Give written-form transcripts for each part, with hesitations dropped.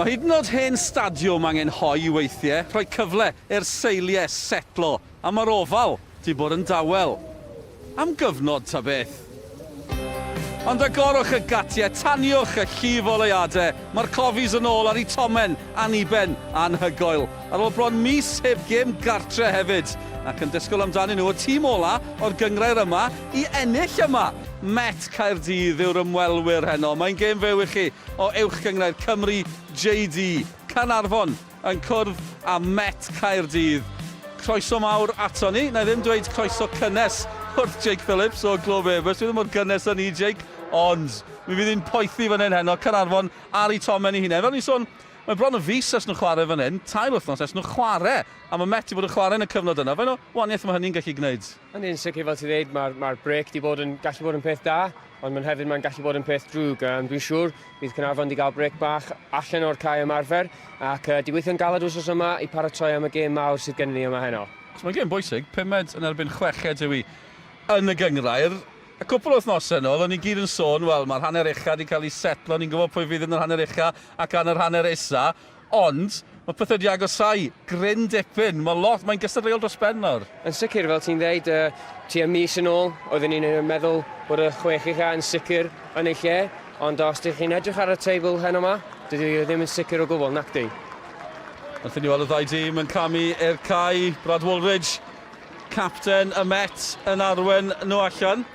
Mae hyd yn oed hen stadiwm angen hoe weithiau, rhoi cyfle i'r seiliau setlo, a mae'r Oval 'di bod yn dawel. Am gyfnod ta beth. Ond agorwch y gatiau, taniwch y llif oleuadau, mae'r Cofis yn ôl ar eu tomen anniben anhygoel. Ar ôl bron mis heb gêm gartre hefyd, ac yn disgwyl amdanyn nhw, y tîm ola o'r gynghrair yma i ennill yma. Met Caerdydd yw'r ymwelwyr heno. Mae'n gêm fyw i chi o Uwch Gynghrair Cymru JD. Caernarfon yn cwrdd â Met Caerdydd. Croeso mawr ato ni. Na i ddim dweud croeso cynnes wrth Jake Phillips o Globe Airbus. Dwi ddim mor gynnes â ni, Jake, ond mi fydd hi'n poethi fan hyn heno. Caernarfon ar eu tomen eu hunain. Fel ni'n sôn, mae bron yn fis ers nhw chwarae fan hyn, tair wythnos ers nhw chwarae, a mae Met 'di bod yn chwarae yn y cyfnod yna. Faint o wahaniaeth mae hynny'n gallu gwneud? Yndi, yn sicr fel ti'n dweud, mae'r mae brêc 'di bod yn gallu bod yn peth da, ond mae'n hefyd mae'n gallu bod yn peth drwg. Um, dwi'n siŵr bydd Caernarfon wedi cael brêc bach allan o'r cae ymarfer ac uh, di weithio'n galed wythnos yma i paratoi am y gêm mawr sydd gennym ni yma heno. So mae'n gêm bwysig, pumed yn erbyn chweched yw hi yn y gynghrair. Y cwpl o wythnosau yn ôl, o'n ni gyd yn sôn, wel, mae'r hanner ucha wedi cael ei setlo, ni'n gwybod pwy fydd yn yr hanner ucha ac yn yr hanner isa. Ond, mae pethau wedi agosáu gryn dipyn. Mae lot, mae'n gystadleuol dros ben nawr. Yn sicr, fel ti'n dweud, uh, tua mis yn ôl, oedden ni'n meddwl bod y chwech ucha yn sicr yn ei lle, ond os ydych chi'n edrych ar y teibl heno yma, dydy o ddim yn sicr o gwbl, nac di. Wnaethon ni weld y ddau dîm yn camu i'r cae. Brad Woolridge, capten y Met, yn arwen nhw allan.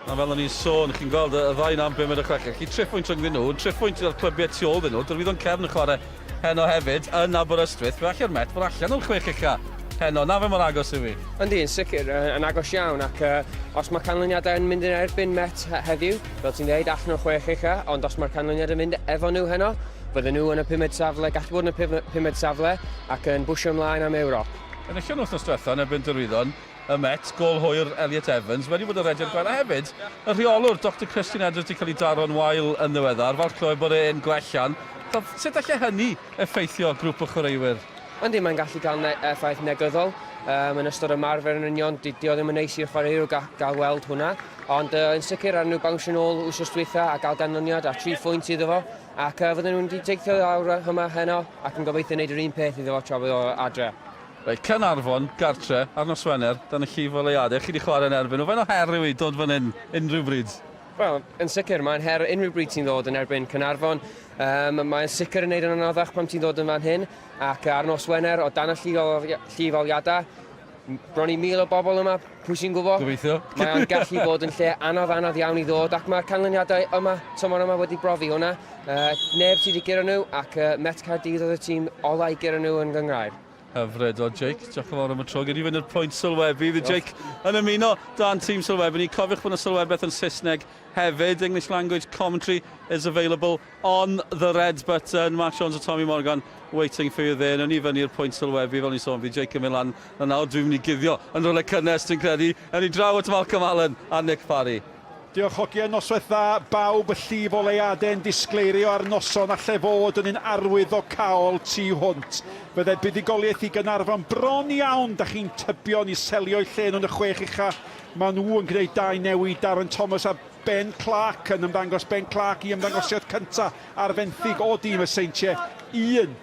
A fel o'n i'n sôn, chi'n gweld y ddau 'na am bumed a chweched. Felly triphwynt rhyngddyn nhw, triphwynt gyda'r clybiau tu ôl iddyn nhw. Derwyddon Cefn yn chwarae heno hefyd yn Aberystwyth. Fe allai'r Met fod allan o'r chwech ucha heno. Na fe mor agos yw hi. Yndi, yn sicr, yn agos iawn. Ac uh, os mae canlyniadau yn mynd yn erbyn Met heddiw, fel ti'n dweud, allan o'r chwech ucha, ond os mae'r canlyniad yn mynd efo nhw heno, fydden nhw yn y pumed safle, gallu bod yn y pumed safle ac yn bwysio ymlaen am Ewrop. Enillion wythnos diwetha yn erbyn Derwyddon, y Met, gôl hwyr Elliot Evans, wedi bod yn rediad gwael, a hefyd, y rheolwr, Doctor Christian Edwards, wedi cael ei daro'n wael yn ddiweddar, falch clywed bod e'n gwellian. Sut allai hynny effeithio grŵp o chwaraewyr? Yndi, mae'n gallu cael ne effaith negyddol um, yn ystod ymarfer yn union. Di, di o ddim yn neis i'r chwaraewyr ga, gael weld hwnna. Ond uh, yn sicr, ar nhw bawnsio nôl wsos dwytha a gael ganlyniad a tri phwynt iddo fo. Ac uh, fydden nhw'n wedi teithio lawr yma heno ac yn gobeithio wneud yr un peth iddo fo tra bod o adre. Reit, Caernarfon, gartre, ar nos Wener, dan y llif oleuadau. Chi 'di chwarae yn erbyn nhw. Faint o her yw hi dod fan hyn unrhyw bryd? Wel, yn sicr, mae'n her unrhyw bryd ti'n ddod yn erbyn Caernarfon. Um, mae'n sicr yn neud yn anoddach pan ti'n ddod yn fan hyn. Ac ar nos Wener, o dan y llif oleuadau, bron i 1,000 o bobl yma, pwy sy'n gwybod? Gobeithio. Mae o'n gallu bod yn lle anodd, anodd iawn i ddod, ac mae'r canlyniadau yma, tymor yma wedi brofi hwnna. Uh, neb sydd wedi guro nhw, ac uh, Met Caerdydd oedd y tîm ola i guro nhw yn gynghrair. Hyfryd o Jake, diolch yn fawr am y tro. Gyd i fynd i'r pwynt sylwebu. Fydd Jake yn ymuno dan tîm sylwebu ni. Cofiwch bod yna sylwebaeth yn Saesneg hefyd. English language commentary is available on the red button. Mark Jones a Tommy Morgan waiting for you there. Newn ni fyny i'r pwynt sylwebu fel ni'n sôn. Fydd Jake yn mynd lan na nawr. Dwi'n mynd i guddio yn rhywle cynnes, dwi'n credu. Ewn ni draw at Malcolm Allen a Nick Parry. Diolch hogie, noswaith dda bawb, y llif o leuade'n disgleirio ar noson alle fod yn un arwyddocaol tu hwnt. Fydde buddugoliaeth i Gaernarfon bron iawn, da chi'n tybio, ni selio'u lle nhw yn y chwech ucha. Maen nhw yn gwneud dau newid, Darren Thomas a Ben Clark yn ymddangos, Ben Clark i ymddangosiad cynta ar fenthyg o dîm y Seintiau. Un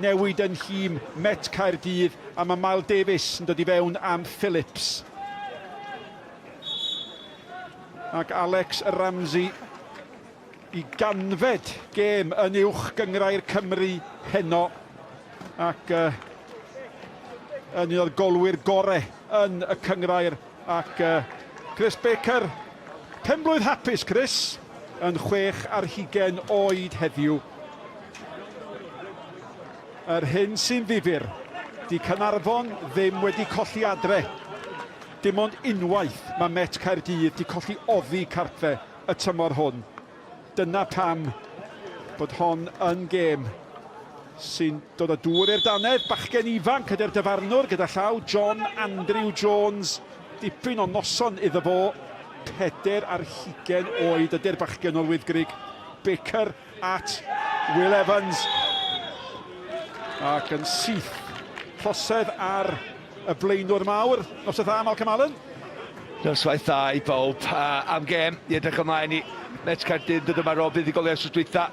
newid yn nhîm Met Caerdydd a mae Mael Davies yn dod i fewn am Phillips. Ac Alex Ramsey i ganfed gêm yn uwch gynghrair Cymru heno ac uh, yn un o'r golwyr gore yn y cynghrair ac uh, Chris Baker penblwydd hapus Chris yn 26 oed heddiw. Yr hyn sy'n ddifyr, di Caernarfon ddim wedi colli adre. Dim ond unwaith mae Met Caerdydd 'di colli oddi cartre y tymor hwn. Dyna pam bod hon yn gêm sy'n dod â dŵr i'r dannedd. Bachgen ifanc ydy'r dyfarnwr gyda llaw, John Andrew Jones. Dipyn o noson iddo fo, 24 oed ydy'r bachgen o'r Wyddgrug. Baker at Will Evans. Ac yn syth, trosedd ar y blaenwr mawr. Noswaith dda, Malcolm Allen. Noswaith dda i bawb. Uh, am gêm i edrych ymlaen i Met Caerdydd dod yma ar ôl buddugoliaeth wrth dwytha.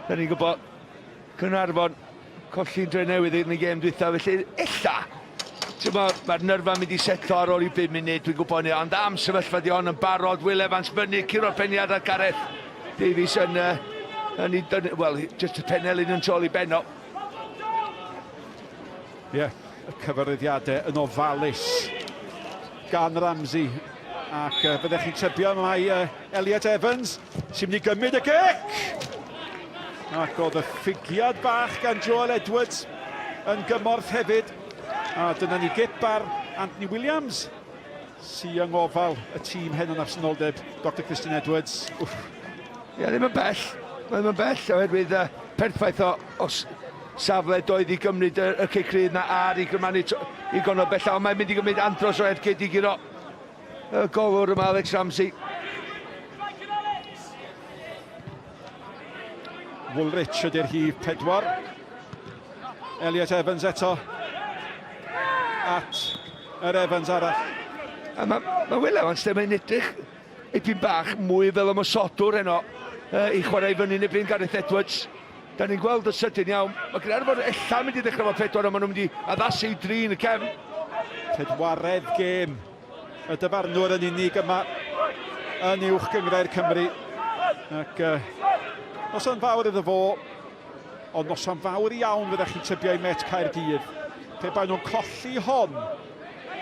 Da ni'n gwybod Caernarfon colli'n Drenewydd yn y gêm dwytha, felly ella, ti'n mae'r nyrfa'n mynd i setlo ar ôl i 5 munud, dwi'n gwybod hynny, ond am sefyllfa di hon yn barod, Will Evans fyny, curo'r peniad a Gareth Davies yn, uh, yn, yn, wel, just y penelin yn tôl i benno. Ie, yeah, y cyfarwyddiadau yn ofalus gan Ramsey. Ac uh, fyddech chi'n tybio mai uh, Elliot Evans sy'n mynd i gymryd y gic! Ac oedd y ffigiad bach gan Joel Edwards yn gymorth hefyd. A dyna ni gip ar Anthony Williams sy'n yng ngofal y tîm heno yn absenoldeb Dr Christian Edwards. Wff. Ie, ddim yn bell. Mae ddim yn bell oherwydd uh, perffaith o, o safle doedd i gymryd y, y cic rydd na ar i gymanu i gono bella, ond mae'n mynd i gymryd andros o ergyd i guro y golwr yma Alex Ramsey. Woolrich ydy'r rhif pedwar. Elliot Evans eto at yr Evans arall. A mae, mae Will Evans ddim yn edrych ipyn bach mwy fel ymosodwr heno uh, i chwarae i fyny yn erbyn Gareth Edwards. Da ni'n gweld y sydyn iawn. Mae Gaernarfon ella mynd i ddechrau fo pedwar, ond maen nhw'n mynd i addasu i drin y cefn. Pedwaredd gêm y dyfarnwr yn unig yma yn uwch gynghrair Cymru. Ac uh, noson fawr iddo fo, ond noson fawr iawn fyddech chi'n tybio i Met Caerdydd. Pe baen nhw'n colli hon,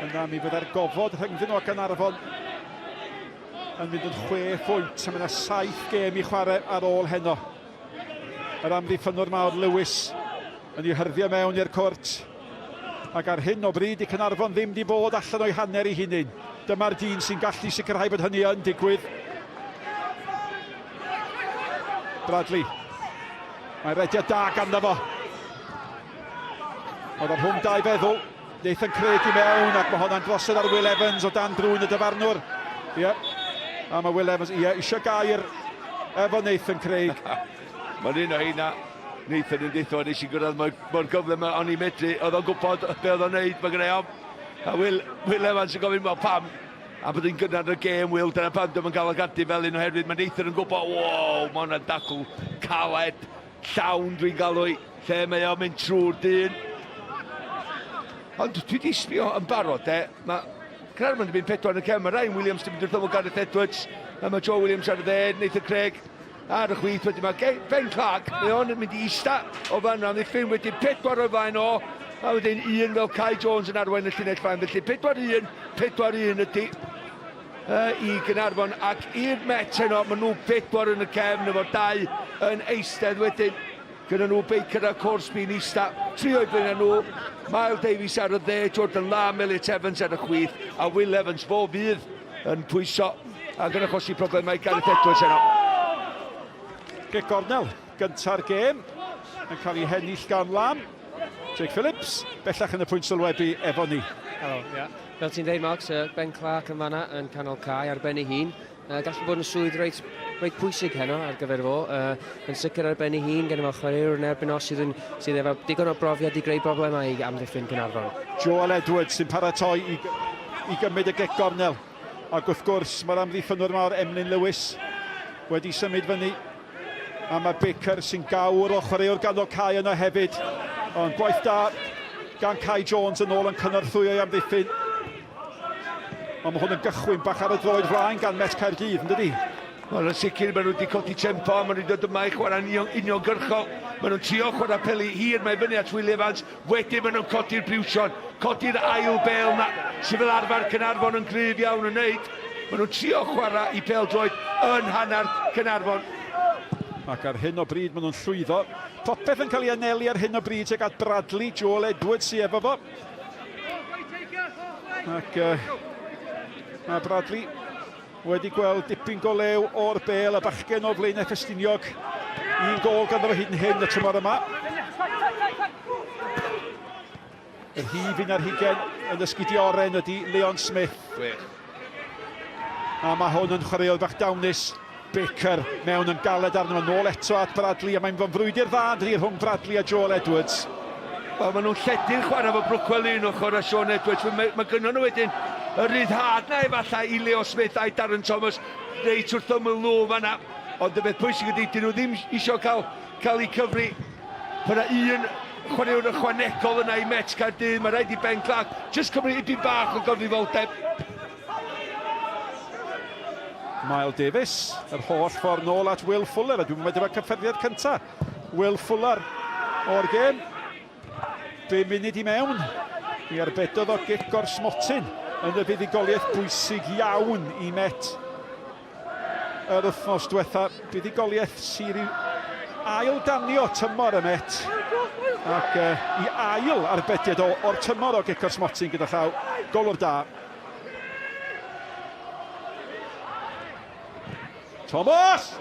yna mi fyddai'r gofod rhyngddyn nhw a Gaernarfon yn mynd yn chwe phwynt, a mae yna saith gêm i chwarae ar ôl heno. Yr amddiffynnwr mawr Lewis yn ei hyrddio mewn i'r cwrt. Ac ar hyn o bryd, di Caernarfon ddim di bod allan o'i hanner ei hunain. Dyma'r dyn sy'n gallu sicrhau bod hynny yn digwydd. Bradley. Mae rediad da ganddo fo. Oedd o'n rhwng dau feddwl. Nathan Craig i mewn ac mae honna'n drosedd ar Will Evans o dan drwyn y dyfarnwr. Ie. Yeah. A mae Will Evans, ie, yeah, eisiau gair efo Nathan Craig. Mae'n un o heina, Nathan yn deithio, nes i gyrraedd mor, mor gyflym o'n i'n medru, oedd o'n gwybod be oedd o'n neud, mae gennau ofn. A Will, Will Evans yn gofyn, wel pam? A bod hi'n gynnar yn y gêm, Will, dyna pam dwi'n cael y gadi fel un oherwydd mae Nathan yn gwybod, wow, mae hwnna'n dacl caled, llawn dwi'n galw i, lle mae o'n mynd trwy'r dyn. Ond dwi wedi sbio yn barod, de, mae Caernarfon wedi mynd pedwar yn y cefn, mae Ryan Williams wedi mynd wrth ymyl Gareth Edwards, a mae Joe Williams ar y dde, Nathan Craig ar y chwith, wedyn mae Ben Clark, mae o'n mynd i ista o fan amddiffyn, wedyn pedwar o'i flaen o, a wedyn un fel Kai Jones yn arwain y llinell fan, felly 4-1, 4-1 ydy uh, i Gaernarfon ac i'r Met heno, maen nhw bedwar yn y cefn efo dau yn eistedd wedyn. Gyda nhw Baker a Corsby yn ista, tri o'i blaenau nhw, Mael Davies ar y dde, Jordan Lam, Elliot Evans ar y chwith, a Will Evans fo fydd yn pwyso ac yn achosi problemau Gareth Edwards heno. Gic gornel gynta'r gêm yn cael ei hennill gan Lam. Jake Phillips bellach yn y pwynt sylwebu efo ni. Helo, ia. Fel ti'n dweud, Mark, Ben Clark yn fanna yn canol cae ar ben ei hun. Uh, gallu bod yn swydd reit, reit pwysig heno ar gyfer fo. Uh, yn sicr ar ben ei hun, gen i fel chwaraewr yn erbyn os sydd, yn, sydd efo digon o brofiad i greu problemau i amddiffyn Caernarfon. Joel Edwards sy'n paratoi i, i gymryd y gic gornel. Ac wrth gwrs, mae'r amddiffynwr mawr Emlyn Lewis wedi symud fyny. A mae Baker sy'n gawr o chwaraewr ganol cae yno hefyd. Ond gwaith da gan Kai Jones yn ôl yn cynorthwyo i amddiffyn. Ond mae hwn yn gychwyn bach ar y droed flaen gan Met Caerdydd, yn dydi? Wel, yn sicr, maen nhw wedi codi tempo, maen nhw wedi dod yma i chwarae'n uniongyrchol. Maen nhw'n trio chwarae peli hir, mae fyny at Will Evans. Wedyn maen nhw'n codi'r briwsion, codi'r ail bêl 'na, sydd fel arfer Caernarfon yn gryf iawn yn wneud. Maen nhw'n trio chwarae i pêl-droed yn hanner Caernarfon. Ac ar hyn o bryd maen nhw'n llwyddo. Popeth yn cael ei anelu ar hyn o bryd tuag at Bradley, Joel Edwards sydd efo fo. Ac uh, mae Bradley wedi gweld dipyn go lew o'r bêl, y bachgen o Flaenau Ffestiniog. Un gôl ganddo fo hyd yn hyn y tymor yma. Yr hif un ar hugen yn ysgidi oren ydy Leon Smith. Gwych. A mae hwn yn chwaraewr bach dawnus. Baker mewn yn galed arno fo, nôl eto at Bradley, a mae'n fy frwydr dda yn dydi rhwng Bradley a Joel Edwards. Wel, maen nhw'n lledu'r chwarae efo Brookwell un ochr a Sean Edwards. Mae, mae gynnon nhw wedyn y ryddhad na efallai i Leo Smith a'i Darren Thomas reit wrth ymyl nhw fanna. Ond y beth pwysig ydy, dyn nhw ddim eisiau cael, cael eu cyfri. Mae yna un chwaraewr ychwanegol yna i Met Caerdydd. Mae rhaid i Ben Clark jyst cymryd ipyn bach o gyfrifoldeb. Mael Davies, yr holl ffordd nôl at Will Fuller, a dwi'n meddwl dyma cyffyrddiad cyntaf Will Fuller o'r gêm. Bum munud i mewn, mi arbedodd o gic o'r smotyn yn y fuddugoliaeth bwysig iawn i Met yr wythnos diwetha. Buddugoliaeth sydd i ail danio tymor y Met ac uh, i ail arbediad o, o'r tymor o gic o'r smotyn gyda llaw. Golwr da. Thomas!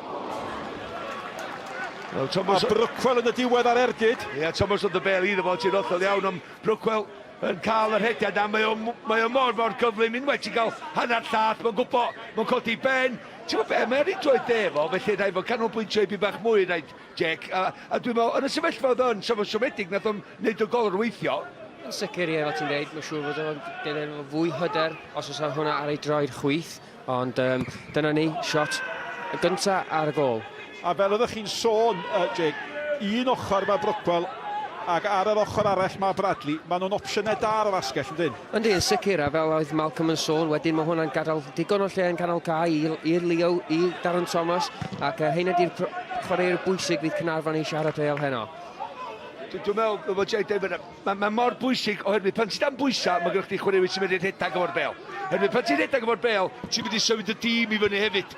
Wel, Thomas... A Brookwell yn y diwedd ar ergyd. Ie, yeah, Thomas oedd y bel iddo fo, ti'n hollol iawn, ond Brookwell yn cael yr hediad na, mae o, mae o mor mor gyflym, unwaith ti'n cael hanner llath, mae'n gwybod, mae'n codi ben. Ti'n gwybod be, mae'n ei droed dde fo, felly rhaid fod canolbwyntio i bach mwy, rhaid Jake, a, a dwi'n meddwl, yn y sefyllfa oedd yn, sef o'n siomedig, nath o'n neud y gol weithio. Yn sicr, ie, fel ti'n dweud, mae'n siŵr fod o'n gyda fwy hyder os oes hwnna ar ei droed chwith. Ond um, dyna ni, shot y gynta ar y gol. A fel oeddech chi'n sôn, uh, Jake, un ochr mae Brockwell ac ar yr ochr arall mae Bradley. Maen nhw'n opsiynau da ar yr asgell, yndyn? Yndi, yn sicr, a fel oedd Malcolm yn sôn, wedyn mae hwnna'n gadael digon o lle yn canol cae i'r Leo, i Darren Thomas, ac uh, heina di'r chwaraewyr bwysig fydd Caernarfon eisiau ar y bêl heno. Dwi'n meddwl, fel Jake dweud, Mae, mae mor bwysig oherwydd pan ti dan bwysau, mae gennych chdi chwaraewyr sy'n mynd i rhedeg efo'r bel. Oherwydd pan ti'n rhedeg efo'r bel, ti'n mynd i symud y dîm i fyny hefyd.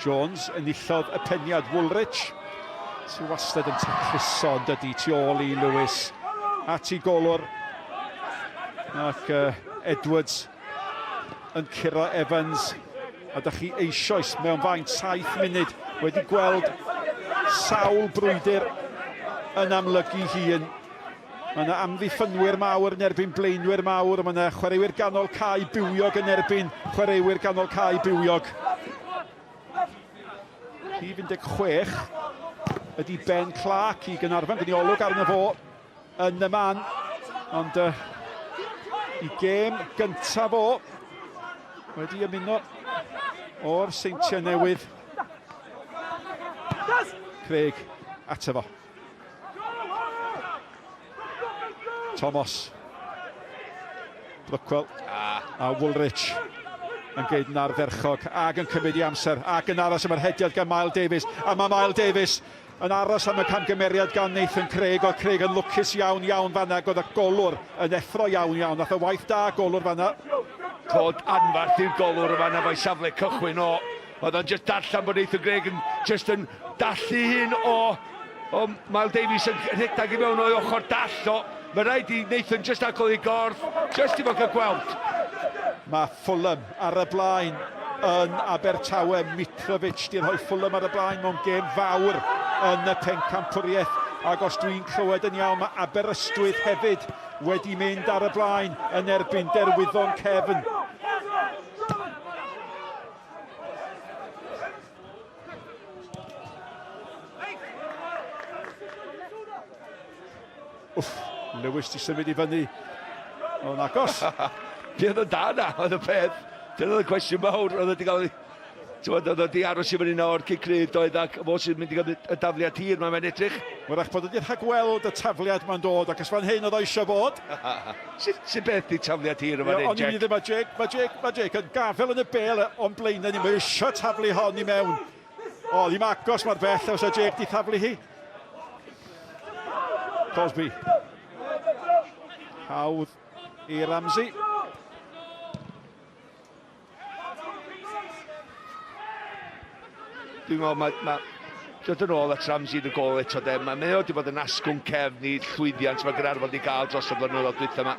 Jones enillodd y peniad Woolrich sy'n wastad yn tacluso yn dydi tu ôl i Lewis at i golwr ac uh, Edwards yn curo Evans a da chi eisoes mewn faint 7 munud wedi gweld sawl brwydr yn amlygu hun. Mae yna amddiffynwyr mawr yn erbyn blaenwyr mawr, mae yna chwaraewyr ganol cae bywiog yn erbyn chwaraewyr ganol cae bywiog. Rhif 16 ydy Ben Clark i Gaernarfon, gyda olwg arno fo yn y man. Ond uh, i gêm gyntaf o wedi ymuno o'r Seintiau Newydd. Craig ato fo. Thomas. Brookwell ah. a Woolrich yn geid yn ardderchog ac yn cymryd i amser ac yn aros am yr hediad gan Mael Davies a mae Mael Davies Yn aros am y camgymeriad gan Nathan Craig, oedd Craig yn lwcus iawn iawn fanna, ac oedd y golwr yn effro iawn iawn. Nath o waith da golwr fanna. Cod anfarth i'r golwr yn fanna fo'i safle cychwyn o. Oedd o'n just darllen bod Nathan Craig yn just yn dallu hun o o Miles Davies yn rhedeg i mewn o'i ochr dall o. Mae rhaid i Nathan just agol ei gorff, just i fod cael gweld. Mae Fulham ar y blaen yn Abertawe. Mitrovic di rhoi Fulham ar y blaen mewn gêm fawr yn y pencampwriaeth. Ac os dwi'n clywed yn iawn, mae Aberystwyth hefyd wedi mynd ar y blaen yn erbyn Derwyddon Cefn. Wff, Lewis di symud i fyny. O'n agos. Be oedd yn da na, oedd y peth. Dyna oedd y cwestiwn mawr, oedd wedi cael ei... Oedd oedd wedi aros i fyny nawr, cic rhydd oedd ac fo sy'n mynd i gael y dafliad hir, mae'n edrych. Wrach bod wedi rhagweld y tafliad mae'n dod, ac os fan hyn oedd o eisiau bod. Sut, sut beth di tafliad hir yma, Jake? O'n i ddim, mae Jake, mae Jake, mae Jake yn gafel yn y bel o'n blaenau ni, mae eisiau taflu hon i mewn. O, ddim agos mae'r bell, os o Jake di thaflu hi. Cosby. Hawdd i Ramsey. Dwi'n meddwl mae, mae dod yn ôl at Ramsey yn y gol eto de. Mae mae o wedi bod yn asgwrn cefn i llwyddiant mae Gaernarfon wedi gael dros y blynyddoedd dwytha yma.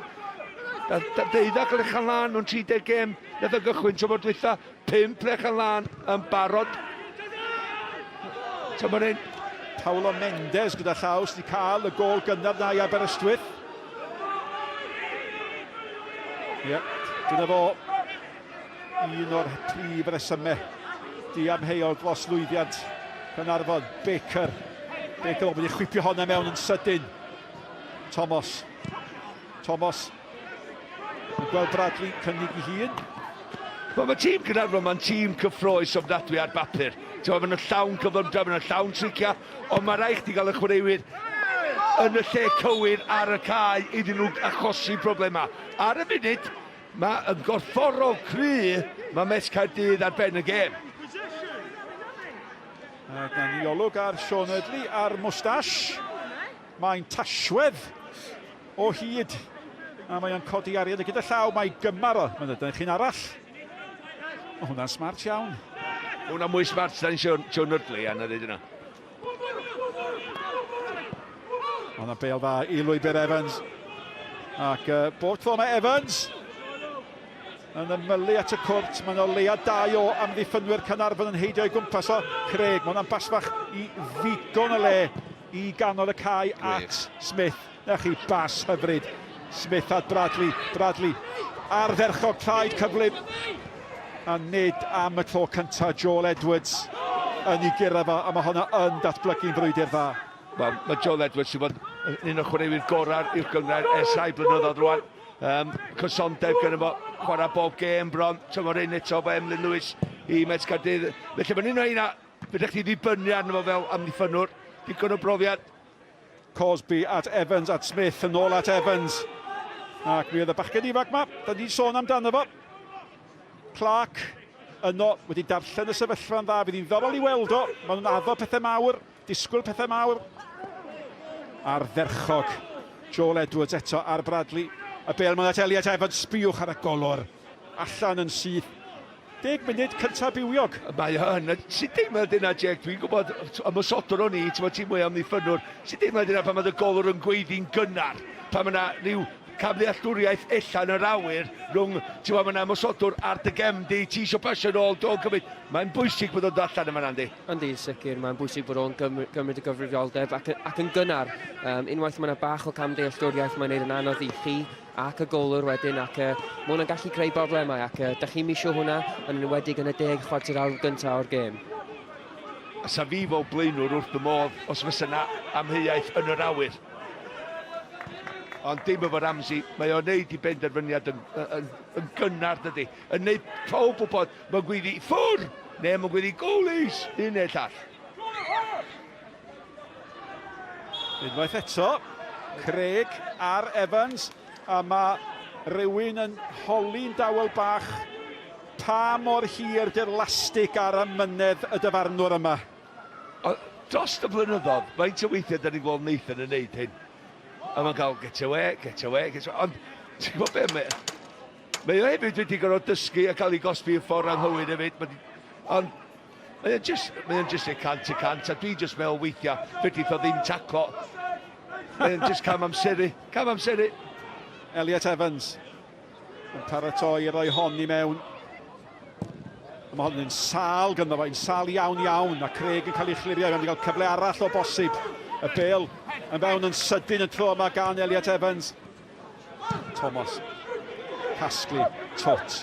Da, da, deuddag lechan lan mewn 30 gêm. Nath o gychwyn tymor dwytha. 5 lechan lan yn barod. Tymor hyn. Paulo Mendes gyda llaw sydd wedi cael y gol gynnar na i Aberystwyth. Ie, yep, dyna fo. Un o'r prif resymau diamheuol dros lwyddiant Caernarfon. Baker. Baker wedi chwipio honna mewn yn sydyn. Thomas. Thomas. Yn gweld Bradley cynnig i hun. Wel, mae tîm Caernarfon, mae'n tîm cyffroes ofnadwy ar bapur. Ti'n maen nhw'n llawn cyflymdra, maen nhw'n llawn tricia, ond mae rhaid chdi gael y chwaraewyr yn y lle cywir ar y cae iddyn nhw achosi problemau. Ar y funud, mae yn gorfforol cry, mae Met Caerdydd ar ben y gêm. A gan ni olwg ar Sean Eardley a'r mwstash. Mae'n tashwedd o hyd. A mae o'n codi arian. A gyda llaw mae gymar o. Mae'n dweud chi'n arall. Mae hwnna'n smart iawn. Mae hwnna'n mwy smart na'n Sean, Sean Eardley, a na dweud yna. Mae hwnna'n bel dda i lwybr Evans. Ac uh, bob tro mae Evans yn ymylu at y cwrt. Mae'n o leia dau o amddiffynwyr Caernarfon yn heidio i gwmpas o. Craig, mae hwnna'n basfach i ddigon o le i ganol y cae at Smith. Na chi, bas hyfryd. Smith at Bradley. Bradley ardderchog traed cyflym. A nid am y tro cyntaf Joel Edwards yn ei gyrra fo, a mae hwnna yn datblygu'n frwydr dda. Wel, mae Joel Edwards sy'n bod yn un o chwaraewyr gorau'r uwch gynghrair ers rhai blynyddoedd rwan. Um, cysondeb gyda fo, chwarae bob gêm bron, tymor hyn eto efo Emlyn Lewis i Met Caerdydd. Felly mae'n un o heina, fedrwch chi ddibynnu arno fo fel amddiffynnwr, digon o brofiad. Cosby at Evans, at Smith, yn ôl at Evans. Ac mi oedd y bachgen ifanc ma, da ni'n sôn amdano fo. Clark yno wedi darllen y sefyllfa'n dda, fydd hi'n ddiddorol i weld o. Maen nhw'n addo pethau mawr, disgwyl pethau mawr. Ardderchog. Joel Edwards eto ar Bradley. Y bel mewn at Elliot Evans, sbïwch ar y golwr. Allan yn syth. Deg munud cyntaf bywiog. Mae o yn. Sut deimlad yna, Jake? Dwi'n gwybod, ymosodwr o'n i, ti'n ti mwy amddiffynnwr. Sut deimlad yna pan mae dy golwr yn gweiddi'n gynnar? Pan mae yna rhyw camddealltwriaeth ella yn yr awyr rhwng, ti'n gwybod, mae yna ymosodwr ar dy gefn di, ti eisiau pasio nôl, dwi'n cymryd. Mae'n bwysig bod o'n dod allan yma, yndi? Yndi, yn sicr. Mae'n bwysig bod o'n gymryd y gyfrifoldeb ac, ac yn gynnar. Um, unwaith mae yna bach o camddealltwriaeth, mae'n neud yn anodd i chi ac y golwr wedyn, ac uh, mae hwnna'n gallu creu broblemau, ac uh, da chi'n misio hwnna, yn enwedig yn y deg chwarter awr gyntaf o'r gêm. A sa fi fel blaenwr wrth fy modd os fysa 'na amheuaeth yn yr awyr. Ond dim efo Ramsey, mae o'n neud i benderfyniad yn, yn, yn gynnar dydy. Yn neud pawb wybod, mae'n gweiddi ffwr, neu mae'n gweiddi goalies, un neu llall. Unwaith eto, Craig ar Evans, a mae rhywun yn holi'n dawel bach pa mor hir di'r lastig ar amynedd y dyfarnwr yma. O, dros y blynyddoedd, faint o weithiau da ni'n gweld Nathan yn neud hyn? A mae'n cael get away, get away, get away. Ond, ti'n gwybod be, mae, mae o hefyd wedi gorfod dysgu a cael ei gosbi y ffordd anghywir hefyd. Ond Mae o'n jyst, mae o'n jyst 100%, a dwi jyst meddwl weithiau, fedrith o ddim taclo. Mae o'n jyst cam amseru, cam amseru. Elliot Evans yn paratoi i roi hon i mewn. A mae hon yn sâl gynddo fo, yn sâl iawn iawn, a Craig yn cael ei chlirio, mae'n cael cyfle arall o bosib. Y bel yn fewn yn sydyn y tro yma gan Elliot Evans. Thomas. Casglu. Tot.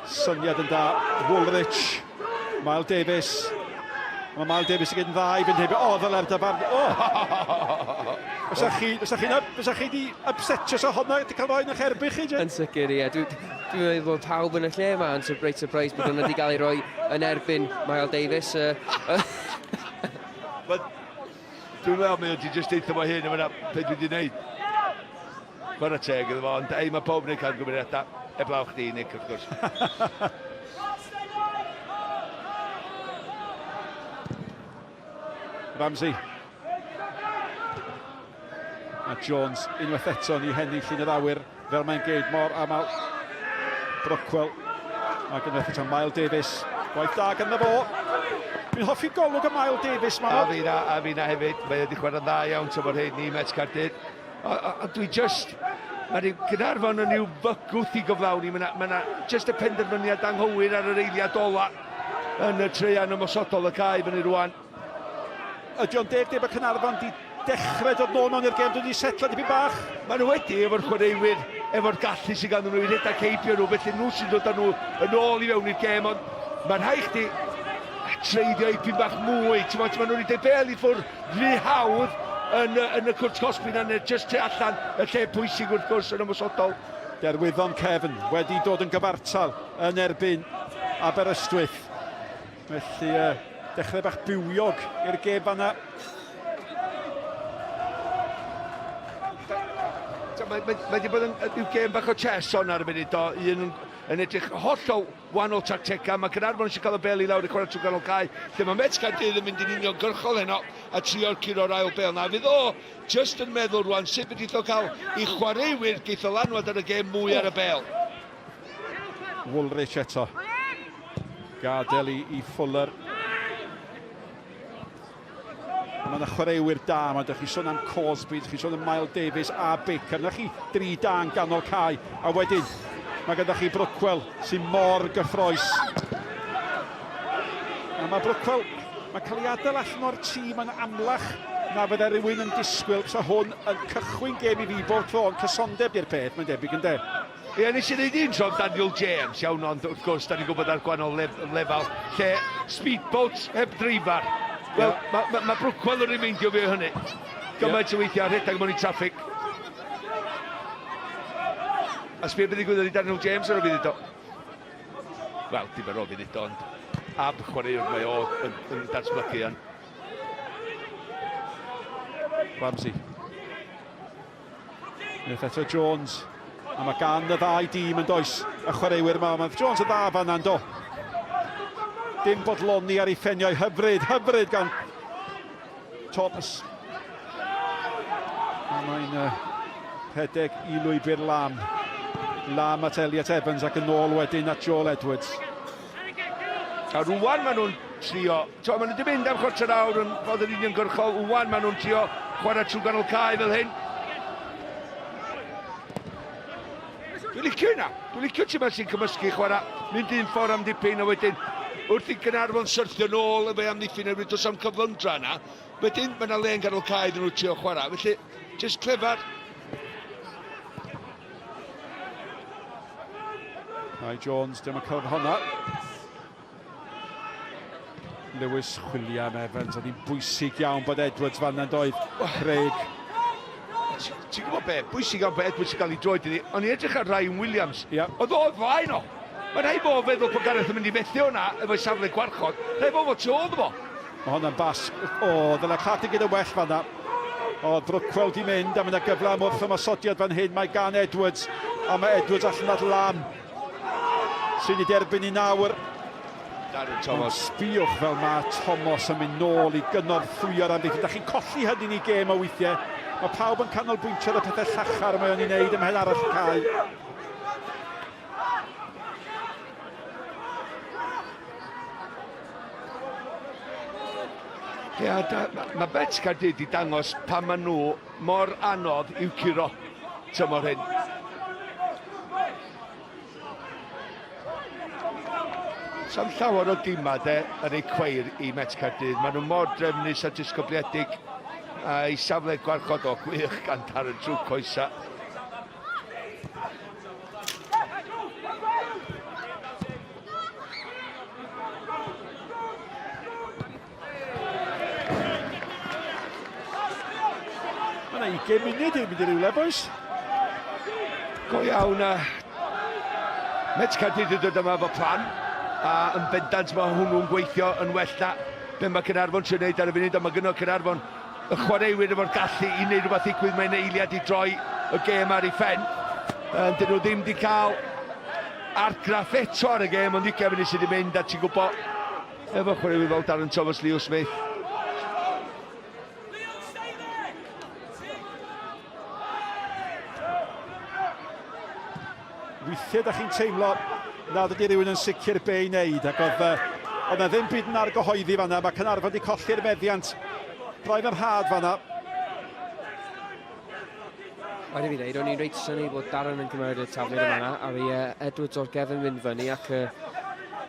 Syniad yn da. Woolrich. Miles Davis. Mae Miles Davis yn gyd yn dda i fynd heibio. O, ddyle'r dyfarn. O! Fysa chi, fysa chi, fysa chi di upsetio sa honna wedi cael rhoi yn eich erbyn chi, Jane? Yn sicr, ie. Dwi'n dwi meddwl bod pawb yn y lle yma yn reit surprised bod hwnna wedi cael ei roi yn erbyn Miles Davis. But Dwi'n meddwl mae o 'di jyst deutha fo hyn yn fan'na be dwi 'di neud. Chwarae teg iddo fo, ond ei, mae pawb yn neud camgymeriadau, eblaw chdi, Nick, wrth gwrs. Ramsey. A Jones unwaith eto yn ei hennill yn yr awyr fel mae'n geid mor aml. Brockwell. Ac unwaith eto Miles Davis. Gwaith da ganddo fo. Dwi'n hoffi golwg y Miles Davis ma. A fi na, a fi na hefyd. Mae wedi chwarae'n dda iawn tymor hyn i Met Caerdydd. A, a, a dwi just... Mae rhyw Gaernarfon yn rhyw fygwth i gyflawni. Mae yna ma just y penderfyniad anghywir ar yr eiliad ola yn y treian ymosodol y cae fyny rwan. Ydy o'n deg dweud bod Caernarfon 'di dechrau dod nôl mewn i'r gêm, dwi 'di setlo dipyn bach? Maen nhw wedi efo'r chwaraewyr, efo'r gallu sydd ganddyn nhw i redeg heibio nhw, felly nhw sy'n dod â nhw yn ôl i fewn i'r gêm, ond mae'n rhaid chdi treiddio ipyn bach mwy, ti'n gwybod, maen nhw wedi dweud bel i ffwrdd rhy hawdd yn, yn y cwrt cosbi na, neu jyst tu allan y lle pwysig wrth gwrs yn ymosodol. Derwyddon Cefn wedi dod yn gyfartal yn erbyn Aberystwyth. Felly, uh, dechrau bach bywiog i'r gêm fanna. Mae mae, mae wedi bod yn yw gêm bach o chess on ar y munud do. Un yn, yn edrych hollol wahanol tactegau. Mae Caernarfon eisiau cael y bel i lawr i chwarae trwy ganol cae. Lle mae Met Caerdydd yn mynd yn uniongyrchol heno a trio'r curo'r ail bel na. Fydd o Jyst yn meddwl rwan sut fedrith o cael i chwaraewyr geith ddylanwad ar y gêm mwy ar y bêl. Woolrich eto. Gadael i, i Fuller. Mae yna chwaraewyr da, mae ydych chi sôn am Cosby, ydych chi sôn am Miles Davies a Baker. Na chi dri da yn ganol cae. A wedyn, mae gyda chi Brookwell sy'n mor gyffroes. A mae Brookwell, mae'n cael ei adael allan o'r tîm yn amlach na fydde rhywun yn disgwyl. Bysa hwn yn cychwyn gêm i fi bob tro, ond cysondeb di'r peth, mae'n debyg, ynde? Ie, nes i ddeud un tro am Daniel James, iawn, ond wrth gwrs, da ni'n gwybod ar gwahanol lef lefel, lle speedboat heb dreifar. Wel, yeah. mae ma, ma Brookwell yn remeindio fi o hynny. Gymaint yeah. o weithiau rhedeg mewn i traffic. A sbio beth ddigwyddodd i Daniel James ar y funud o. Wel, dim ar ôl funud ond ab chwaraewr mae o yn, yn datblygu yn. Ramsey. Unwaith eto Jones. A mae gan y ddau dîm yn does y chwaraewyr yma. Mae Jones yn dda fan yna, do. Dim bodloni ar ei ffeniau. Hyfryd, hyfryd gan Thomas. A mae'n uh, rhedeg i lwybr Lam. Lam at Elliot Evans ac yn ôl wedyn at Joel Edwards. A rwan maen nhw'n trio, to, maen nhw wedi mynd am chwarter awr yn fod yn uniongyrchol, rwan maen nhw'n trio chwarae trwy ganol cae fel hyn. Dwi'n licio hynna. Dwi'n licio tîm sy'n cymysgu chwarae, mynd un ffordd am dipyn a wedyn wrth i Gaernarfon syrthio nôl efo'i amddiffyn oherwydd does am cyflymdra yna. Wedyn mae yna le yn ganol cae iddyn nhw trio chwarae. Felly, jyst clefar. Kai Jones, dim yn cyrraedd hwnna. Lewis William Evans, oedd hi'n bwysig iawn bod Edwards fan yna'n doedd. Craig. Ti'n gwybod be, bwysig iawn bod Edwards yn cael ei droed iddi. O'n i'n edrych ar Ryan Williams. Yeah. Oedd o flaen o. Mae'n rhaid bod feddwl bod Gareth yn mynd i fethu hwnna efo'i safle gwarchod. Rhaid bod fo tu ôl iddo fo. Mae hwnna'n bas. O, ddyle Cardiff gyda well fanna. O, Brookwell di mynd, a mae yna gyfle am wrth ymosodiad fan hyn. Mae gan Edwards, a mae Edwards allan at Lam. Sy'n ei derbyn i nawr. Darren Thomas. Ond sbïwch fel mae Thomas yn mynd nôl i gynorthwyo'r amddiffyn. Da chi'n colli hynny ni gêm o weithiau. Mae pawb yn canolbwyntio ar y pethau llachar mae o'n ei wneud ym mhen arall y cae. Ia, mae ma Bets Caerdydd wedi dangos pan maen nhw mor anodd i'w curo tymor hyn. Sam llawer o dimau de yn eu cweir i Met Caerdydd. Maen nhw mor drefnus a disgybliedig a i safle gwarchod o gwych gan Darren trwy coesa. Mae yna 20 munud i'n mynd i rywle, boys. Go iawn, a Met Caerdydd yn dod yma efo plan, a yn bendant mae hwnnw'n gweithio yn well na be mae Caernarfon trio wneud ar y funud, ond mae gynno Caernarfon y chwaraewyr efo'r gallu i wneud rhywbeth ddigwydd, mae'n eiliad i droi y gêm ar ei phen. Dyn nhw ddim wedi cael argraff eto ar y gêm, ond 20 munud sydd wedi mynd, a ti'n gwybod, efo chwaraewyr fel Darren Thomas, Leo Smith. Weithiau da chi'n teimlo nad ydy rhywun yn sicr be i wneud, ac oedd, uh, oedd na ddim byd yn argyhoeddi fanna, mae Caernarfon wedi colli'r meddiant. Braidd yn rhad fanna. Rhaid i fi ddeud, o'n i'n reit synnu bod Darren yn cymryd y tafliad yma yna, a fi uh, Edwards o'r gefn mynd fyny, ac uh,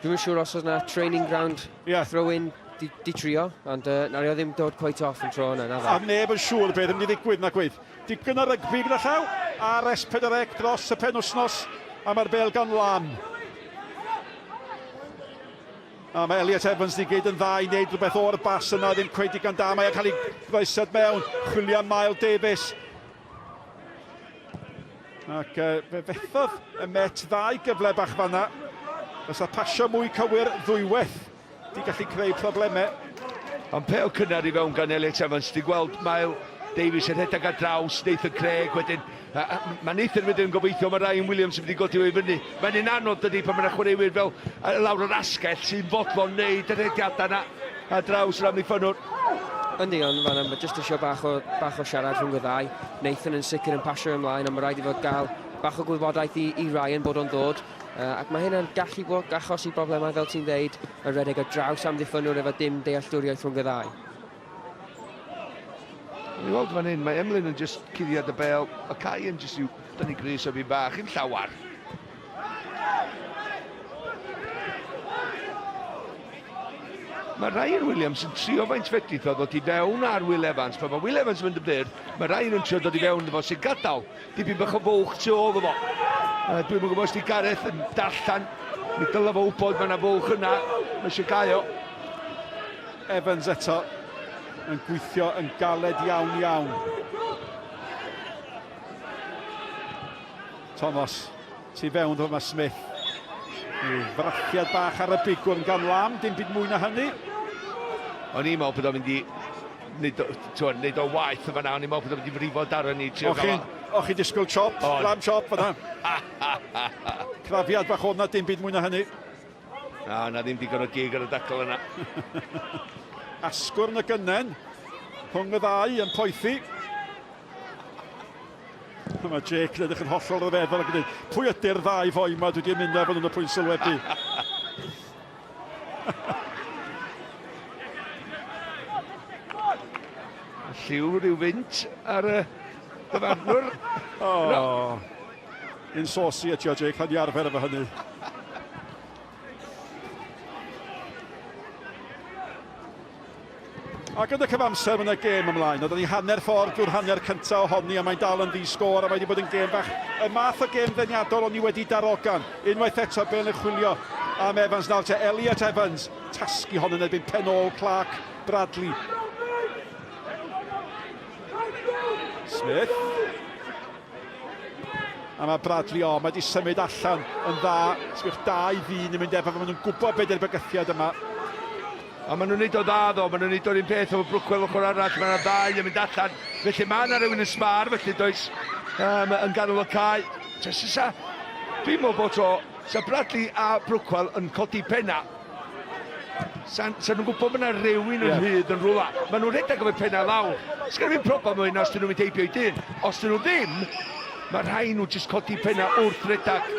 dwi'n siŵr os oedd na training ground yeah. throw-in di, di trio, ond uh, na'r o ddim dod quite off yn tro yna, na dda. A neb yn siŵr beth yn mynd i ddigwydd na gwydd. Digon o rygbi gyda llaw ar S4C dros y penwsnos a mae'r bel gan Lam. A mae Elliot Evans di gyd yn dda i wneud rhywbeth o'r bas yna, ddim cweith digon da. Mae e'n cael ei groesiad mewn, chwilio am Miles Davies. Ac uh, fe fethodd y Met ddau gyfle bach fanna. Fysa pasio mwy cywir ddwywaith di gallu creu problemau. Ond pel cynnar i fewn gan Elliot Evans, ti'n gweld Mael Davies yn rhedeg ar draws Nathan Craig wedyn. Mae Nathan wedyn yn gobeithio mae Ryan Williams yn mynd i godi o i fyny. Mae'n un anodd dydy pan mae'n chwaraewyr fel lawr yr asgell sy'n fodlon wneud y rhediadau yna ar draws yr amddiffynnwr. Yndi, ond fanna mae jyst eisiau bach o, bach o siarad rhwng y ddau. Nathan yn sicr yn pasio ymlaen, ond mae rhaid i fod gael bach o gwybodaeth i, i Ryan bod o'n ddod. Uh, ac mae hynna'n gallu bod achosi broblemau, fel ti'n dweud, y redeg ar draws amddiffynnwr efo dim dealltwriaeth rhwng y ddau. Ni weld fan hyn, mae Emlyn yn just cuddiad y bel, mae Kai yn just i'w dynnu grys o fi bach, i'm llawar. Mae Ryan Williams yn trio faint fedrith o ddod i fewn ar Will Evans. Pan mae Will Evans yn mynd yn byr, mae Ryan yn trio dod i fewn iddo fo sy'n gadael dipyn bach o fwlch tu ôl iddo fo. Uh, Dwi'm yn gwybod os di Gareth yn darllen. Mi dylai fo wybod mae yna fwlch yna. Mae eisiau gael o. Evans eto yn gweithio yn galed iawn iawn. Thomas, tu fewn ddo mae Smith. Rhyw frathiad bach ar y bigwrn gan Lam, dim byd mwy na hynny. O'n i'n meddwl bod o'n mynd i wneud o, t'wod, wneud o waeth yn fan'na, o'n i'n meddwl bod o'n mynd i frifo Darren i trio gael o. O'ch chi'n disgwyl chop, lamb chop fan'na. Crafiad bach o'na, dim byd mwy na hynny. Na, na ddim digon o gig ar y dacl yna. Asgwrn y gynnen rhwng y ddau yn poethi. Mae Jake yn edrych yn hollol ryfeddol ac yn dweud, pwy ydy'r ddau foi yma dwi wedi ymuno efo nhw'n y pwynt sylwebu? Lliw rhyw fynt ar y dyfarnwr. Oh. Un saucy ydi o, Jake, rhaid i arfer efo hynny. Ac yn y cyfamser, mae yna gêm ymlaen. Oedden ni hanner ffordd drwy'r hanner cyntaf ohoni a mae'n dal yn ddi-sgôr a mae wedi bod yn gêm fach. Y math o gêm ddeniadol o'n i wedi darogan. Unwaith eto, Bale yn chwilio am Evans nawr te. Elliot Evans, tasgu hon yn erbyn pen ôl Clark Bradley. Smith. A mae Bradley, o, mae wedi symud allan yn dda. Sgwch dau ddyn yn mynd efo, maen nhw'n gwybod beth yw'r bygythiad yma. A maen nhw'n neud o dda ddo, maen nhw'n neud o'r un peth efo Brookwell ochr arall, mae yna ddau yn mynd allan. Felly mae yna rhywun yn sbar, felly does, um, yn ganol y cae. Sa, dwi'n meddwl bod o, sa Bradley a Brookwell yn codi penna, Sa, sa nhw'n gwybod bod yna rhywun yn yeah. rhydd yn rhywle. Maen nhw'n rhedeg efo'u pennau lawr. Sgynna fi'n problem o hyn os dyn nhw'n mynd heibio i dyn. Os dyn nhw ddim, mae rhai nhw jyst codi pennau wrth redeg.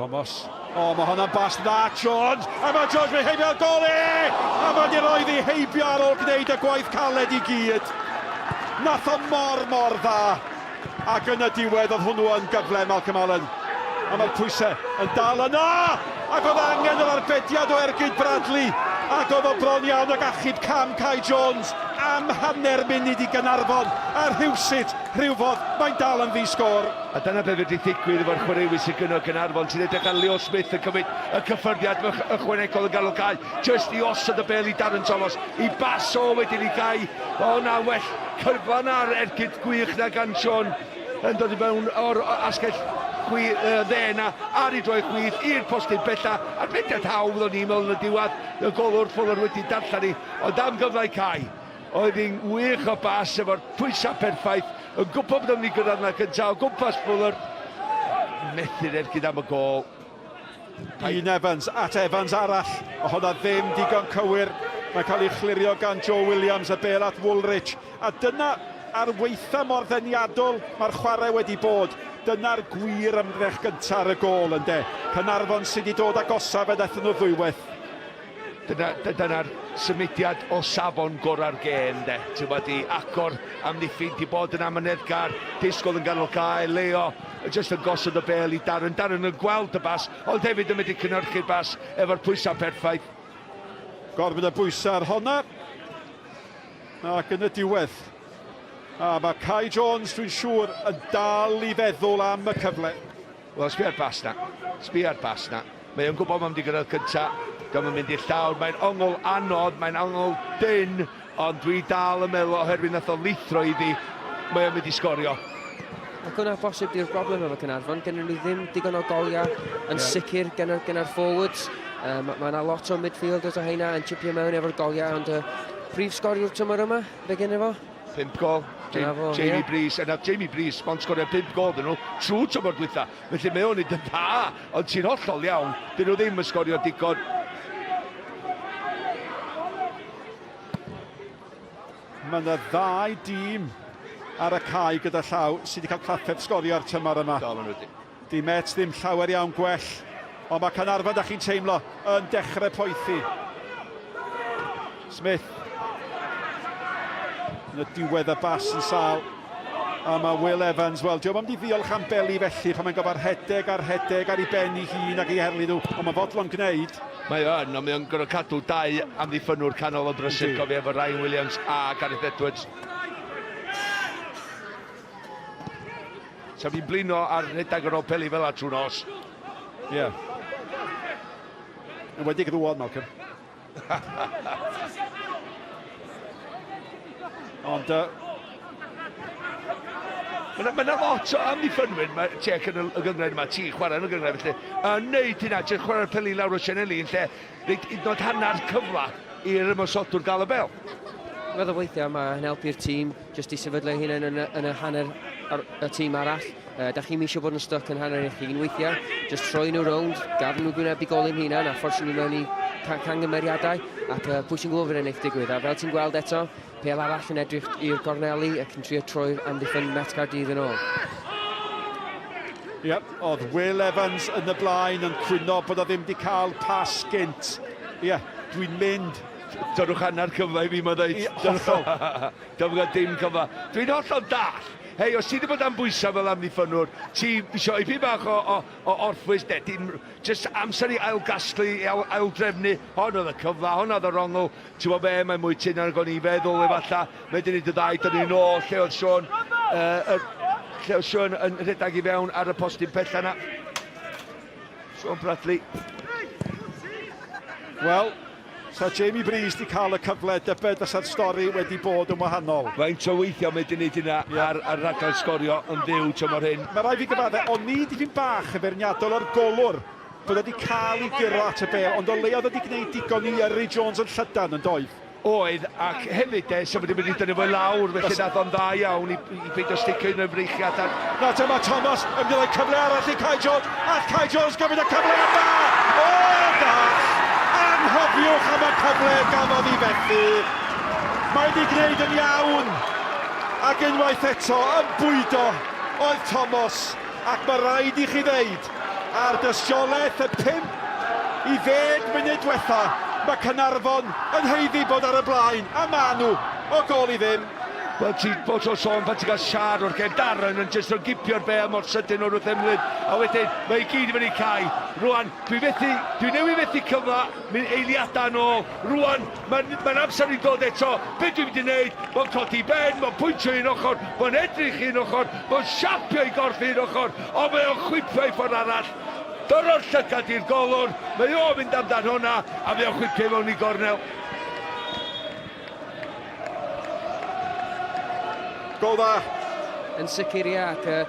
Thomas. O, mae hwnna'n bas dda, Jones! A mae Jones wedi heibio gol e! A mae wedi rhoi ddi heibio ar ôl gwneud y gwaith caled i gyd. Nath o mor, mor dda. Ac yn y diwedd, oedd hwnnw yn gyfle, Malcolm Allen. A mae'r pwysau yn dal yna! Ac oedd angen yr arbediad o ergyd Bradley. Ac oedd o bron iawn ag achub cam Kai Jones am hanner munud i Gaernarfon. A rhywsut, rhywfodd, mae'n dal yn ddi-sgôr. A dyna be fedrith ddigwydd efo'r chwaraewyr sydd gynno Gaernarfon, sy'n edrych ar Leo Smith yn cymryd y cyffyrddiad ychwanegol yn ganol cae, jyst i osod y bêl i Darren Thomas, i bas o wedyn i Gai. O na, well cyfan ar ergyd gwych na gan Sean yn dod i mewn o'r asgell chwi, uh, dde na ar ei droed chwith i'r postyn bella a'r bediad hawdd o'n i'n meddwl yn y diwedd y golwr Fuller wedi darllen i ond am gyfle i Cai Oedd hi'n wych o bas efo'r pwysau perffaith, yn gwybod bod o'n mynd i gyrraedd yna gyntaf, o gwmpas Fuller. Methu'r ergyd am y gôl. Un Evans at Evans arall, o hwnna ddim digon cywir. Mae'n cael ei chlirio gan Joe Williams, y bel at Woolrich. A dyna ar weitha mor ddeniadol mae'r chwarae wedi bod. Dyna'r gwir ymdrech gyntaf ar y gôl, ynde. Caernarfon sydd wedi dod agosaf fe ddaethon nhw ddwywaith. Dyna, dyna'r symudiad o safon gorau'r gêm, de. Ti'n gwybod, i agor amddiffyn, di bod yn amyneddgar, disgwyl yn ganol cae, Leo, jyst yn gosod y bel i Darren. Darren yn gweld y bas, ond hefyd yn mynd i cynhyrchu'r bas efo'r pwysau perffaith. Gorfod y bwysau ar honna. Ac yn y diwedd. A mae Kai Jones, dwi'n siŵr, yn dal i feddwl am y cyfle. Wel, sbio'r bas na. Sbia ar bas na. Mae o'n gwybod mae'n mynd i gyrraedd cynta. Dio'm yn mynd i'r llawr. Mae'n ongl anodd, mae'n ongl dynn, ond dwi dal yn meddwl oherwydd nath o lithro iddi, mae o'n mynd i sgorio. Ac hwnna bosib di'r broblem efo Caernarfon, gennyn nhw ddim digon o goliau yn yeah. sicr gen gyda'r forwards. Mae ma yna lot o midfielders o heina yn chipio mewn efo'r goliau, ond y prif sgoriwr tymor yma, be gen fo? 5 gol, Jamie, Jamie yeah. Breeze, a nath Jamie Breeze mond sgorio 5 gol dyn nhw trwy tymor dwytha. Felly mae o'n neud yn dda, ond ti'n hollol iawn, dyn nhw ddim yn sgorio digon. Mae yna ddau dîm ar y cae gyda llaw sydd wedi cael trafferth sgorio ar tymor yma. Do, maen nhw wedi. Di Met ddim llawer iawn gwell, ond mae Caernarfon, da chi'n teimlo, yn dechrau poethi. Smith. Yn y diwedd y bas yn sâl. A mae Will Evans, wel, diolch am di ddiolch am beli felly pan mae'n gofod rhedeg a rhedeg ar ei ben ei hun ac ei herlu nhw, ond mae'n fodlon gwneud. Mae o yn, ond mae o'n gorfod cadw dau amddiffynnwr canol yn brysur, cofio, efo Ryan Williams a Gareth Edwards. Sa fi'n blino ar rhedeg ar ôl peli fel 'a trwy nos. Ie. Yeah. Yn wedi rwan, Malcolm. Ond... Mae yna ma lot o amddiffynwyr, mae Czech yn y gynghrair yma, ti'n chwarae yn y gynghrair felly, yn neud hynna, ti'n chwarae'r peli lawr o sianeli yn lle, reit hyd yn oed hanner cyfle i'r ymosodwr gael y bel. Meddwl weithiau mae'n helpu'r tîm jyst i sefydlu ei hunain yn y, yn y hanner ar, y tîm arall. Da chi'm eisiau bod yn stuck yn hanner eich hun weithiau. Just troi nhw rownd, gadael nhw gwynebu golyn hunan a fforsio nhw mewn i cangymeriadau ac pwy sy'n gwybod fydd eich digwydd. A fel ti'n gweld eto, pêl arall yn edrych i'r gorneli ac yn trio troi'r amddiffyn Met Caerdydd yn ôl. Ie, yep, oedd Will Evans yn y blaen yn cwyno bod o ddim wedi cael pas gynt. Ie, yeah, dwi'n mynd. Dyrwch hanner cyfle i fi, mae'n dweud. Hollol. Dwi'm yn cael dim cyfle. Dwi'n hollol dall. Hei, os ti wedi bod am bwysau fel amddiffynnwr, ti isio ipyn bach o, o, o orffwys, de, dim, jyst amser i ailgasglu, i ail, aildrefnu. Hon oedd y cyfle, hon oedd yr ongl. Ti'n gwybod be, mae mwy tynn nag o'n i'n feddwl, efallai. Mae wedi gwneud y ddau, dyn ni'n ôl, lle oedd Sean, uh, lle oedd Sean yn rhedeg i fewn ar y postyn pella yna. Sean Bradley. Wel, Sa Jamie Breeze 'di cael y cyfle, dybed fysa'r stori wedi bod yn wahanol. Faint o weithiau mae 'di wneud hynna yeah. ar, ar raglen sgorio yn fyw tymor hyn. Mae rhaid fi gyfadde, o'n i dipyn bach yn feirniadol o'r golwr bod wedi cael ei guro at y bel, ond o leia oedd wedi gwneud digon i yrru Jones yn llydan yn doedd. Oedd, ac hefyd de, sa wedi mynd i dynnu fo i lawr, felly nath o'n dda iawn i, i beidio sticio un o'i freichiau allan. Na, dyma Thomas yn mynd i roi cyfle arall i Kai Jones, all Kai Jones gymryd y cyfle yma! O, gall! Anghofiwch am y cyfle gafodd i fethu. Mae wedi gwneud yn iawn, ac unwaith eto yn bwydo oedd Thomas, ac mae rhaid i chi ddeud, Ar dystiolaeth y 5 i ddeg munud dwetha, mae Caernarfon yn haeddu bod ar y blaen, a maen nhw, o gôl i ddim. Wel, ti bob tro sôn pan ti'n cael siar o'r gêm, Darren yn jyst yn gipio'r bêl mor sydyn o'r wrth Emlyn, a wedyn mae i gyd i fyny cae. Rwan, dwi fethu, dwi newydd fethu cyfle, mynd eiliadau yn ôl, rwan, mae'n mae amser i dod eto, be dwi'n mynd i wneud? Mae'n codi ben, mae'n pwyntio un ochr, mae'n edrych un ochr, mae'n siapio i gorff un ochr, Ond mae o'n chwipio i ffordd arall. Doro'r llygad i'r golwr, mae o'n mynd amdan hwnna, a mae o'n chwipio i mewn i gornel. Gol dda. Yn sicr, ie, ac uh,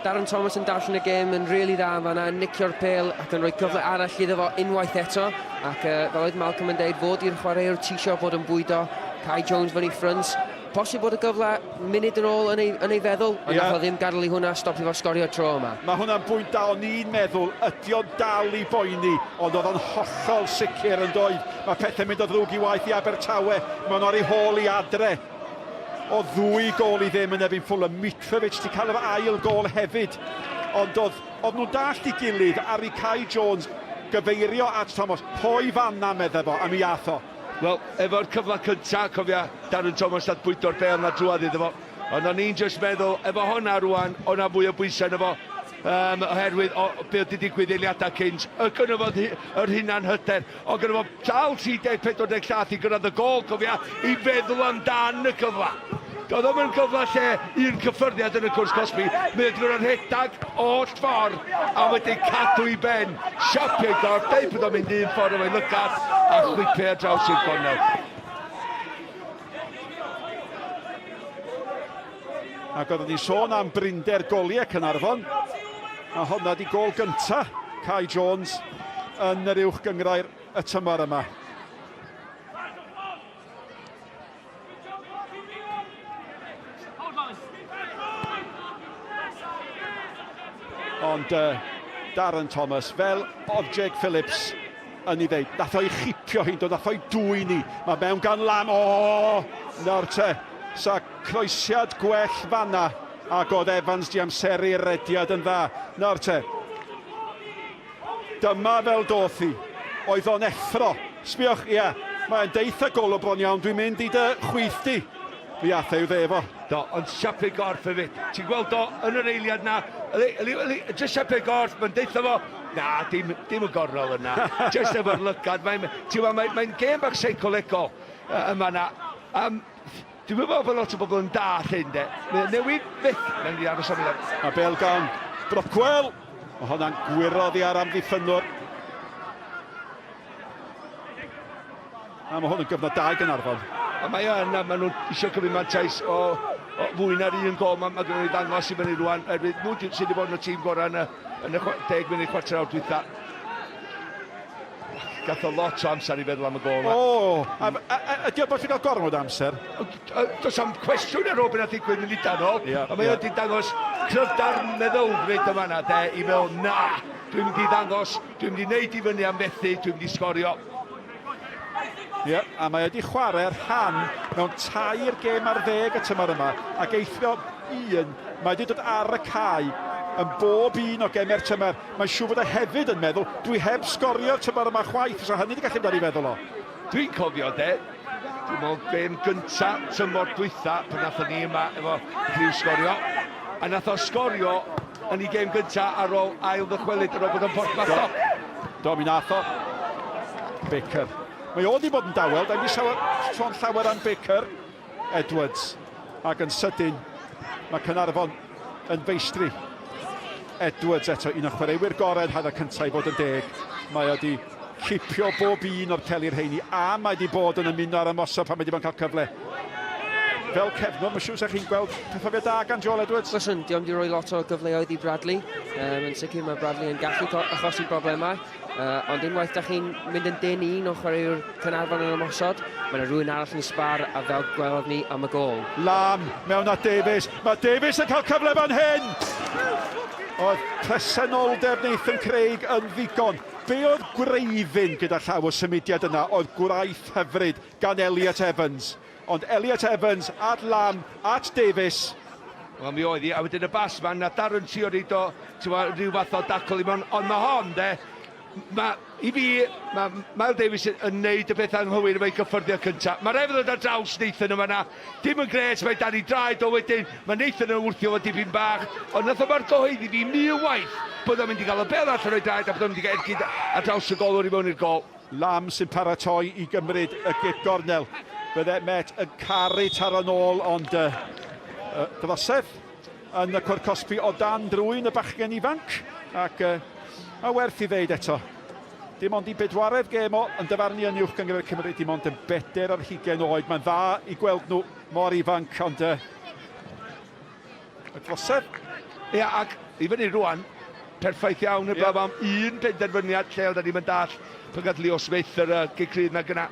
Darren Thomas yn darllen y gêm yn rili really dda yn fanna, yn nicio'r pêl ac yn rhoi cyfle arall iddo fo unwaith eto. Ac uh, fel oedd Malcolm yn deud, fod i'r chwaraewr tisio bod yn bwydo Kai Jones fyny ffrynt. Posib bod y gyfle munud yn ôl yn ei, yn ei feddwl, ond yeah. nath o ddim gadael i hwnna stopio fo sgorio tro yma. Mae hwnna'n bwynt da, o'n i'n meddwl, ydy o'n dal i boeni, ond oedd o'n hollol sicr yn doedd. Mae pethau'n mynd o ddrwg i waith i Abertawe, mae'n ar ei hôl i adre. O ddwy gôl i ddim yn erbyn Fulham, Mitrovic di cael yr ail gôl hefyd, ond oedd, oedd nhw'n dallt i gilydd, ar i Kai Jones gyfeirio at Thomas, poi fanna medde fo, a mi ath o. Wel, efo'r cyfle cynta, cofia Darren Thomas nath bwydo'r bêl 'na drwadd iddo fo. Ond o'n i'n jyst meddwl, efo honna rwan, o' 'na fwy o bwysau arno fo, um, oherwydd o, be oedd 'di digwydd eiliadau cynt. Y gynno fo yr hunan hyder, o gynno fo dal 30, 40 llath i gyrraedd y gôl, cofia, i feddwl amdan y cyfle. Doedd o'm yn gyfle lle un cyffyrddiad yn y cwrs cosbi. Mae wedi bod yn rhedeg oll ffordd a wedi cadw i ben. Siapio ei gorff, deud bod o'n mynd un ffordd efo'i lygad a chwipio ar draws i'r gornel. Ac oeddwn ni'n sôn am brinder goliau Caernarfon, a honna di gol gynta Kai Jones yn yr uwch gynghrair y tymor yma. Ond uh, Darren Thomas, fel oedd Jake Phillips yn ei ddeud, nath o'i chipio hi'n dod, nath o'i dwyn i. Mae mewn gan Lam, o, nawr te, sa croesiad gwell fanna, ac oedd Evans di amseru'r rediad yn dda. Nawr te, Dyma fel doth hi. Oedd o'n effro. Sbiwch, ia, mae'n deutha golo bron iawn, dwi'n mynd i dy chwith di. Mi ath e i'w dde fo. Do, ond siapio gorff hefyd. Ti'n gweld o yn yr eiliad na, yli, yli, yli, jyst siapio gorff, mae'n deutha fo, na, dim, dim y gornel yna, jyst efo'r lygad, mae'n, ti'n gweld, mae'n mae gêm bach seicolegol yma na. Um, Dwi'n meddwl bod lot o bobl yn dall hyn, de. Mae o'n newid fyth. Mae'n mynd i aros am eiliad. A bêl gan Brockwell. Mae honna'n gwyro oddi ar amddiffynnwr. A mae hwn yn gyfnod da i Gaernarfon. A mae yn, a maen nhw eisiau cymryd mantais o, o fwy na'r un gol. Mae, mae gen nhw ddangos i fyny rwan. Oherwydd nhw sydd wedi bod yn y tîm gorau yn y, yn y 10 munud chwarter awr dwytha. Gath o lot o amser i feddwl am y gôl 'na. O! A a a ydi o bosib cael gormod o amser? Does am cwestiwn ar ôl beth nath ddigwydd munudau nôl. Yeah, a mae yeah. wedi dangos cryfder meddylfryd yma na de, i feddwl na, dwi'n mynd i ddangos, dwi'n mynd i wneud i fyny am fethu, dwi'n mynd i sgorio. Ie, yeah, a mae wedi chwarae rhan mewn tair gêm ar ddeg y tymor yma, ac eithrio un, mae wedi dod ar y cae yn bob un o gemau'r tymor. Mae'n siŵr bod e hefyd yn meddwl, dwi heb sgorio'r tymor yma chwaith, fysa hynny wedi gallu mynd ar ei feddwl o. Dwi'n cofio de, dwi'n meddwl gêm gynta tymor dwytha pan nathon ni yma efo criw sgorio, a nath o sgorio yn ei gêm gynta ar ôl ail ddychwelyd ar ôl bod yn Porthmadog. Do, mi nath o. Baker. Mae o wedi bod yn dawel, da ni wedi sôn llawer am Baker. Edwards. Ac yn sydyn, mae Caernarfon yn feistri. Edwards eto, un o chwaraewyr gorau yn hanner cyntaf i fod yn deg. Mae o wedi cipio bob un o'r peli'r rheini a mae wedi bod yn ymuno ar ymosod pan mae wedi bod yn cael cyfle. Fel cefnwr, mae'n siŵr sa'ch chi'n gweld perfformiad da gan Joel Edwards. Listen, diolch wedi rhoi lot o gyfleoedd i Bradley. Um, yn sicr mae Bradley yn gallu achosi broblemau. Uh, ond unwaith da chi'n mynd yn dyn un o chwaraewr Caernarfon yn ymosod, mae yna rhywun arall yn sbar a fel gwelodd ni am y gol. Lam mewn at Davies. Mae Davies yn cael cyfle fan hyn! Oedd presenoldeb Nathan Craig yn ddigon. Be oedd gwreiddyn gyda llaw y symudiad yna oedd gwraith hyfryd gan Elliot Evans. Ond Elliot Evans at Lam, at Davies. Wel mi oedd hi, a wedyn y bas ma, na Darren trio reid o, ti'n gwbod, rhyw fath o dacl i mewn, ond mae hon, de, mae, i fi, mae Miles Davies yn, yn neud y peth anghywir efo'i gyffyrddiad cynta. Mae rhaid fod ar draws Nathan yma na, dim yn gret, mae dan i draed o wedyn, mae Nathan yn wrthio fo dipyn bach, ond nath o'm argyhoeddi fi mil waith bod o'n mynd i gael y bel allan o'i draed a bod o'n mynd i gael ergyd ar draws y golwr i mewn i'r gol. Lam sy'n paratoi i gymryd y gic gornel. Bydde Met yn caru taro nôl, ond uh, uh, drosedd yn y cwr cosbi o dan drwy'n y bachgen ifanc. Ac uh, mae werth i ddeud eto. Dim ond i bedwaredd gêm o yn dyfarnu yn uwch gynghrair Cymru, dim ond yn 24 oed. Mae'n dda i gweld nhw mor ifanc, ond uh, Y drosedd. Ia, ac i fyny rwan, perffaith iawn heblaw am un penderfyniad lle oedden ni'm yn dall pan gath Leo Smith yr uh, gic rydd na gyna.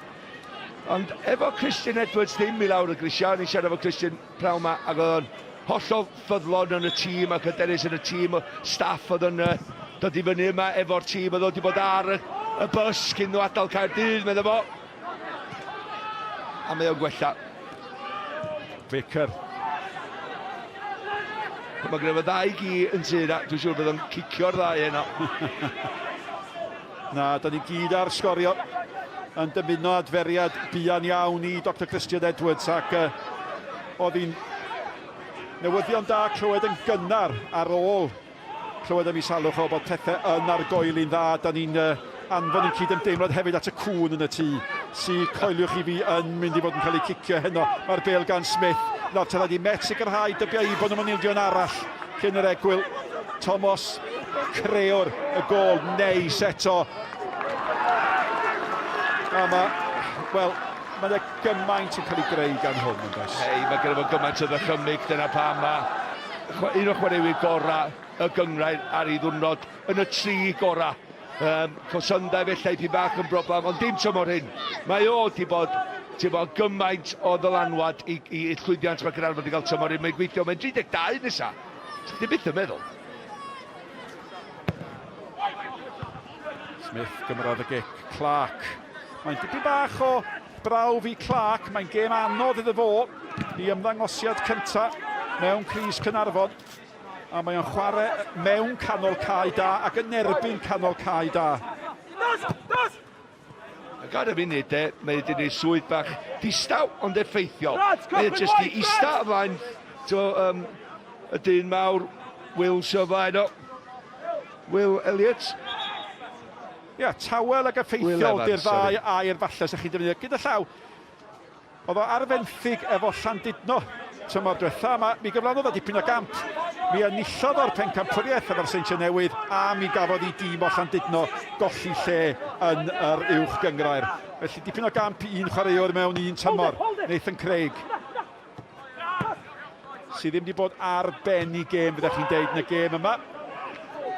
Ond efo Christian Edwards ddim i lawr y grisiau, o'n i'n siarad efo Christian prawn ma, ac oedd o'n hollol ffyddlon yn y tîm ac hyderus yn y tîm, staff oedd yn uh, dod i fyny yma efo'r tîm, oedd wedi bod ar y, y bus cyn nhw adael Caerdydd, medda fo. A mae o'n gwella. Baker. Mae gyda fo ddau gi yn tŷ na, dwi'n siŵr bydd o'n cicio'r ddau heno. Na, da ni gyd ar sgorio yn dymuno adferiad buan iawn i Dr Christian Edwards ac uh, oedd hi'n newyddion da clywed yn gynnar ar ôl Clywed am ei salwch o bod pethau yn argoeli'n dda. Da ni'n uh, anfon ein cydymdeimlad hefyd at y cŵn yn y tŷ. sy, coeliwch i fi, yn mynd i fod yn cael ei cicio heno. Mae'r bel gan Smith. Nawr, ta rhaid i Met sicrhau, dybia i bod nhw'n ildio yn arall cyn yr egwyl. Thomas, crëwr y gol, neis eto. A mae, wel, mae yna gymaint yn cael ei greu gan hwn, yn does? Hei, mae gyda fo gymaint o ddychymyg, dyna pam mae un o chwaraewyr gorau y gynghrair ar ei ddwrnod yn y tri gorau. Um, Cosynda efallai pyn bach yn broblem, ond dim tymor hyn. Mae o wedi bod, ti'n bod, gymaint o ddylanwad i, i, i llwyddiant mae Caernarfon wedi cael tymor hyn. Mae'n gweithio, mae'n 32 nesa. Ti'n byth yn meddwl. Smith gymrodd y gic. Clark. Mae'n dipyn bach o brawf i Clark. Mae'n gêm anodd iddo fo i ymddangosiad cyntaf mewn crys Caernarfon. A mae o'n chwarae mewn canol cae da ac yn erbyn canol cae da. Ac ar y funud de, mae wedi gwneud swydd bach distaw ond effeithiol. Mae e jyst i ista o flaen to, um, y dyn mawr, Will sy o flaen o. Will Elliott. Ia, yeah, tawel ac effeithiol di'r ddau air falle sy'ch chi'n defnyddio. Gyda llaw, Oedd o ar fenthyg efo Llandudno tymor diwetha, ma, mi gyflawnodd o dipyn o gamp. Mi enillodd o'r pencampwriaeth efo'r Seintiau Newydd a mi gafodd i dîm o Llandudno golli lle yn yr uwch gynghrair. Felly dipyn o gamp i un chwaraewr mewn un tymor, Nathan Craig. Sydd ddim wedi bod ar ben i gêm, fyddech chi'n deud, yn y gêm yma.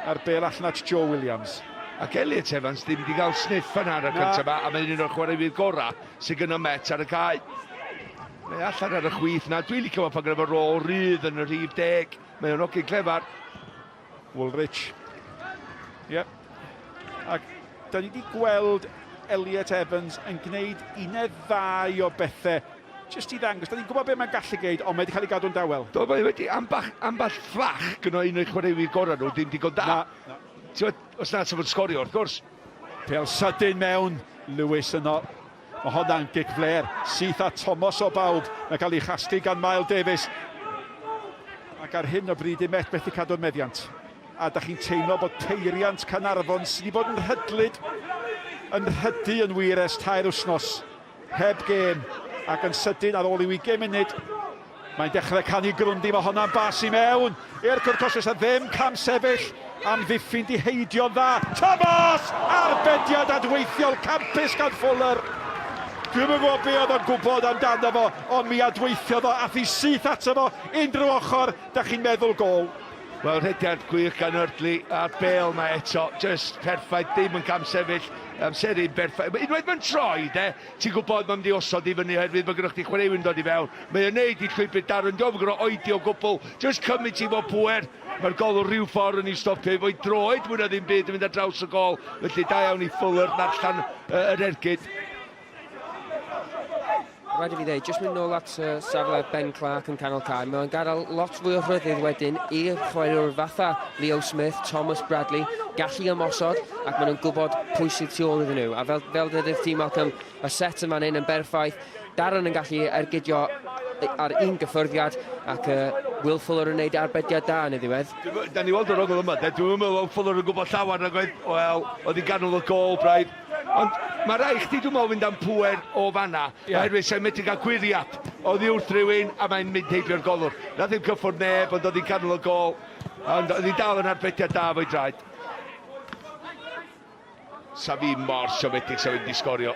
A'r bel allan at Joe Williams. Ac Elliot Evans ddim wedi cael sniff yn hanner cyntaf yma, a mae'n un o'r chwaraewyr gorau sydd gyda Met ar y cae. Mae allan ar y chwith na. Dwi'n licio fo pan gyda fo rôl rydd yn y rhif deg. Mae o'n ogyn clefar. Woolrich. Ie. Yep. Ac da ni wedi gweld Elliot Evans yn gwneud un neu ddau o bethau jyst i ddangos. Da ni'n gwybod beth mae'n gallu gwneud, ond mae wedi cael ei gadw'n dawel. Do, mae wedi ambell, ambell fflach gyda un o'i chwaraewyr gorau nhw ddim digon da. Na, na. Ti'n os na, ti'n fod sgorio, wrth gwrs. Pel sydyn mewn, Lewis yno. Mae honna'n gic fler, syth at Thomas o bawb. Mae'n cael ei chasglu gan Mael Davies. Ac ar hyn o bryd, i Met methu cadw'r meddiant. A da chi'n teimlo bod peiriant Caernarfon sydd wedi bod yn rhydlyd, yn rhydu yn wir ers tair wythnos, heb gêm, ac yn sydyn ar ôl i 20 munud, mae'n dechrau canu grwndi, mae honna'n bas i mewn i'r cwrt costus a ddim cam sefyll amddiffyn di heidio'n dda. Thomas! Arbediad adweithiol campus gan Fuller. Dwi'm yn gwybod be oedd o'n gwybod amdano fo, ond mi adweithiodd o, ath i syth ato fo, unrhyw ochr, da chi'n meddwl gôl. Wel, rhediad gwych gan Eardley, a'r bêl 'ma eto, jyst perffaith, ddim yn camsefyll, amseru'n berffaith. Unwaith mae'n troi, de, ti'n gwybod mae'n mynd i osod i fyny oherwydd mae gyda chdi chwaraewyr yn dod i fewn. Mae o'n neud i llwybr Darren, dio'm yn gorfod oedi o gwbl, jyst cymryd ti fo pŵer. Mae'r golwr rhyw ffordd yn ei stopio efo'i droed mwy na ddim byd yn mynd ar draws y gôl. Felly da iawn i Fuller, ddarllen yr ergyd. Rhaid i fi ddeud, jyst mynd nôl at uh, safle Ben Clark yn canol cae, mae'n gadael lot fwy o rhyddid wedyn i'r chwaraewr fatha Leo Smith, Thomas Bradley, gallu ymosod ac maen nhw'n gwybod pwy sydd tu ôl iddyn nhw. A fel, fel dweud ti, Malcolm, y set yma'n hyn yn berffaith. Darren yn gallu ergydio ar un gyffyrddiad ac uh, Will Fuller yn gwneud arbediad da yn y ddiwedd. Da ni weld yr ongl yma, dwi'n meddwl bod Fuller yn gwybod llawer nag oedd, wel, oedd hi'n ganol y gol braidd. Ond mae rhaid chdi dwi'n meddwl fynd am pŵer o fanna, yeah. oherwydd sa'n medru cael gwyriad oddi wrth rhywun a mae'n mynd heibio'r golwr. Na ddim cyffwrdd neb, ond oedd hi'n canol y gol, ond oedd hi'n dal yn arbediad da fo'i draed. Sa fi mor siomedig sa fi'n di sgorio.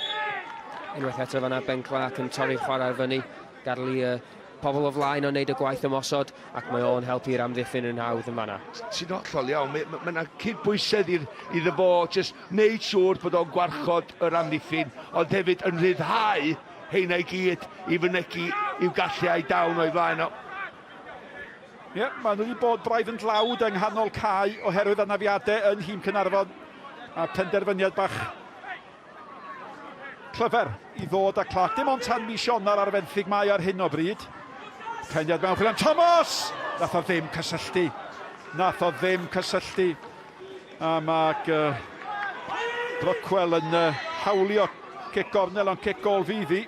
Unwaith eto fanna Ben Clark yn torri'r chwarae fyny, gadael i uh, pobl o flaen o'n neud y gwaith ymosod ac mae o'n helpu'r amddiffyn yn hawdd yn fanna. Ti'n hollol iawn, mae yna ma cydbwysedd iddo fo, jyst neud siŵr bod o'n gwarchod yr amddiffyn, ond hefyd yn rhyddhau heina i gyd i fynegi i'w gallu a'i dawn o'i flaen o. Ie, yeah, maen nhw wedi bod braidd yn dlawd yng nghanol cae oherwydd anafiadau yn nhîm Caernarfon a penderfyniad bach clyfar i ddod â Clark. Dim ond tan mis Ionawr ar fenthyg mae ar hyn o bryd. Peniad mewn chwilio am Thomas! Nath o ddim cysylltu. Nath o ddim cysylltu. A mae uh, Brockwell yn uh, hawlio cic gornel ond cic gol fydd hi.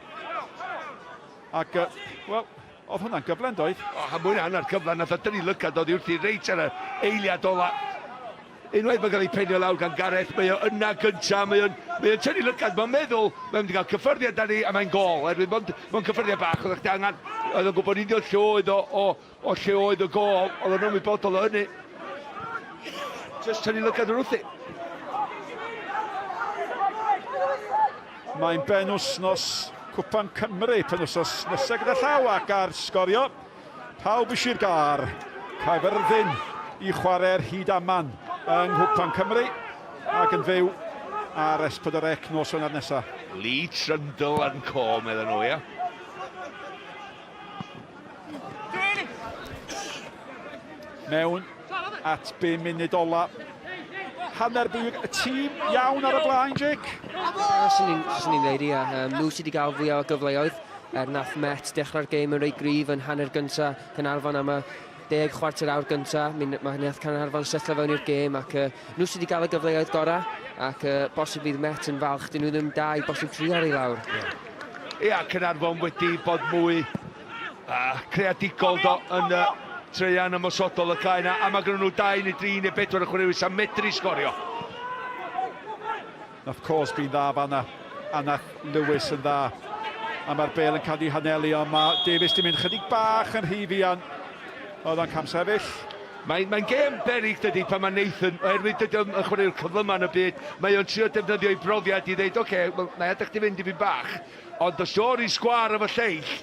Ac, uh, wel, oedd hwnna'n gyfle yn doedd? O, a mwy na hanner cyfle, nath o dynnu lygad oddi wrthi reit ar y eiliad ola. Unwaith mae'n cael ei penio lawr gan Gareth, mae o yna gynta, mae o'n mae o'n tynnu lygad, mae'n meddwl, mae'n mynd i gael cyffyrddiad 'da ni a mae'n gôl, oherwydd mond, mond cyffyrddiad bach oedd chdi angen, oedd o'n gwybod union lle oedd o, o, o lle oedd y gôl, oedd o'n ymwybodol o hynny. Just tynnu lygad o'r wrthi. Mae'n ben wsnos Cwpan Cymru penwsos nesaf gyda llaw ac ar sgorio. Pawb i Sir Gâr, Caerfyrddin i chwarae'r hyd aman yng Nghwpan Cymru ac yn fyw ar S4C nos Wener nesaf. Lee Trundle and Co, medden nhw, ia. Mewn at 5 munud ola. Hanner byw y tîm iawn ar y blaen, Jake. Swn i'n dweud, ia. Nhw sydd wedi cael fwyaf o gyfleoedd. Er nath Met dechrau'r gêm yn reit gryf yn hanner gynta Caernarfon am y deg chwarter awr gynta, mi mae nath Caernarfon setlo fewn i'r gêm ac uh, nhw sydd wedi cael y gyfleoedd gorau ac uh, bosib fydd Met yn falch, dyn nhw ddim dau, bosib tri ar ei lawr. Ia, yeah, Caernarfon wedi bod mwy uh, creadigol do yn uh, treian ymosodol y cae yna, a mae gen nhw dau neu dri neu bedwar o chwaraewyr sy'n medru sgorio. Nath Cosby'n dda fanna, a nath Lewis yn dda. A mae'r bel yn cael ei hanelu, ond mae Davies di mynd chydig bach yn rhy fuan. Oedd o'n camsefyll. Mae'n mae gêm berig dydy pan mae Nathan, oherwydd dydy o'n chwaraewr cyflyma yn y byd, mae o'n trio defnyddio ei brofiad i ddeud, oce, okay, well, na i adael chdi fynd i fi'n bach, ond os o'r i sgwar efo lleill,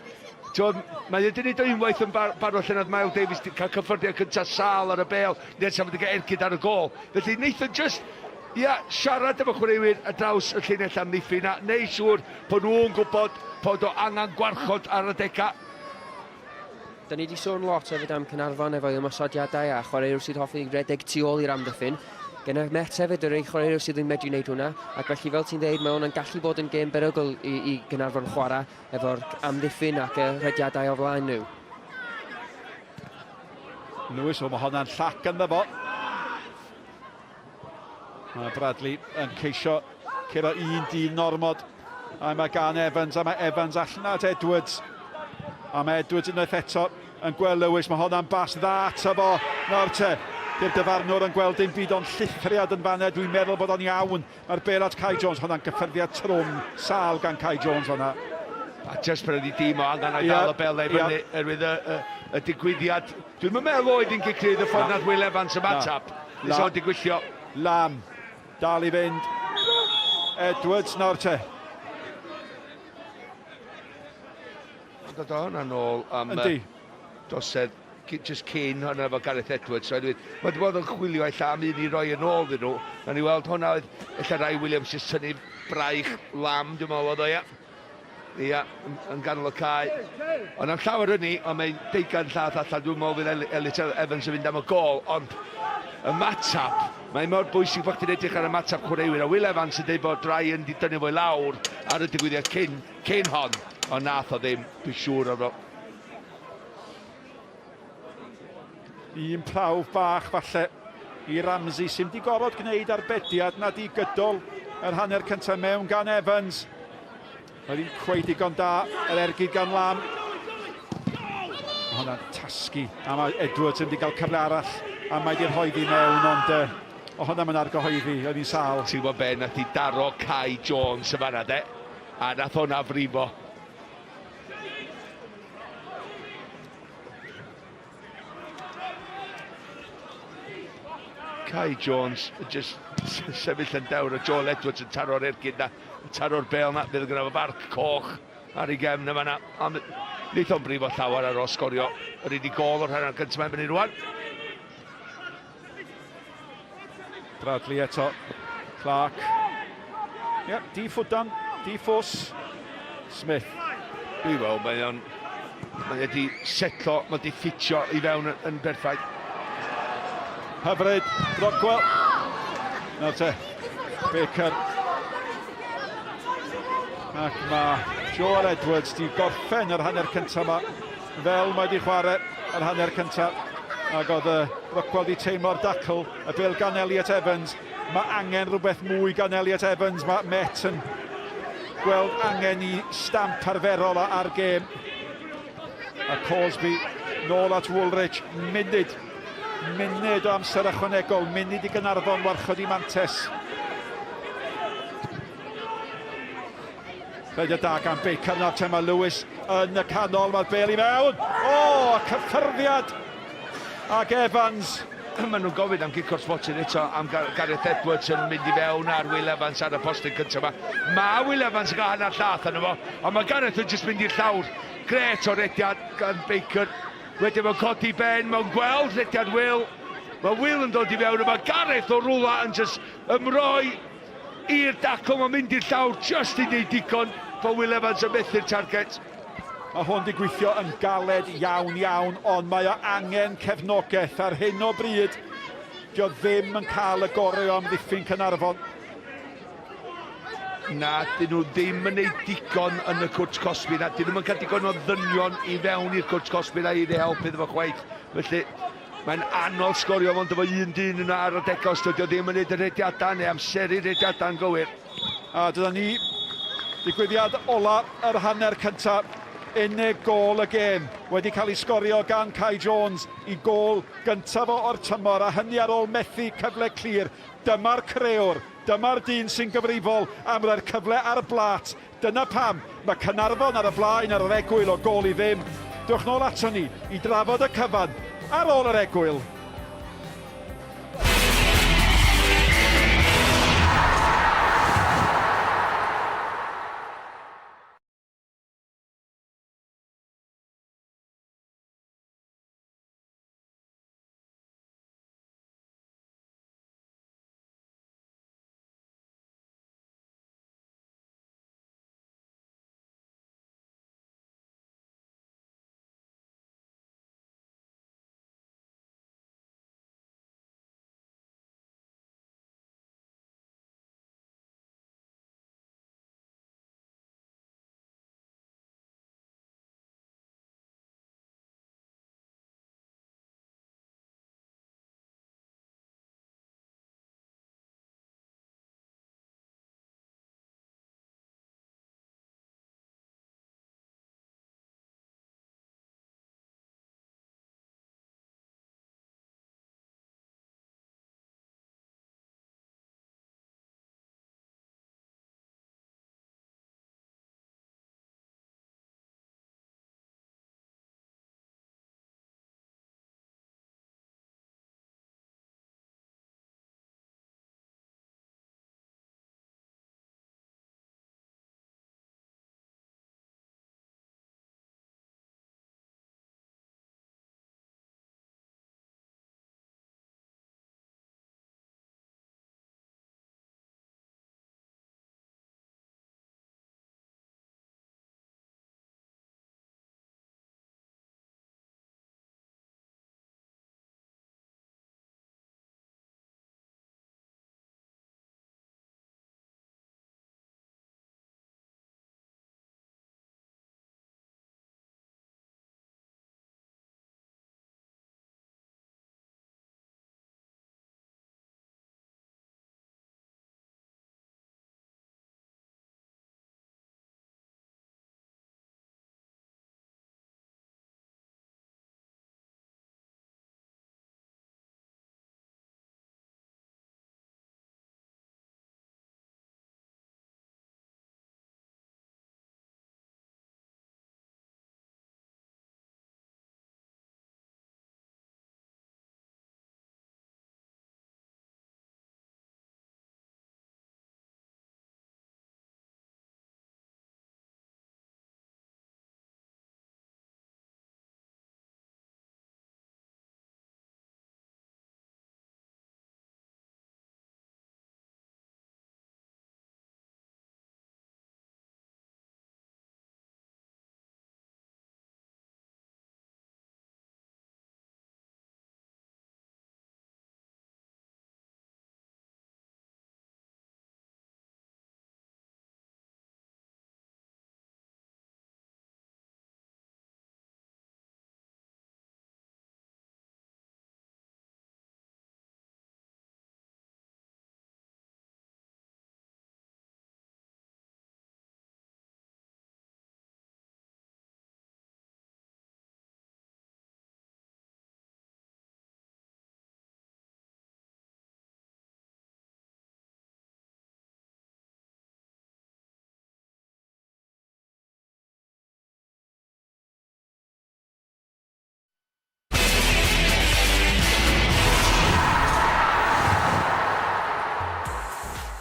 T'wod, mae e 'di neud o unwaith yn bar barod lle nath Miles Davies cael cyffyrddiad cyntaf sâl ar y bêl, nes am fod yn cael ergyd ar y gôl. Felly Nathan just Ia, siarad efo chwaraewyr ar draws y llinell amddiffyn a neud siŵr bod nhw'n gwybod bod o angen gwarchod ar adegau. Da ni wedi sôn lot hefyd am Caernarfon efo'i ymosodiadau a chwaraewr sydd hoffi redeg tu ôl i'r amddiffyn. Genna Met hefyd yr un chwaraewr sydd yn medru wneud hwnna, ac felly fel ti'n dweud, mae hwnna'n gallu bod yn gêm berygl i, i Gaernarfon chwarae efo'r amddiffyn ac y rhediadau o flaen nhw. Lewis, o mae honna'n llac ynddo fo. Mae Bradley yn ceisio curo un dyn ormod. A mae gan Evans, a mae Evans allan at Edwards. A mae Edwards unwaith eto yn gweld Lewis. Mae honna'n bas dda ato fo. Nawr te, di'r dyfarnwr yn gweld dim byd ond llithriad yn fanna. Dwi'n meddwl bod o'n iawn. Mae'r bel at Kai Jones. Honna'n gyffyrddiad trwm, sâl gan Kai Jones fanna. A jyst pan oedd i dîm o angen o'i ddal y bel na i fyny, erwydd y, y, y digwyddiad. Dwi'n meddwl oedd hi'n gicrydd y ffordd nath Will Evans ymateb. Nes o'n digwyllio. Lam, dal i fynd. Edwards nawr te. Ond dod o hwnna nôl am Yndi. dosedd just cyn hwnna efo Gareth Edwards. So, anyway, mae wedi bod yn chwilio ella am un i roi yn ôl iddyn nhw. Na ni weld hwnna oedd ella Rai Williams just tynnu braich Lam, dwi'n meddwl oedd o, ia. Ia, yn, yn ganol y cae. Ond am llawer hynny, ond mae'n deugain llath allan, dwi'n meddwl fydd Elliot Evans yn fynd am y gol, ond ymateb, mae mor bwysig bod chdi'n edrych ar ymateb chwaraewyr, a Will Evans yn dweud bod Ryan wedi dynnu fo i lawr ar y digwyddiad cyn, cyn hon, ond nath o ddim, dwi'n siŵr o fo. Un prawf bach falle i Ramsey sy'n wedi gorfod gwneud arbediad nad i gydol yr hanner cyntaf mewn gan Evans. Oedd hi'n cweith digon da yr ergyd gan Lam. Mae hwnna'n tasgu a mae Edwards yn wedi cael cyfle arall a mae wedi rhoi fi mewn ond uh, o hwnna mae'n argyhoeddi, oedd hi'n sâl. Ti'n gwybod be, nath i daro Kai Jones y fanna de, a nath hwnna frifo. Kai Jones just sefyll yn dewr a Joel Edwards yn taro'r ergyd na, taro'r bel na, fydd gyda fo farc coch ar ei gefn yma na. Ond wneith o'n brifo llawer ar ôl sgorio yr unig gol o'r hanner gyntaf mae'n mynd rwan. Bradley eto. Clark. Ie, yep, di ffwdan, di ffws. Smith. Dwi'n weld, mae o'n... Mae wedi setlo, mae wedi ffitio i fewn yn, yn berffaith. Hyfryd, Brockwell. Nawr te, Baker. Ac mae Joel Edwards di gorffen yr hanner cyntaf yma fel mae wedi chwarae yr hanner cyntaf. Ac oedd y Rockwell wedi teimlo'r dacl, y bel gan Elliot Evans. Mae angen rhywbeth mwy gan Elliot Evans. Mae Met yn gweld angen i stamp arferol ar gêm. A Cosby nôl at Woolrich, munud. Munud o amser ychwanegol, munud i Gaernarfon warchod i mantes. Rhediad da gan Baker nawr, te mae Lewis yn y canol, mae'r bel i mewn. O, oh, cyffyrddiad ag Evans. Maen nhw'n gofyn am gic o'r smotyn eto am Gareth Edwards yn mynd i fewn ar Will Evans ar y postyn cyntaf yma. Mae Will Evans yn cael hanner llath arno fo, ond mae Gareth yn jyst mynd i'r llawr. Gret o rediad gan Baker. Wedyn mae'n codi ben, mae'n gweld rediad Will. Mae Will yn dod i fewn, a mae Gareth o rwla yn jyst ymroi i'r dacl, mae'n mynd i'r llawr jyst i wneud digon fo Will Evans yn methu'r target. Mae hwn wedi gweithio yn galed iawn iawn, ond mae o angen cefnogaeth ar hyn o bryd. Dio ddim yn cael y gorau o amddiffyn Caernarfon. Na, dyn nhw ddim yn neud digon yn y cwrt cosbi na. Dyn nhw'n cael digon o ddynion i fewn i'r cwrt cosbi na i helpu iddo fo chwaith. Felly, mae'n anodd sgorio mond efo un dyn yna ar adegau os dydy o ddim yn neud y rediadau neu amseru rediadau'n gywir. A dyna ni, digwyddiad ola yr hanner cyntaf, unig gôl y gêm wedi cael ei sgorio gan Kai Jones i gôl gyntaf o o'r tymor, a hynny ar ôl methu cyfle clir. Dyma'r crëwr, dyma'r dyn sy'n gyfrifol am roi'r cyfle ar y blât. Dyna pam mae Caernarfon ar y blaen ar yr egwyl o gôl i ddim. Dewch nôl aton ni i drafod y cyfan ar ôl yr egwyl.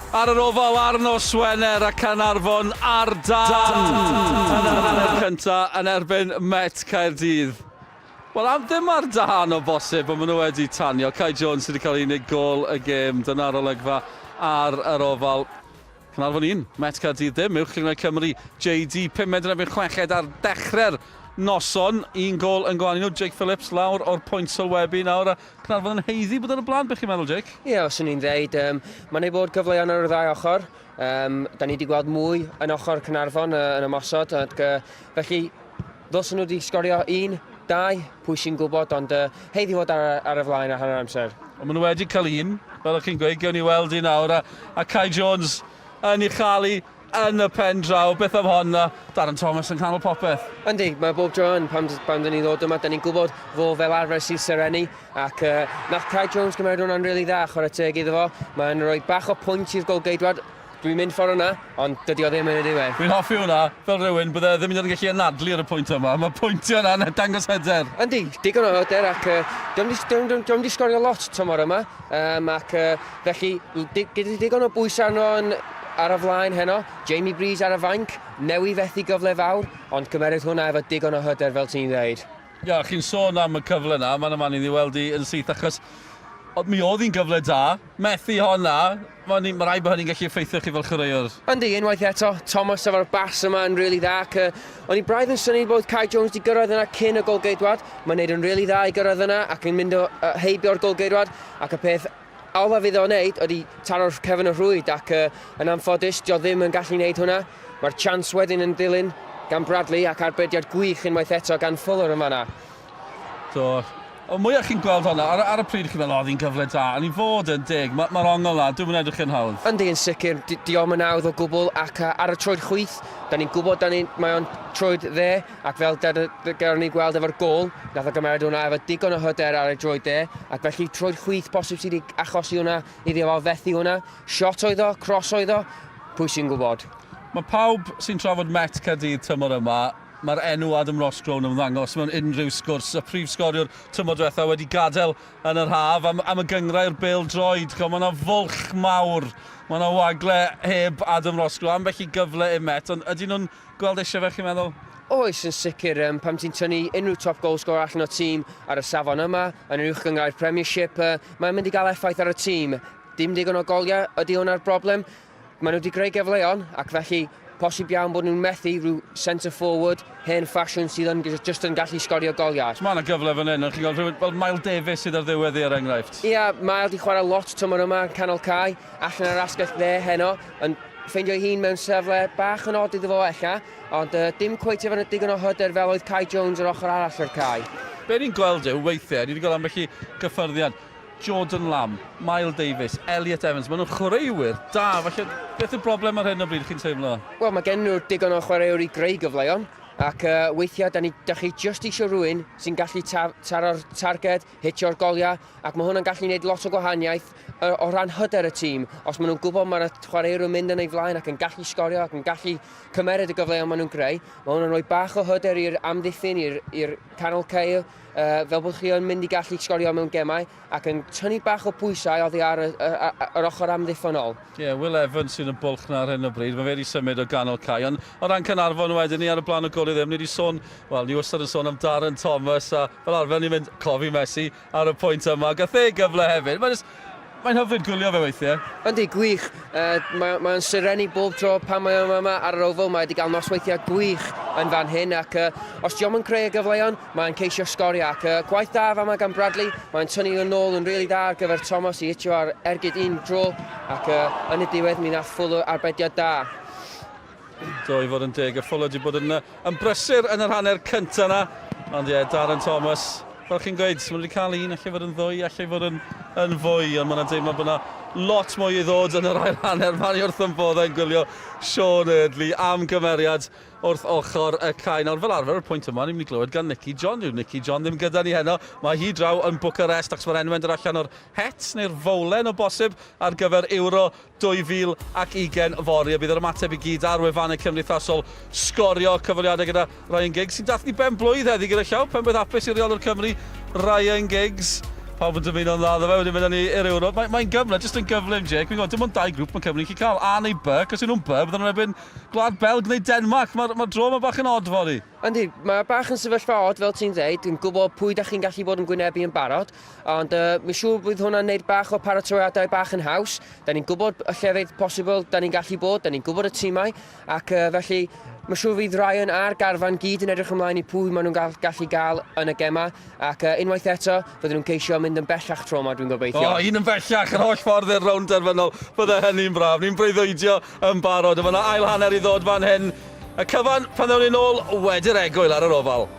Ar yr Oval ar nos Wener a Caernarfon ar dan yn yr hanner cynta yn erbyn Met Caerdydd. Wel, am ddim ar dan o bosib, ond maen nhw wedi tanio. Kai Jones sydd wedi cael unig gôl y gêm. Dyna'r olygfa ar yr Oval. Caernarfon 1, Met Caerdydd ddim. Uwch Gynghrair Cymru, JD, pumed yn erbyn chweched ar ddechrau'r noson. Un gôl yn gwahanu nhw, Jake Phillips lawr o'r pwynt sylwebu nawr. A Caernarfon yn haeddu bod ar y blaen, beth chi'n meddwl, Jake? Ie, yeah, os o'n i'n dweud, um, mae'n ei bod gyfleoedd ar y ddau ochr. Um, da ni wedi gweld mwy yn ochr Caernarfon uh, yn ymosod, ac, uh, felly ddylsyn nhw wedi sgorio un, dau, pwy sy'n gwybod, ond uh, heiddi fod ar, ar y flaen ar hanner amser. Ond maen nhw wedi cael un, fel o'ch chi'n gweud, gewn ni weld un nawr, a, a Kai Jones yn ei chael hi yn y pen draw. Beth am hon, a Darren Thomas yn canol popeth? Yndi, mae bob tro yn, pan, pan dyn ni'n ddod yma, dyn ni'n gwybod fo fel arfer sy'n serenu, ac uh, nath Kai Jones gymryd hwnna'n rili really dda, chwarae teg iddo fo. Mae'n rhoi bach o pwynt i'r golgeidwad, Dwi'n mynd ffordd yna, ond dydy o ddim yn y diwedd. Dwi'n hoffi hwnna, fel rhywun, bydde ddim yn gallu anadlu ar y pwynt yma. Mae pwyntio yna yn dangos hyder. Yndi, digon o hyder ac uh, diolch di, di sgorio lot tymor yma. Um, ac uh, felly, di, gyda digon o bwysau arno yn, ar y flaen heno. Jamie Breeze ar y fainc, newi fethu gyfle fawr, ond cymeryd hwnna efo digon o hyder fel ti'n dweud. Ia, chi'n sôn am y cyfle 'na, man a man i ni weld hi yn syth achos o- mi oedd hi'n gyfle da, methu honna, ma' ni- ma' raid bod hynny'n gallu effeithio chi fel chwaraewr. Yndi, unwaith eto, Thomas efo'r bas yma yn rili dda ac uh, o'n i braidd yn synnu bod Kai Jones di gyrraedd yna cyn y golgeidwad. Mae'n neud yn rili dda i gyrraedd yna ac yn mynd o uh, heibio'r golgeidwad ac y peth olaf iddo wneud ydy taro'r cefn y rhwyd ac uh, yn anffodus, dio ddim yn gallu wneud hwnna. Mae'r chance wedyn yn dilyn gan Bradley ac arbediad gwych unwaith eto gan Fuller yn fanna. Do. O mwyaf chi'n gweld hwnna, ar, ar y pryd chi'n meddwl, o, ddi'n gyfle da, ond i fod yn deg, mae'r ma ongl na, dwi'n mynd edrych yn hawdd. Yndi, yn sicr, diolch yn hawdd o gwbl, ac ar y troed chwith, da ni'n gwybod da ni, mae o'n troed dde, ac fel gawn ni gweld efo'r gôl, nath o gymeryd hwnna efo digon o hyder ar y droed dde, ac felly troed chwith posib sydd wedi achosi hwnna, iddi fo fethu hwnna. Shot oedd o, cross oedd o, pwy sy'n gwybod? Mae pawb sy'n trafod Met Caerdydd tymor yma, mae'r enw Adam Roscrow yn ymddangos mewn unrhyw sgwrs. Y prif sgoriwr tymor diwetha wedi gadael yn yr haf am, am y gynghrair bêl-droed. Mae yna fwlch mawr, mae yna wagle heb Adam Roscrow. Ambell i gyfle i Met, ond ydyn nhw'n gweld eisiau fe, chi'n meddwl? Oes, yn sicr, um, pam ti'n tynnu unrhyw top goal scorer allan o tîm ar y safon yma, yn yr uwch gynghrair Premiership, uh, mae'n mynd i gael effaith ar y tîm. Dim digon o goliau, ydy hwnna'r broblem? Maen nhw wedi greu gyfleon, ac felly posib iawn bod nhw'n methu rhyw centre forward hen ffasiwn sydd yn, just yn gallu sgorio goliau. Mae yna gyfle fan hyn, ond chi'n gweld rhywun fel Mael Davies sydd ar ddiwedd i er enghraifft. Ia, yeah, Mael di chwarae lot tymor yma yn canol cae, allan ar asgell dde heno, yn ffeindio ei hun mewn safle bach yn od iddo fo ella, ond uh, dim cweit efo digon o hyder fel oedd Kai Jones ar ochr arall o'r cae. Be ni'n gweld yw, weithiau, ni wedi gweld ambell i gyffyrddiad, Jordan Lamb, Mael Davies, Elliot Evans, maen nhw'n chwaraewyr da, felly beth yw'r broblem ar hyn o bryd chi'n teimlo? Wel, mae gen nhw digon o chwaraewyr i greu gyfleon, ac uh, weithiau da, ni, da chi just eisiau rhywun sy'n gallu ta taro'r targed, hitio'r goliau, ac mae hwnna'n gallu gwneud lot o gwahaniaeth uh, o ran hyder y tîm. Os maen nhw'n gwybod mae'r chwaraewr yn mynd yn ei flaen ac yn gallu sgorio ac yn gallu cymeryd y gyfleon maen nhw'n greu, mae hwnna'n rhoi bach o hyder i'r amddiffyn, i'r canol cae, uh, fel bod chi yn mynd i gallu sgorio mewn gemau ac yn tynnu bach o pwysau oddi ar y, y, y, yr ochr amddiffynol. Ie, yeah, Will Evans sy'n y bwlch na ar hyn o bryd, mae fe wedi symud o ganol cae, ond o ran Caernarfon wedyn ni ar y blaen o gol i ddim, ni wedi sôn, wel, ni wastad yn sôn am Darren Thomas, a fel arfer ni'n mynd cofi Messi ar y pwynt yma, gath e gyfle hefyd. Mae'n just, Mae'n hyfryd gwylio fe weithiau. Yndi, gwych. Uh, Mae'n mae syrenu bob tro pan mae o'n yma ar yr Oval. Mae wedi cael nosweithiau gwych yn fan hyn ac uh, os diolch yn creu y gyfleon, mae'n ceisio sgorio ac uh, gwaith da fama gan Bradley. Mae'n tynnu yn ôl yn rili really dda ar gyfer Thomas i hitio ar ergyd un dro ac uh, yn y diwedd mi nath Fuller arbediad da. Do, i fod yn deg, y Fuller wedi bod yn, yn brysur yn yr hanner cyntaf yna. Ond ie, yeah, Darren Thomas, fel chi'n gweud, maen nhw wedi cael un, allai fod yn ddwy, allai fod yn, yn fwy, ond mae'n deimlo bod yna lot mwy i ddod yn yr ail hanner. Mae'n wrth yn boddau yn gwylio Sean Eardley am gymeriad wrth ochr y cae. Nawr, fel arfer, y pwynt yma, ni'n mynd i glywed gan Nicky John. Dyw Nicky John ddim gyda ni heno. Mae hi draw yn Bucharest, achos mae'r enwau'n dod allan o'r het neu'r fowlen o bosib ar gyfer Euro 2020 fory, a bydd yr ymateb i gyd ar wefannau cymdeithasol Sgorio. Cyfweliadau gyda Ryan Giggs, sy'n dathlu ben blwydd heddi gyda llaw, pen blwydd hapus i reolwr Cymru, Ryan Giggs. Pawb yn dymuno'n dda iddo fe, wedyn mynd â ni i'r Ewrop. Mae'n mae gyfle, jyst yn gyflym, Jake. Fi'n gwybod, dim ond dau grŵp mae Cymru'n gallu cael, A neu B. Cos nhw'n B, bydden nhw'n erbyn Gwlad Belg neu Denmark. Mae'r mae dro yma bach yn od fory. Yndi, mae bach yn sefyllfa od, fel ti'n dweud. Dwi'n gwybod pwy da chi'n gallu bod yn gwynebu yn barod, ond uh, mi'n siŵr bydd hwnna'n neud bach o paratoiadau bach yn haws. Da ni'n gwybod y llefydd posibl da ni'n gallu bod, da ni'n gwybod y tîmau, Ac uh, felly, mae'n siŵr fydd Ryan a'r garfan gyd yn edrych ymlaen i pwy maen nhw'n gall, gallu gael yn y gemau. Ac uh, unwaith eto, fydden nhw'n ceisio mynd yn bellach tro yma, dwi'n gobeithio. O, un yn bellach, yr holl ffordd i'r rownd derfynol. Bydde hynny'n braf. Ni'n breuddwydio yn barod. Mae yna ail hanner i ddod fan hyn. Y cyfan, pan ddewn ni'n ôl, wedi'r egwyl ar yr ofal.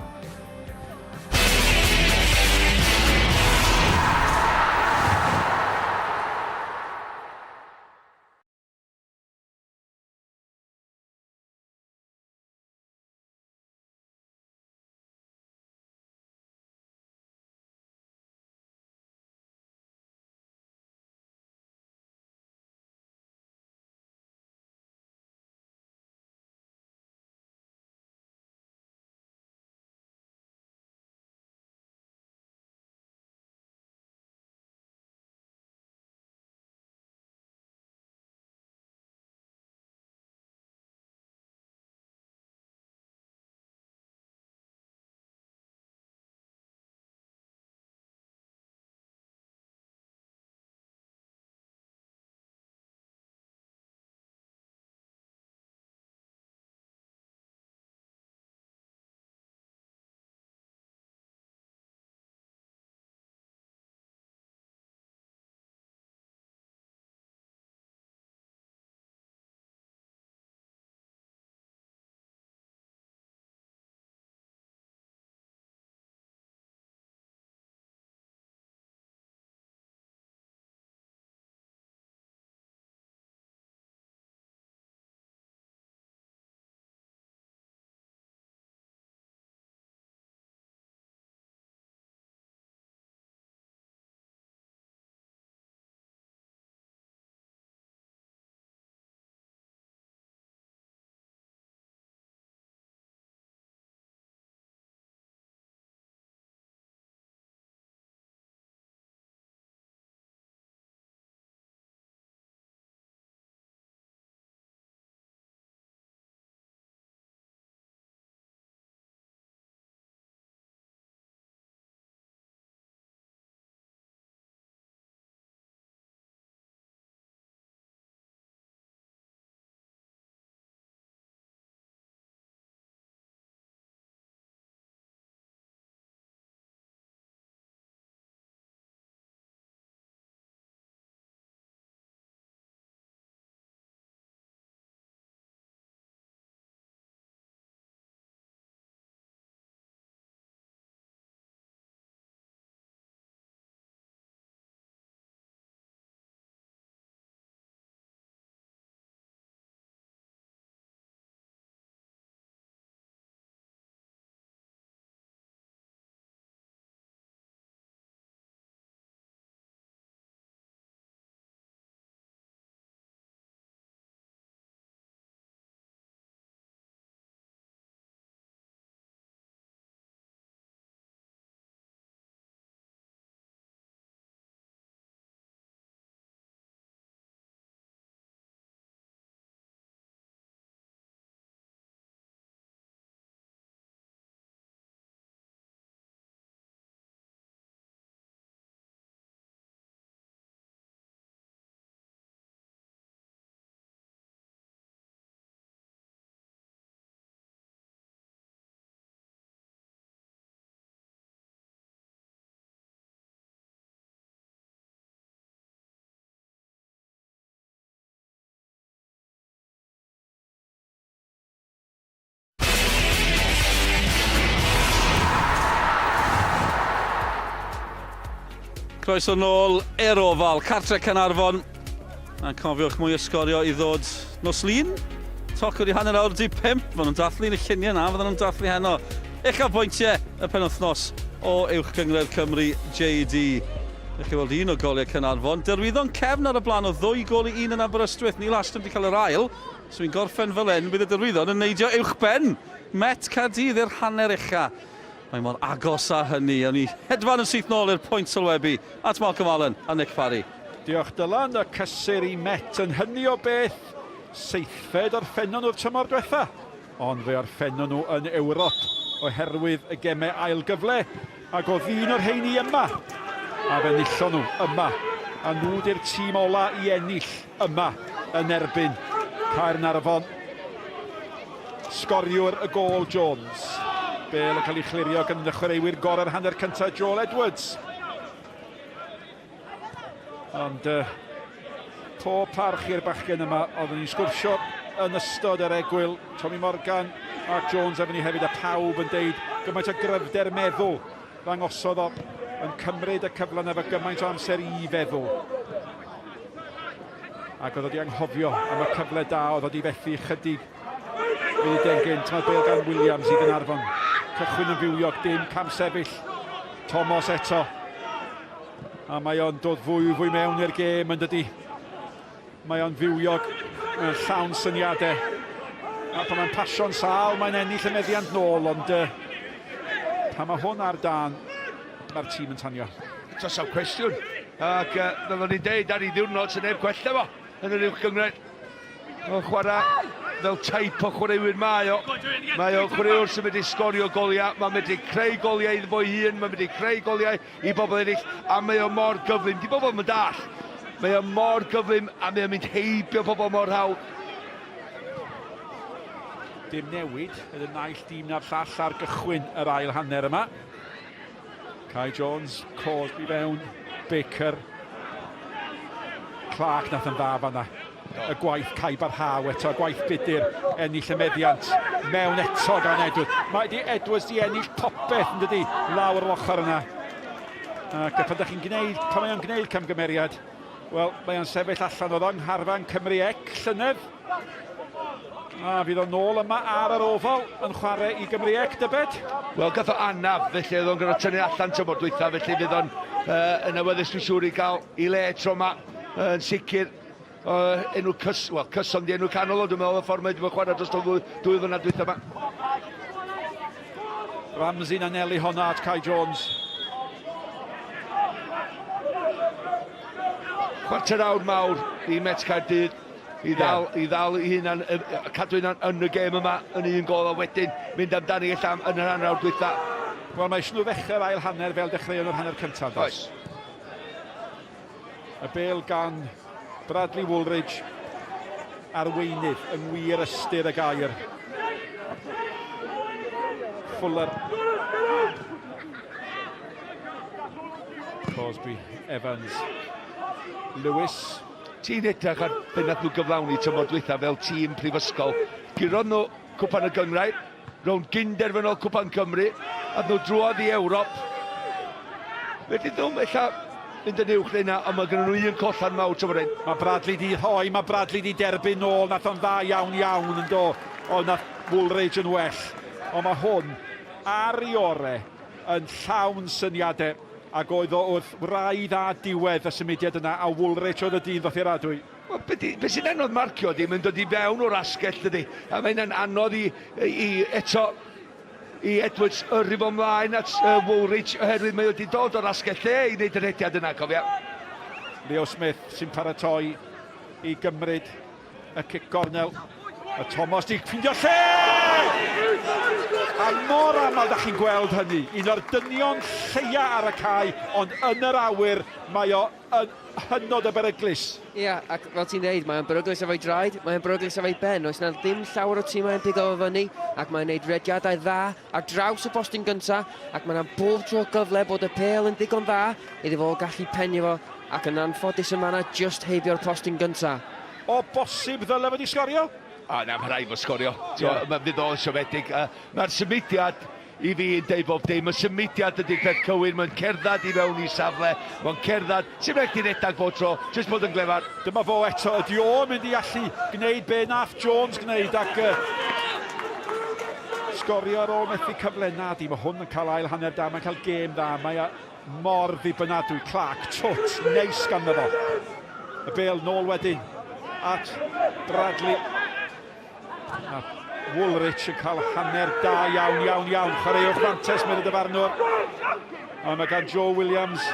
Croeso nôl i'r Ofal, cartre Caernarfon. A cofiwch mwy o sgorio i ddod nos Lun. Toc wedi hanner awr di pump. Maen nhw'n dathlu yn y lluniau na, fydden nhw'n dathlu heno. Uchafbwyntiau y penwythnos o Uwch Gynghrair Cymru JD. Ych chi weld un o goliau Caernarfon. Derwyddon cefn ar y blaen o ddwy gol i un yn Aberystwyth. Neil Ashton wedi cael yr ail. So i'n gorffen fel hyn, bydd y Derwyddon yn neidio uwchben Met Caerdydd i'r hanner ucha. Mae mor agos â hynny. Awn ni hedfan yn syth nôl i'r pwynt sylwebu at Malcolm Allen a Nick Parry. Diolch Dylan, y cysur i Met yn hynny o beth. Seithfed orffennon nhw'r tymor diwetha, ond fe orffennon nhw yn Ewrop oherwydd y gemau ail gyfle, ac oedd un o'r rheini yma, a fe enillon nhw yma, a nhw di'r tîm ola i ennill yma yn erbyn Caernarfon. Sgoriwr y gôl Jones. Bêl yn cael ei chlirio gan un o chwaraewyr gorau'r hanner cyntaf, Joel Edwards. Ond pob parch i'r bachgen yma, oeddwn ni'n sgwrsio yn ystod yr egwyl, Tommy Morgan, Mark Jones efo ni hefyd, a pawb yn deud gymaint o gryfder meddwl ddangosodd o yn cymryd y cyfle yna efo gymaint o amser i feddwl. Ac oedd o wedi anghofio am y cyfle da oedd o wedi fethu chydig funudau'n gynt. Mae'r bêl gan Williams i Gaernarfon. Cychwyn yn fywiog, dim camsefyll. Thomas eto. A mae o'n dod fwy fwy mewn i'r gêm yn dydy. Mae o'n fywiog, mae'n llawn syniadau. A pan mae'n pasio'n sâl, mae'n ennill y meddiant nôl, ond uh, pan mae hwn ar dan, mae'r tîm yn tanio. Does am cwestiwn. Ac uh, fel o'n i'n deud, ar ei ddiwrnod sy'n neb gwella fo yn yr uwch gynghrair. Mae'n chwarae fel teip o chwaraewyr mae o. Mae o'n chwaraewr sy'n medru sgorio goliau, mae'n medru creu goliau iddo fo'i hun, mae'n medru creu goliau i bobl eraill, a mae o mor gyflym. Di bobl yn dall. Mae o mor gyflym a mae o'n mynd heibio pobl mor hawdd. Dim newid yn y naill dîm na'r llall ar gychwyn yr ail hanner yma. Kai Jones, Cosby fewn, Baker, Clark nath yn dda fanna. Y gwaith Kai Barhaw eto, gwaith budur, ennill y meddiant mewn eto gan Edwards. Mae di Edwards di ennill popeth yn dydi, lawr yr ochr yna. Ac pan da chi'n gwneud, pan mae o'n gwneud camgymeriad, wel, mae o'n sefyll allan oedd o'n ngharfan Cymru ec llynedd. A fydd o'n nôl yma ar yr ofal yn chwarae i Gymru ec, dybed? Wel, gath o anaf, felly oedd o'n gorfod tynnu allan tymor dwytha, felly fydd o'n uh, yn awyddus dwi'n siŵr i gael i le tro yma, uh, yn sicr. Uh, enw cys, well, cyson di enw canol o, dwi'n meddwl y ffordd mae wedi bod chwarae dros y ddwy flynedd dwytha yma. Ramsey'n anelu honna at Kai Jones. Chwarter awr mawr i Met Caerdydd i ddal, yeah. i ddal i hunan, cadw hunan yn y gêm yma yn un gol a wedyn mynd amdani ella yn yr hanner awr dwytha. Wel, mae eisiau nhw ddechrau'r ail hanner fel dechreuon nhw'r hanner cyntaf, does? Y bêl gan Bradley Woolridge, arweinydd yng ngwir ystyr y gair. Fuller. Crosby, Evans, Lewis. Ti'n edrych ar be nath nhw gyflawni tymor dwytha fel tîm prifysgol. Guron nhw Cwpan y Gynghrair, rownd gyn-derfynol Cwpan Cymru, a nhw drwodd i Ewrop. Felly nhw'n ella mynd yn uwch na hynna, ond mae gen nhw un collan mawr tymor hyn. Mae Bradley di rhoi, mae Bradley di derbyn nôl, nath o'n dda iawn iawn yn do, ond nath Woolridge yn well. Ond mae hwn ar ei ore yn llawn syniadau, ac oedd o wrth wraidd a diwedd y symudiad yna, a Woolridge oedd y dyn ddoth i'r adwy. Wel, be, di, be sy'n anodd marcio di, mae'n dod i fewn o'r asgell, dydy. A mae hynna'n anodd i, i, eto i Edwards yrru fo mlaen at Woolridge, oherwydd mae wedi dod o'r asgell lle i wneud y rhediad yna, cofia. Leo Smith sy'n paratoi i gymryd y cic gornel. A Thomas di ffindio lle! A mor aml da chi'n gweld hynny. Un o'r dynion lleia ar y cae, ond yn yr awyr mae o yn hynod o beryglus. Ia, ac fel ti'n dweud, mae o'n beryglus efo'i draed, mae o'n beryglus efo'i ben. Oes na ddim llawer o tîmau yn pigo fo fyny, ac mae'n gwneud rediadau dda ar draws y postyn gynta, ac mae yna bob tro gyfle bod y pêl yn ddigon dda iddo fo gallu penio fo, ac yn anffodus yn fanna just heibio'r postyn gynta. O bosib ddyle fod i sgorio? O na, mae rhaid fo sgorio. Yeah. Mae fydd o'n siomedig. Mae'r symudiad i fi yn deud bob dim. Y symudiad ydy'r peth cywir. Mae'n cerdded i fewn i safle. Mae'n cerdded. Sy'n rhaid i redag bob tro. Jyst bod yn glefar. Dyma fo eto. Ydy o'n mynd i allu gwneud be nath Jones gwneud ac uh, sgorio ar ôl methu cyfle. Na di, mae hwn yn cael ail hanner da. Mae'n cael gêm dda. Mae mor ddibynadwy. Clark, twt, neis ganddo fo. Y bêl nôl wedyn at Bradley. A Woolrich yn cael hanner da iawn, iawn, iawn. Chwaraewch fantes, medd y dyfarnwr. Ond mae gan Joe Williams.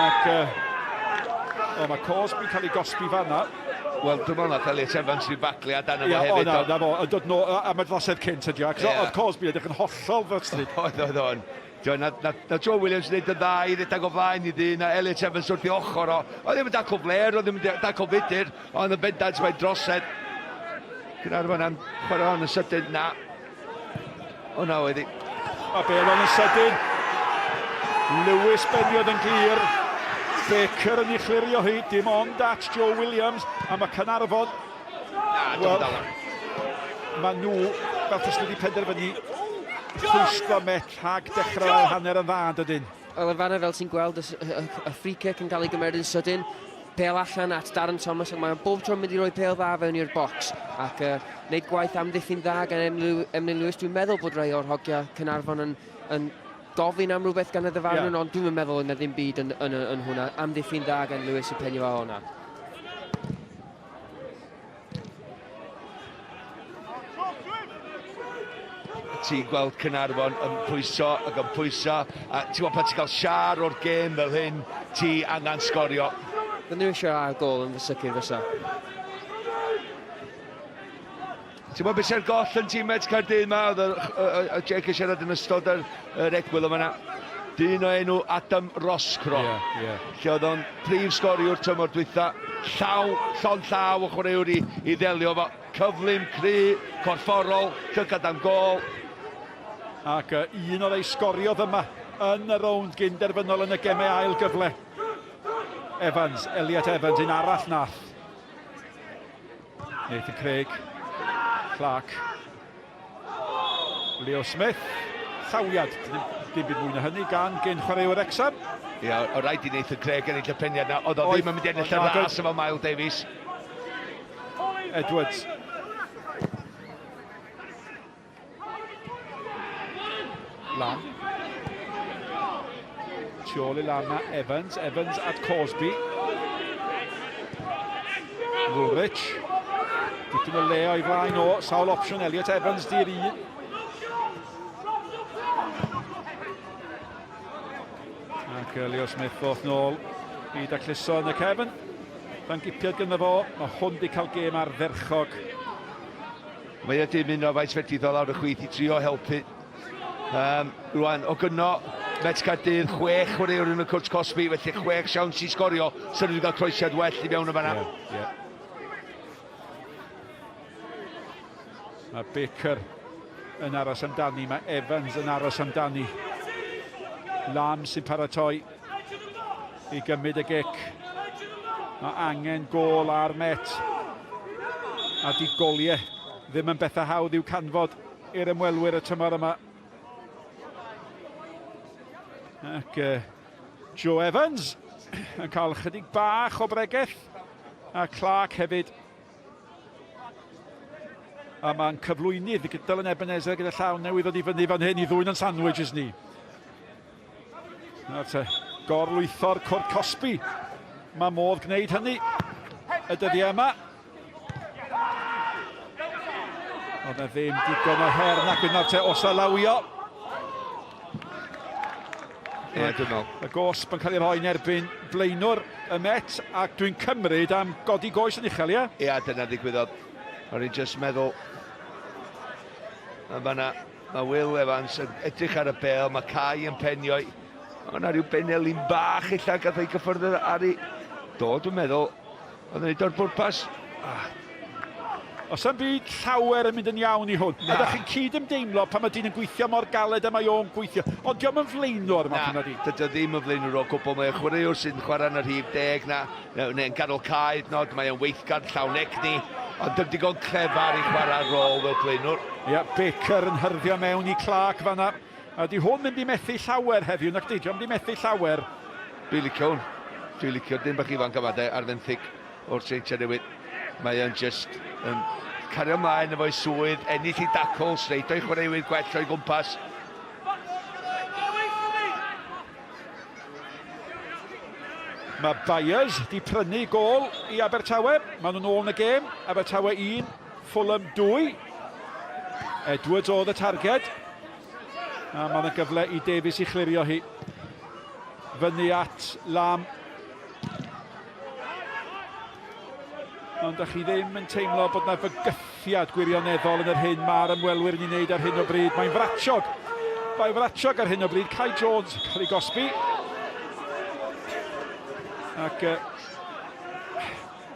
Ac, o, mae Cosby'n cael ei gosbi fanna. Wel, dwi'n meddwl nath Elliot Evans rhyw fagliad arno fo Ia, o hefyd. na, na fo, yn dod nôl, a mae drosedd cynt ydi o, ac yeah. Oedd Cosby edrych yn hollol ddystryd. Oedd, oedd o'n. Tio, na, na, na Joe Williams yn gwneud yn dda i redeg o flaen i ddyn, a Elliot Evans wrth i ochr o. Oedd ddim yn dacl fler, oedd ddim yn dacl fudur, ond yn bendant mae'n drosedd. Caernarfon am chwarae hon yn sydyn, na. O na oedd hi. A bel on yn sydyn. Lewis beniodd yn glir. Baker yn ei chlirio hi, dim ond at Joe Williams, a mae Caernarfon. Na, Wel, mae nhw, fel tas wedi penderfynu, rhwystro Met rhag dechrau ail hanner yn dda, yn dydyn? Wel, yn fanna fel ti'n gweld y, y, y free kick yn cael ei gymeryd yn sydyn, pêl allan at Darren Thomas ac mae'n bob tro'n mynd i roi pêl dda fewn i'r bocs ac wneud gwaith amddiffyn dda gan Emlyn Lewis. Dwi'n meddwl bod rhai o'r hogia Caernarfon yn, yn gofyn am rhywbeth gan y ddyfarnwr, yeah. Ond dwi'n meddwl yna ddim byd yn, yn, yn, yn hwnna. Amddiffyn dda gan Lewis y penio fo hwnna. Ti'n gweld Caernarfon yn pwyso ac yn pwyso, a ti'n gweld pan ti'n cael siar o'r gêm fel hyn, ti angen sgorio. Fydden nhw eisiau ail gol yn fy sicr fysa. Ti'n gwybod beth sy'n goll yn tîm Met Caerdydd yma? Oedd y, y, y Jake yn siarad yn ystod yr, yr egwyl yma. Dyn o enw Adam Roscrow. Yeah, yeah. Lle oedd o'n prif sgoriwr tymor dwytha. Llaw, llond llaw o chwaraewr i, i ddelio fo. Cyflym, cry, corfforol, llygad am gol. Ac un o'r ei sgoriodd yma yn y rownd gyn-derfynol yn y gemau ail gyfle. Evans, Elliot Evans, un arall nath. Nathan Craig, Clark, Leo Smith, llawiad, dim byd mwy na hynny gan gyn chwaraewr Wrexham. Ia, o rhaid i Nathan Craig ennill y peniad na, oedd o ddim yn mynd i ennill y ras efo Miles Davies. Edwards. Lam. Tu ôl i Lam mae Evans. Evans at Cosby. Woolrich. Dipyn o le o'i flaen o. Sawl opsiwn. Elliot Evans di'r un. Ac Leo Smith ddoth nôl i dacluso yn y cefn. Fan gipiad gyda fo. Mae hwn di cael gêm ardderchog. Mae wedi mynd o faes fedrith o lawr y chwith i trio helpu. Um, rwan, o gynno, Met Caerdydd, chwech chwaraewr yn y cwrt cosbi, felly chwech siawns i sgorio, sy'n wedi cael croesiad well i mewn o fanna. Yeah, yeah. Mae Baker yn aros amdani, mae Evans yn aros amdani. Lam sy'n paratoi i gymryd y gic. Mae angen gôl ar Met. A di goliau ddim yn bethau hawdd i'w canfod i'r ymwelwyr y tymor yma. Ac Joe Evans yn cael chydig bach o bregeth. A Clark hefyd. A mae'n cyflwynydd Dylan Ebenezer gyda llaw newydd ddod i fyny fan hyn i ddwyn yn sandwiches ni. Nawr te, gorlwytho'r cwrt cosbi. Mae modd gwneud hynny y dyddiau yma. Ond na ddim digon o her nac yn nawr te, os alawio. Ie, dwi'n meddwl. Y gosb yn cael ei rhoi yn erbyn blaenwr y Met, ac dwi'n cymryd am godi goes yn uchel, ie? Ie, dyna ddigwyddodd. O'n i'n just meddwl, yn fanna, mae Will Evans yn edrych ar y bel, mae Kai yn penio. Mae yna rhyw benelin bach ella gath ei gyffwrdd ar ei... Do, dwi'n meddwl, oedd yn neud o'r bwrpas. Ah. Os am byd llawer yn mynd yn iawn i hwn. Na. Ydych chi'n cyd-ymdeimlo pan mae dyn yn gweithio mor galed a mae o'n gweithio. Ond diolch yn flaenor, Malcolm, na di. Dydy o ddim yn flaenor o gwbl. Mae o'n chwaraewr sy'n chwarae yn y rhif deg na, neu'n ganol cae, nod, mae o'n weithgar, llawn egni, ond dim digon clefar i chwarae rôl fel blaenwr. Ie, yeah, Baker yn hyrddio mewn i Clark fanna. A di hwn mynd i methu llawer heddiw, nac di? Dio'm di methu llawer. Dwi'n licio hwn. Dwi'n licio dyn bach ifanc yma de, ar fenthyg o'r Seintiau Newydd. Mae o'n just yn cario ymlaen efo'i swydd, ennill i dacls, reid o'i chwaraewyr gwell o'i gwmpas. Mae Byers di prynu gôl i Abertawe. Maen nhw'n ôl yn y gêm. Abertawe 1, Fulham 2. Edwards oedd y targed. A mae yna gyfle i Davies i chlirio hi. Fyny at Lam. Ond da chi ddim yn teimlo bod yna fygythiad gwirioneddol yn yr hyn mae'r ymwelwyr yn ei wneud ar hyn o bryd. Mae'n fratiog. Mae'n fratiog ar hyn o bryd. Kai Jones yn cael ei gosbi. Ac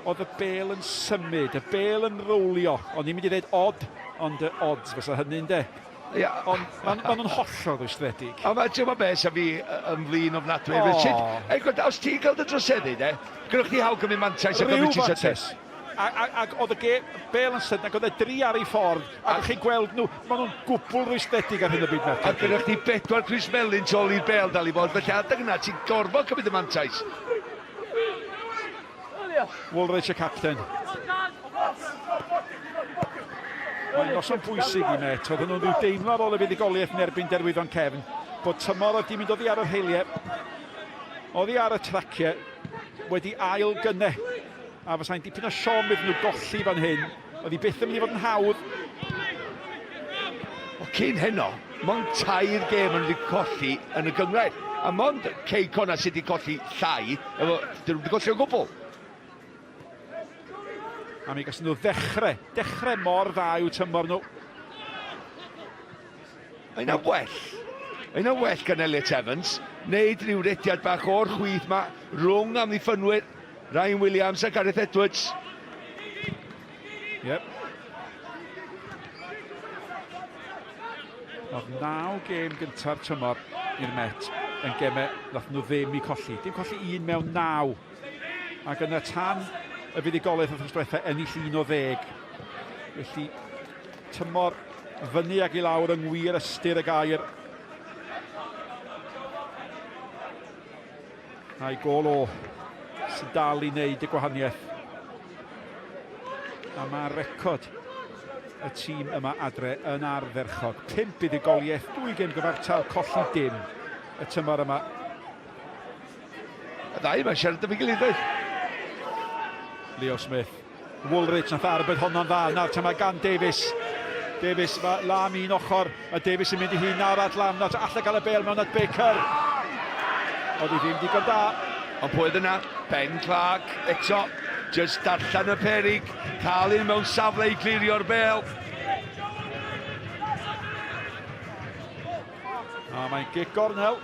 oedd y bel yn symud, y bel yn rowlio. O'n i'n mynd i ddweud odd, ond uh, odds fysa hynny'n de. Ia. Ond maen ma nhw'n hollol rwystredig. A mae, ti'n gwybod beth, sa fi yn flin ofnadwy. Oh. Sut, ei, gwrdd, os ti'n cael dy droseddu, de, gyda chdi hawl gymryd mantais a gymryd ti mantais. Ac oedd y ge, bel yn sydyn, ac oedd e dri ar ei ffordd, ac o'ch chi'n gweld nhw, maen nhw'n gwbl rwystredig ar hyn o bryd, Merched. A gyda chdi bedwar crys melyn tu ôl i'r bel dal i fod, felly adeg yna ti'n gorfod cymryd y mantais. Woolridge y capten. Mae'n noson bwysig i Met. Oedden nhw'n rhyw deimlo ar ôl y fuddugoliaeth yn erbyn Derwyddon Cefn bod tymor oedd di mynd oddi ar y rheiliau, oddi ar y traciau, wedi ail gynne. A fasai'n dipyn o siom iddyn nhw golli fan hyn. Oedd hi byth yn mynd i fod yn hawdd. Wel, cyn heno, mond tair gêm maen nhw wedi colli yn y gynghrair. A mond Cei Connah sydd wedi colli llai, efo, dyn nhw wedi colli o gwbl. A mi gason nhw ddechrau, dechrau mor dda i'w tymor nhw. Mae yna well. Mae yna well gan Elliot Evans. Wneud rhyw rediad bach o'r chwith ma, rhwng amddiffynwyr Ryan Williams a Gareth Edwards. Yep. Oedd naw gêm gynta'r tymor i'r Met yn gemau nath nhw ddim i colli. Dim colli un mewn naw. Ac yna tan y fuddugoliaeth wythnos diwetha ennill un o ddeg. Felly tymor fyny ag i lawr yng ngwir ystyr y gair. A'i gôl o sy'n dal i wneud y gwahaniaeth. A mae record y tîm yma adre yn ardderchog. Pump buddugoliaeth, dwy gêm gyfartal, colli dim y tymor yma. Y ddau yma'n siarad efo'i gilydd, doedd? Leo Smith. Woolridge nath arbed honno'n dda. Nawr te mae gan Davies. Davies, mae Lam un ochr. Mae Davies yn mynd i hun nawr at Lam. Nawr allai gael y bel mewn at Baker. Oedd hi ddim digon da. Ond pwy oedd yna? Ben Clark eto. Just darllen y perig. Cael un mewn safle i glirio'r bel. A mae'n gic gornel.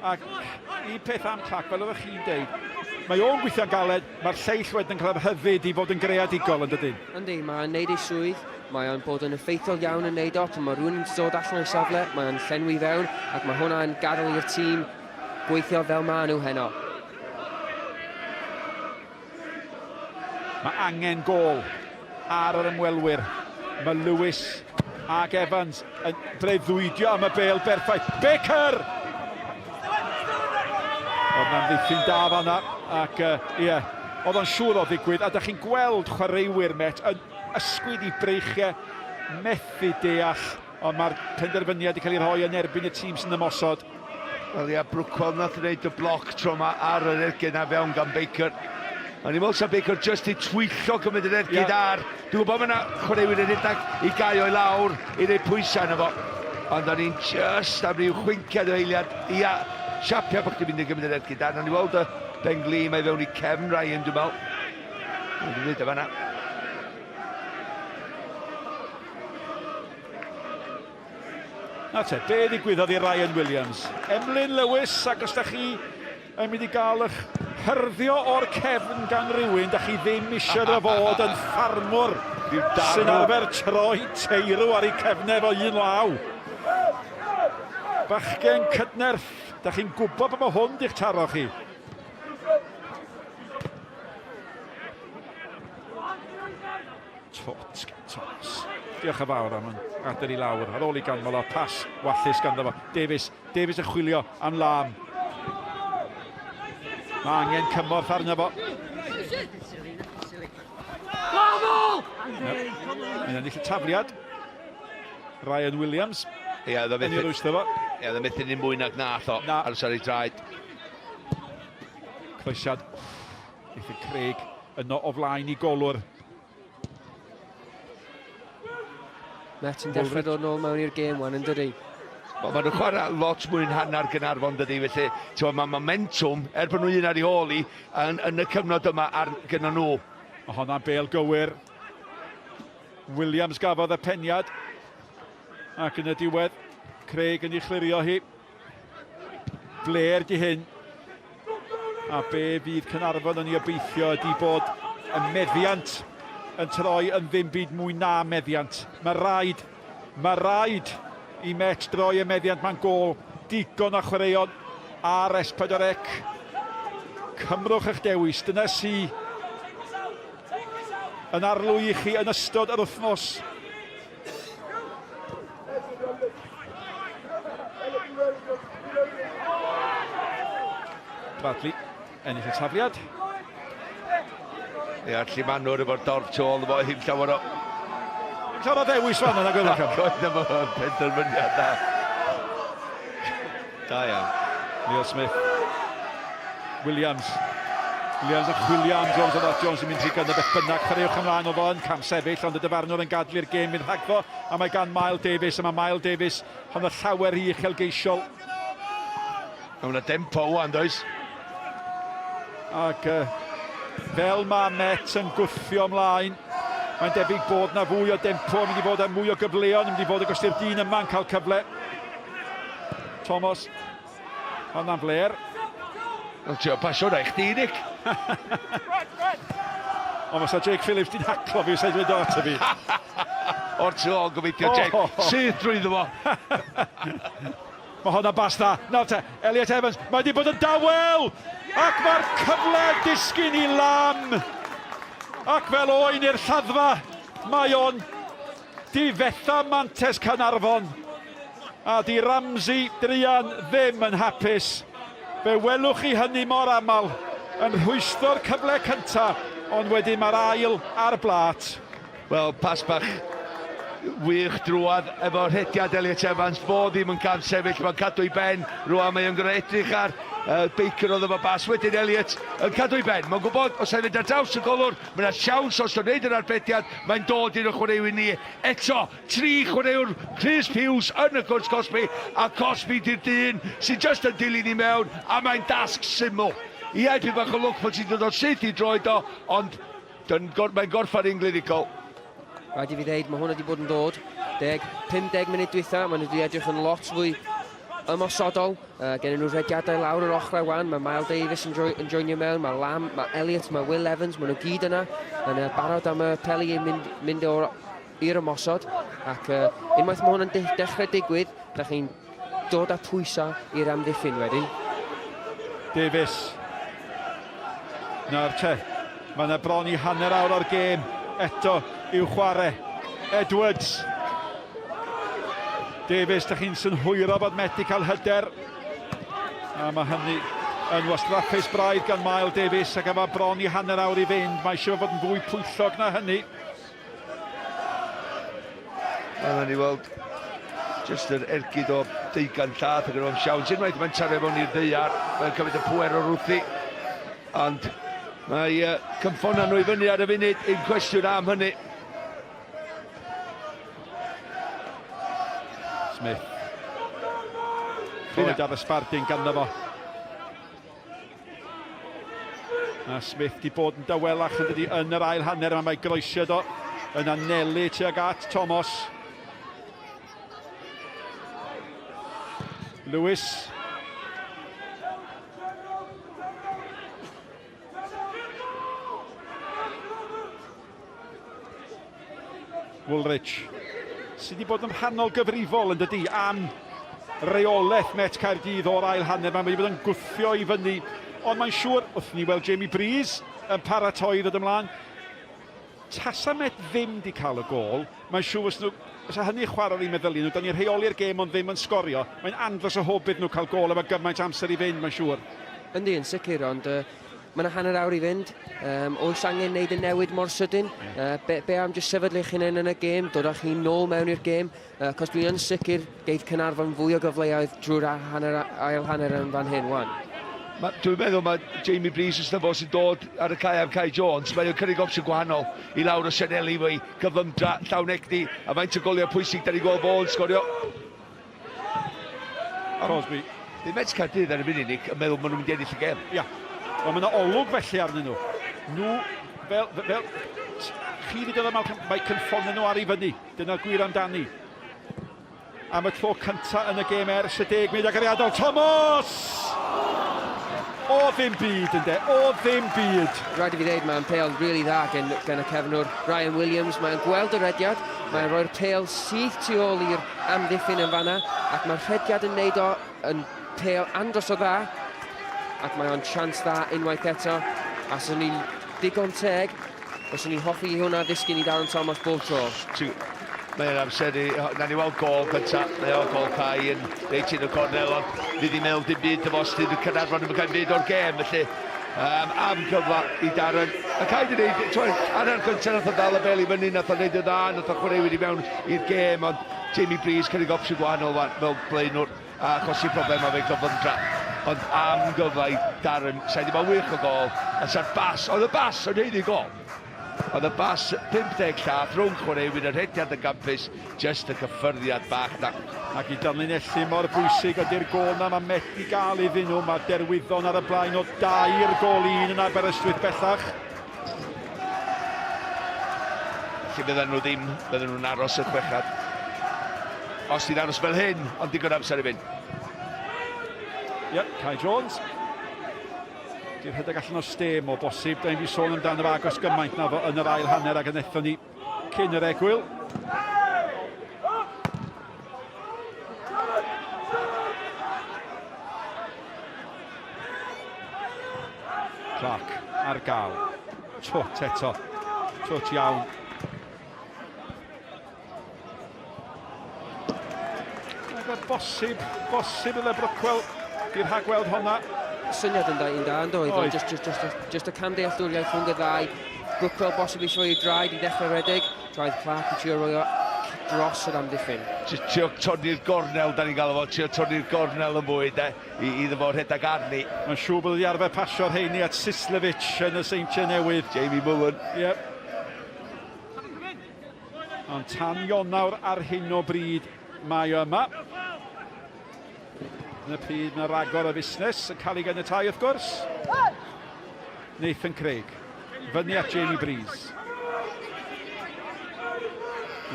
Ac un peth am Clark, fel oeddech chi'n deud, mae o'n gweithio'n galed, mae'r lleill wedyn yn cael yr hyfyd i fod yn greadigol yn dydyn? Yndi, mae'n neud ei swydd, mae o'n bod yn effeithiol iawn yn neud o, pan mae rhywun yn dod allan o'i safle, mae o'n llenwi fewn, ac mae hwnna'n gadael i'r tîm gweithio fel maen nhw heno. Mae angen gôl ar yr ymwelwyr. Mae Lewis ac Evans yn breuddwydio am y bêl berffaith. Baker! Oedd na'n ddiffyn da fanna, ac ie, uh, yeah, oedd o'n siŵr o ddigwydd, a da chi'n gweld chwaraewyr Met yn ysgwyd i breichiau, methu deall, ond mae'r penderfyniad wedi cael ei rhoi yn erbyn y tîm sy'n ymosod. Wel ia, Brookwell nath wneud y bloc tro 'ma ar yr ergyd 'na fewn gan Baker. O'n i'n meddwl sa Baker jyst i twyllo cymryd yr ergyd yeah. ar. Dwi'n gwybod mae yna chwaraewyr yn rhedeg i gau o'i lawr i roi pwysau arno fo. Ond o'n i'n just am ryw chwinciad o eiliad. Ia, siapio bod chdi'n mynd i gymryd yr ergyd ar. O'n i weld y Ben Glee mae fewn i cefn Ryan, dwi'n meddwl. Dwi'n dweud o fanna. Na te, be ddigwyddodd i Ryan Williams? Emlyn Lewis, ac os da chi yn mynd i gael eich hyrddio o'r cefn gan rywun, da chi ddim eisiau iddo fod yn ffarmwr sy'n arfer troi teirw ar ei cefnau efo un law. Bachgen cydnerth, da chi'n gwybod bod mae hwn di'ch taro chi. Tot gan Thomas. Diolch yn fawr am yn gadael i lawr. Ar ôl i ganmol o pas wallus ganddo fo. Davies, Davies yn chwilio am Lam. Mae angen cymorth arno fo. Mae'n ennill y tafliad. Ryan Williams. Ie, oedd o Yn ei rwystro fo. Ie, oedd o methu ddim mwy nag nath o. Na. Aros ar ei draed. Croesiad. Eitha Craig yno o flaen i golwr. Met yn dechrau dod nôl mewn i'r gêm wan, yn dydy? Wel, maen nhw'n chwarae lot mwy yn hanner Gaernarfon, dydy, felly ti'n mae momentum, er bod nhw un ar ei ôl i, yn, yn y cyfnod yma ar gyda nhw. Mae honna'n bel gywir. Williams gafodd y peniad. Ac yn y diwedd, Craig yn ei chlirio hi. Blair di hyn. A be fydd Caernarfon yn ei obeithio ydy bod y meddiant yn troi yn ddim byd mwy na meddiant. Mae rhaid, mae rhaid i Met droi y meddiant mae'n gol. Digon o chwaraeon ar S4C. Cymrwch eich dewis, dyna sy yn arlwy i chi yn ystod yr wythnos. Bradley, ennill y tafliad. Ie, yeah, Llimanwr efo'r dorf tu ôl efo hyn llawer o... Llawer o ddewis fan yna, gwelwch. Oedd efo penderfyniad da. Da iawn. Neil Smith. Williams. Williams yn chwilio am Jones, ond Jones yn mynd rhy gynnar beth bynnag. Chwaraewch ymlaen oedd o yn cam sefyll, ond y dyfarnwr yn gadw i'r gêm mynd rhagddo. A mae gan Mael Davies, a mae Mael Davies hon y llawer rhy uchelgeisiol. Mae yna dempo wan, does? Ac uh, fel mae Met yn gwthio ymlaen, mae'n debyg bod na fwy o dempo, yn mynd i fod â mwy o gyfleon, yn mynd i fod y gosti'r dyn yma'n cael cyfle. Thomas, honna'n fler. Wel, ti'n pasio hwnna i chdi, Nick. Ond fysa Jake Phillips di'n haclo fi, sa'i dweud o ato fi. O'r tu ôl, gobeithio, Jake. Oh. Syth drwyddo fo. Mae hwnna bas dda. Nawr te, Elliot Evans, mae wedi bod yn dawel! Ac mae'r cyfle disgyn i Lam! Ac fel oen i'r lladdfa, mae o'n difetha mantes Caernarfon. A di Ramsey druan ddim yn hapus. Fe welwch chi hynny mor aml, yn rhwystro'r cyfle cyntaf, ond wedyn mae'r ail ar blât. Wel, pas bach wych drwad efo rhediad Elliot Evans. Fo ddim yn cam sefyll, mae'n cadw ei ben. Rwan mae o'n gorfod edrych ar uh, Baker oedd efo bas. Wedyn Elliot yn cadw ei ben. Mae'n gwybod os ei fynd ar draws y golwr, mae yna siawns os o'n neud yr arbediad, mae'n dod i'r chwaraewyr ni eto. Tri chwaraewr Chris Hughes yn y cwrs cosbi, a cosbi di'r dyn sy'n just yn dilyn i mewn, a mae'n dasg syml. Ia, dwi bach o lwc bod ti'n dod o syth i droed o, ond Dyn, mae'n gorffan un glinigol. Rhaid i fi ddeud, mae hwnna wedi bod yn dod. 10, 50 munud dwytha, maen nhw wedi edrych yn lot fwy ymosodol. Uh, gen nhw rhediadau lawr yr ochrau wan, mae Miles Davies yn, yn joinio mewn, mae Lam, mae Elliot, mae Will Evans, maen nhw gyd yna yn uh, barod am y peli i mynd, mynd o'r i'r ymosod. Ac uh, unwaith mae hwn yn dechrau digwydd, da chi'n dod â pwysau i'r amddiffyn wedyn. Davies. Nawr te, mae yna bron i hanner awr o'r gêm eto i'w chwarae. Edwards. Davies, da chi'n synhwyro bod Met cael hyder. A mae hynny yn wastraffus braidd gan Mael Davies ac efo bron i hanner awr i fynd. Mae eisiau fod yn fwy pwyllog na hynny. Wel, ni weld jyst yr ergyd o deugan llath ac yn o'n siawns. Unwaith mae'n taro fewn i'r ddaear, mae'n cymryd y pwer o'r wrthi. Ond mae uh, cymffona nhw i fyny ar y funud, un cwestiwn am hynny. Smith. Troed ar y sbardun ganddo fo. A Smith di bod yn dawelach yn dydi yn yr ail hanner yma, mae groesiad o yn anelu tuag at Thomas. Lewis. Woolrich, sydd wedi bod yn rhannol gyfrifol yn dydy am reolaeth Met Caerdydd o'r ail hanner. Mae wedi bod yn gwthio i fyny, ond mae'n siŵr, wrth ni weld Jamie Breeze yn paratoi i ddod ymlaen, tasa Met ddim wedi cael y gôl, mae'n siŵr os nhw, fysa hynny chwarae i meddyliau nhw, da ni'n rheoli'r gêm ond ddim yn sgorio, mae'n andros o hwb iddyn nhw cael gôl efo gymaint amser i fynd, mae'n siŵr. Yndi, yn sicr, ond uh, Mae yna hanner awr i fynd. Um, oes angen wneud y newid mor sydyn? Uh, be, be am jyst sefydlu eich hunain yn y gêm, dod â chi nôl mewn i'r gêm? Uh, cos dwi yn sicr geith Caernarfon fwy o gyfleoedd drwy'r hanner, ail hanner yn fan hyn, wan. Ma, dwi'n meddwl mae Jamie Breeze os na fo sy'n dod ar y cae am Kai Jones, mae o'n cynnig opsiwn gwahanol i lawr o Sianeli fo'i cyflymdra, llawn egni, a faint o goliau pwysig da ni'n gweld fo'n sgorio. Crosby. Di Met Caerdydd ar y funud, Nick, yn meddwl maen nhw'n mynd i ennill y gêm. Ia. Wel, mae yna olwg felly arnyn nhw. Nhw, fel, fel, chi ddudodd am Malcolm, mae cynffon nhw ar ei fyny. Dyna'r gwir amdani. Am y tro cynta yn y gêm ers y deg munud agoriadol, Thomas! O ddim byd, ynde, o ddim byd. Rhaid i fi ddeud, mae'n pêl rili dda gen, gen y cefnwr Ryan Williams. Mae'n gweld y rediad, mae'n rhoi'r pêl syth tu ôl i'r amddiffyn yn fanna, ac mae'r rhediad yn neud o yn pêl andros o dda, ac mae o'n chance dda unwaith eto, a swn i'n digon teg Fyswn i'n hoffi i hwnna ddisgyn i Darren Thomas bob tro. Mae'n amser i... Na ni weld gol cynta. Mae o gol Kai yn reit yn y cornel, ond fi ddim meddwl dim byd efo os dydd y Caernarfon ddim yn cael byd o'r gêm, felly um, am gyfle i Darren. A Kai di wneud, twel, hanner cyntaf nath o ddal y bel i fyny, nath o wneud y dda, nath o chwaraewyr i mewn i'r gêm, ond Jamie Breeze cynnig opsiwn gwahanol fel blaenwr a achosi problemau fe gyflymdra. Ond am gyfle i Darren, sa'i ddim wych o gol, a sa'r bas, oedd y bas yn haeddu gol. Oedd y bas 50 llath rhwng chwaraewyr, y rhediad yn gampus, jyst y cyffyrddiad bach na. Ac i danlinellu mor bwysig ydy'r gôl na mae methu gael iddyn nhw. Mae Derwyddon ar y blaen o dair gôl i un yn Aberystwyth bellach. Felly fyddan nhw ddim, fyddan nhw'n aros y chwechad. Os ti'n aros fel hyn, ond digon amser i fynd. Ie, yep, Kai Jones. Di'r rhedeg allan o stêm o bosib. Da ni'n fi sôn amdano fo agos gymaint na fo yn yr ail hanner ag yn ni cyn yr egwyl. Clark ar gael. Twt eto. Twt iawn. Ac oedd bosib, bosib iddo Brockwell i'r rhagweld honna. Syniad yn da, un da, yn doedd? Oedd. Just, just, just, just y camdealltwriaeth rhwng y ddau. Brookwell bosib eisiau ei draed i ddechrau redeg. Traed Clark yn trio roi o dros yr amddiffyn. Just trio torri'r gornel, da ni'n gael fo, trio torri'r gornel yn fwy, de, i, iddo fo rhedeg arni. Mae'n siŵr bod wedi arfer pasio'r rheini at Sislevic yn y Seintiau Newydd. Jamie Mullen. Yep. Ond tan Ionawr ar hyn o bryd mae o yma. Yn y pryd mae ragor o fusnes yn cael ei ganiatáu wrth gwrs. Nathan Craig. Fyny at Jamie Breeze.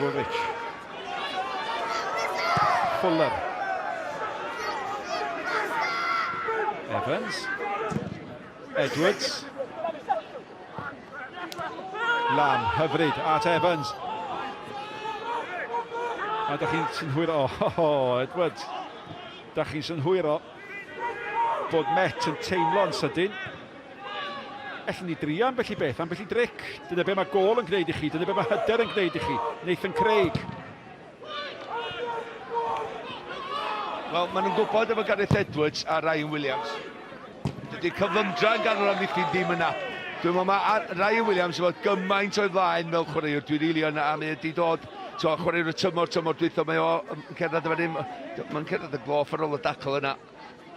Woolrich. Fuller. Evans. Edwards. Lam, hyfryd, at Evans. A da chi'n synhwyro, oh, oh, oh, Edwards. Da chi'n synhwyro bod Met yn teimlo'n sydyn. Ellwn ni drio ambell i beth, ambell i dric. Dyna be mae gôl yn gwneud i chi, dyna be mae hyder yn gwneud i chi. Nathan Craig. Wel, maen nhw'n gwybod efo Gareth Edwards a Ryan Williams. Dydy cyflymdra yn ganol amddiffyn ddim yna. Dwi'n meddwl mae Ryan Williams efo gymaint o'i flaen fel chwaraewr. Dwi'n rili yn am wedi dod so, chwaraewr y tymor, tymor dwytho, mae o yn cerdded efo ddim, mae'n cerdded y gloff ar ôl y dacl yna.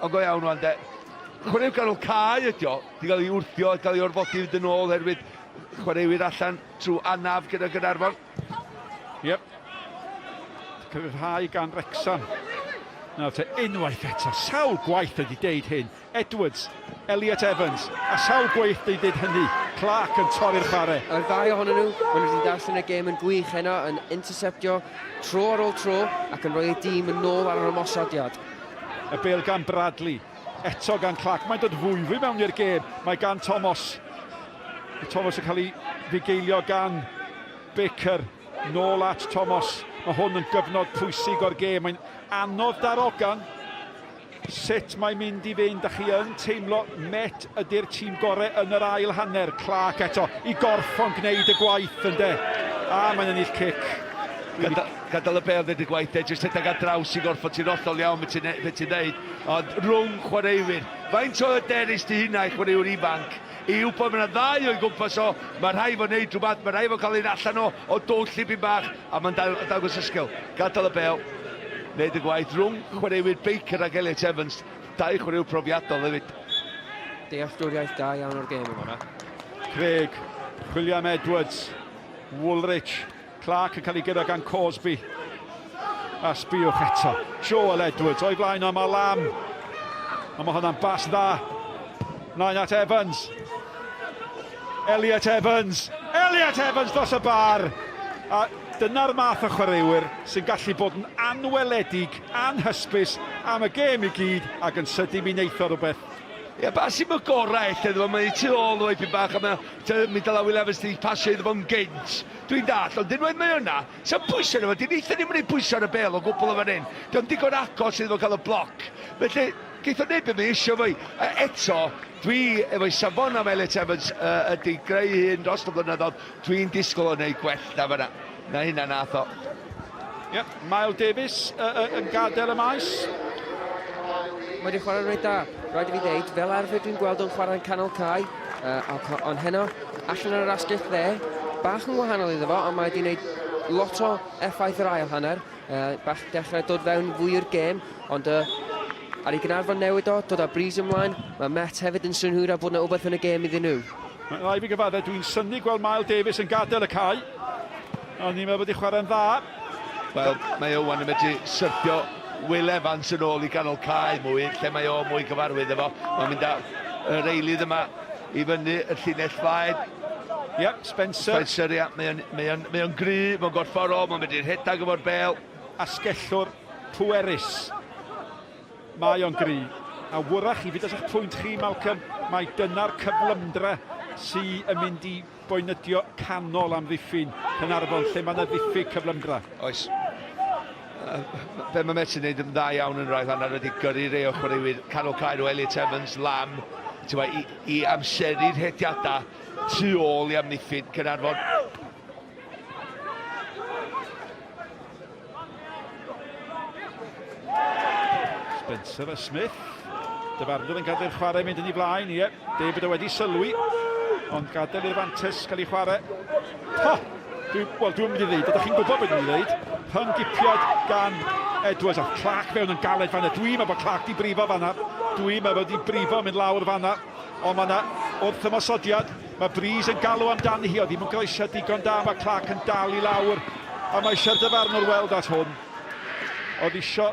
Ond go iawn rwan de, chwaraewr ganol cae ydi o, di gael ei wrthio, gael ei orfodi fynd yn ôl herwydd chwaraewyr allan trwy anaf gyda Gaernarfon. Yep. Cyfrhau gan Wrecsam. Nawr te, unwaith eto, sawl gwaith ydi deud hyn. Edwards, Elliot Evans, a sawl gwaith ydi deud hynny. Clark yn torri'r chwarae. Yr ddau ohonyn nhw, maen nhw wedi darllen y gêm yn gwych heno, yn interceptio tro ar ôl tro ac yn rhoi eu dîm yn ôl ar yr ymosodiad. Y bêl gan Bradley, eto gan Clark. Mae'n dod fwyfwy mewn i'r gêm. Mae gan Thomas. Thomas yn cael ei fugeilio gan Baker nôl at Thomas. Mae hwn yn gyfnod pwysig o'r gêm. Mae'n anodd darogan sut mae'n mynd i fynd. Da chi yn teimlo Met ydy'r tîm gorau yn yr ail hanner. Clark eto i gorffon gwneud y gwaith ynde. A mae'n ennill cic. Gadael, gadael y bel wneud y gwaith e, jyst rhedeg ar draws i gorffod, ti'n hollol iawn beth ti'n be ti'n dweud, ond rhwng chwaraewyr, faint o hyderus di hynna i chwaraewyr ifanc i wybod mae yna ddau o'i gwmpas o, mae rhaid fo wneud rhywbeth, mae rhaid fo cael un allan o, o dwll tipyn bach, a mae'n dangos y sgil. Gadael y bel, wneud y gwaith rhwng chwaraewyr Baker ac Elliot Evans, dau chwaraewr profiadol hefyd. Dealltwriaeth da iawn o'r gêm yma. Craig, chwilio am Edwards, Woolrich, Clark yn cael ei gyrra gan Cosby. A sbiwch eto. Joel Edwards o'i flaen o, mae Lam. A mae hwnna'n bas dda. Mlaen at Evans. Elliot Evans. Elliot Evans dros y bar. A dyna'r math o chwaraewyr sy'n gallu bod yn anweledig, anhysbys am y gêm i gyd ac yn sydyn mi wneith o rhywbeth. Ie, bas i'm y gorau ella iddo fo, mae tu ôl o ipyn bach a mae mynd â Will Evans di pasio iddo fo'n gynt. Dwi'n dall, ond unwaith mae yna, sa'm pwysau arno fo, di neitha ddim yn ei pwysau ar y bel o gwbl o fan hyn. Dio'm digon agos iddo fo cael y bloc. Felly, geith o neud be mae eisiau fo'i. A eto, dwi efo'i safon am Elliot Evans uh, ydy greu hun dros y blynyddoedd, dwi'n disgwyl o wneud gwell na fyna. Na hynna nath o. Yep, Mael Davies uh, uh, yn gadael y maes. Mae wedi chwarae'n reit da. Rhaid i fi ddeud, fel arfer dwi'n gweld o'n chwarae'n canol cae, uh, ond heno, allan ar yr asgell dde, bach yn wahanol iddo fo, ond mae wedi gwneud lot o effaith yr ail hanner. Uh, bach dechrau dod fewn fwy i'r gêm, ond uh, ar ei Gaernarfon newid o, dod â Breeze ymlaen, mae Met hefyd yn synhwyro bod yna wbeth yn y gêm iddyn nhw. Mae'n rhaid fi gyfadde, dwi'n synnu gweld Mael Davies yn gadael y cae. O'n i'n meddwl bod i chwarae'n dda. Wel, mae Owen yn medru syrthio Will Evans yn ôl i ganol cae mwy, lle mae o mwy gyfarwydd efo. Mae'n mynd â yr eilydd yma i fyny y llinell flaen. Ie, yep, Spencer. Spencer, ia. Mae o'n, mae o'n, mae o'n gry, mae'n gorfforol, mae'n medru rhedeg efo'r bel. Asgellwr pwerus. Mae o'n gry. A wyrach i fyd eich pwynt chi, Malcolm, mae dyna'r cyflymdra sy yn mynd i boenydio canol amddiffyn Caernarfon, lle mae yna ddiffyg cyflymdra. Oes. Be mae Met yn neud yn dda iawn yn yr ail hanner ydy gyrru rei o chwaraewyr canol cae nhw, Elliot Evans, Lam, i, i amseru'r rhediadau tu ôl i amddiffyn Caernarfon. Spencer a Smith. Dyfarnwr yn gadael chwarae mynd yn ei flaen. Ie, David o wedi sylwi. Ond gadael i'r fantes cael ei chwarae. Ha! Dwi, wel, dwi'n mynd i ddeud, ydych chi'n gwybod beth dwi'n mynd i ddeud. Rhyng-gipiad gan Edwards a Clark fewn yn galed fanna. Dwi'n meddwl bod Clark di brifo fanna. Dwi'n meddwl bod di brifo mynd lawr fanna. Ond mae yna wrth ymosodiad. Mae Breeze yn galw amdani hi, oedd ddim yn groesiad digon da, mae Clark yn dal i lawr, a mae eisiau'r dyfarnwr weld at hwn. Oedd isio...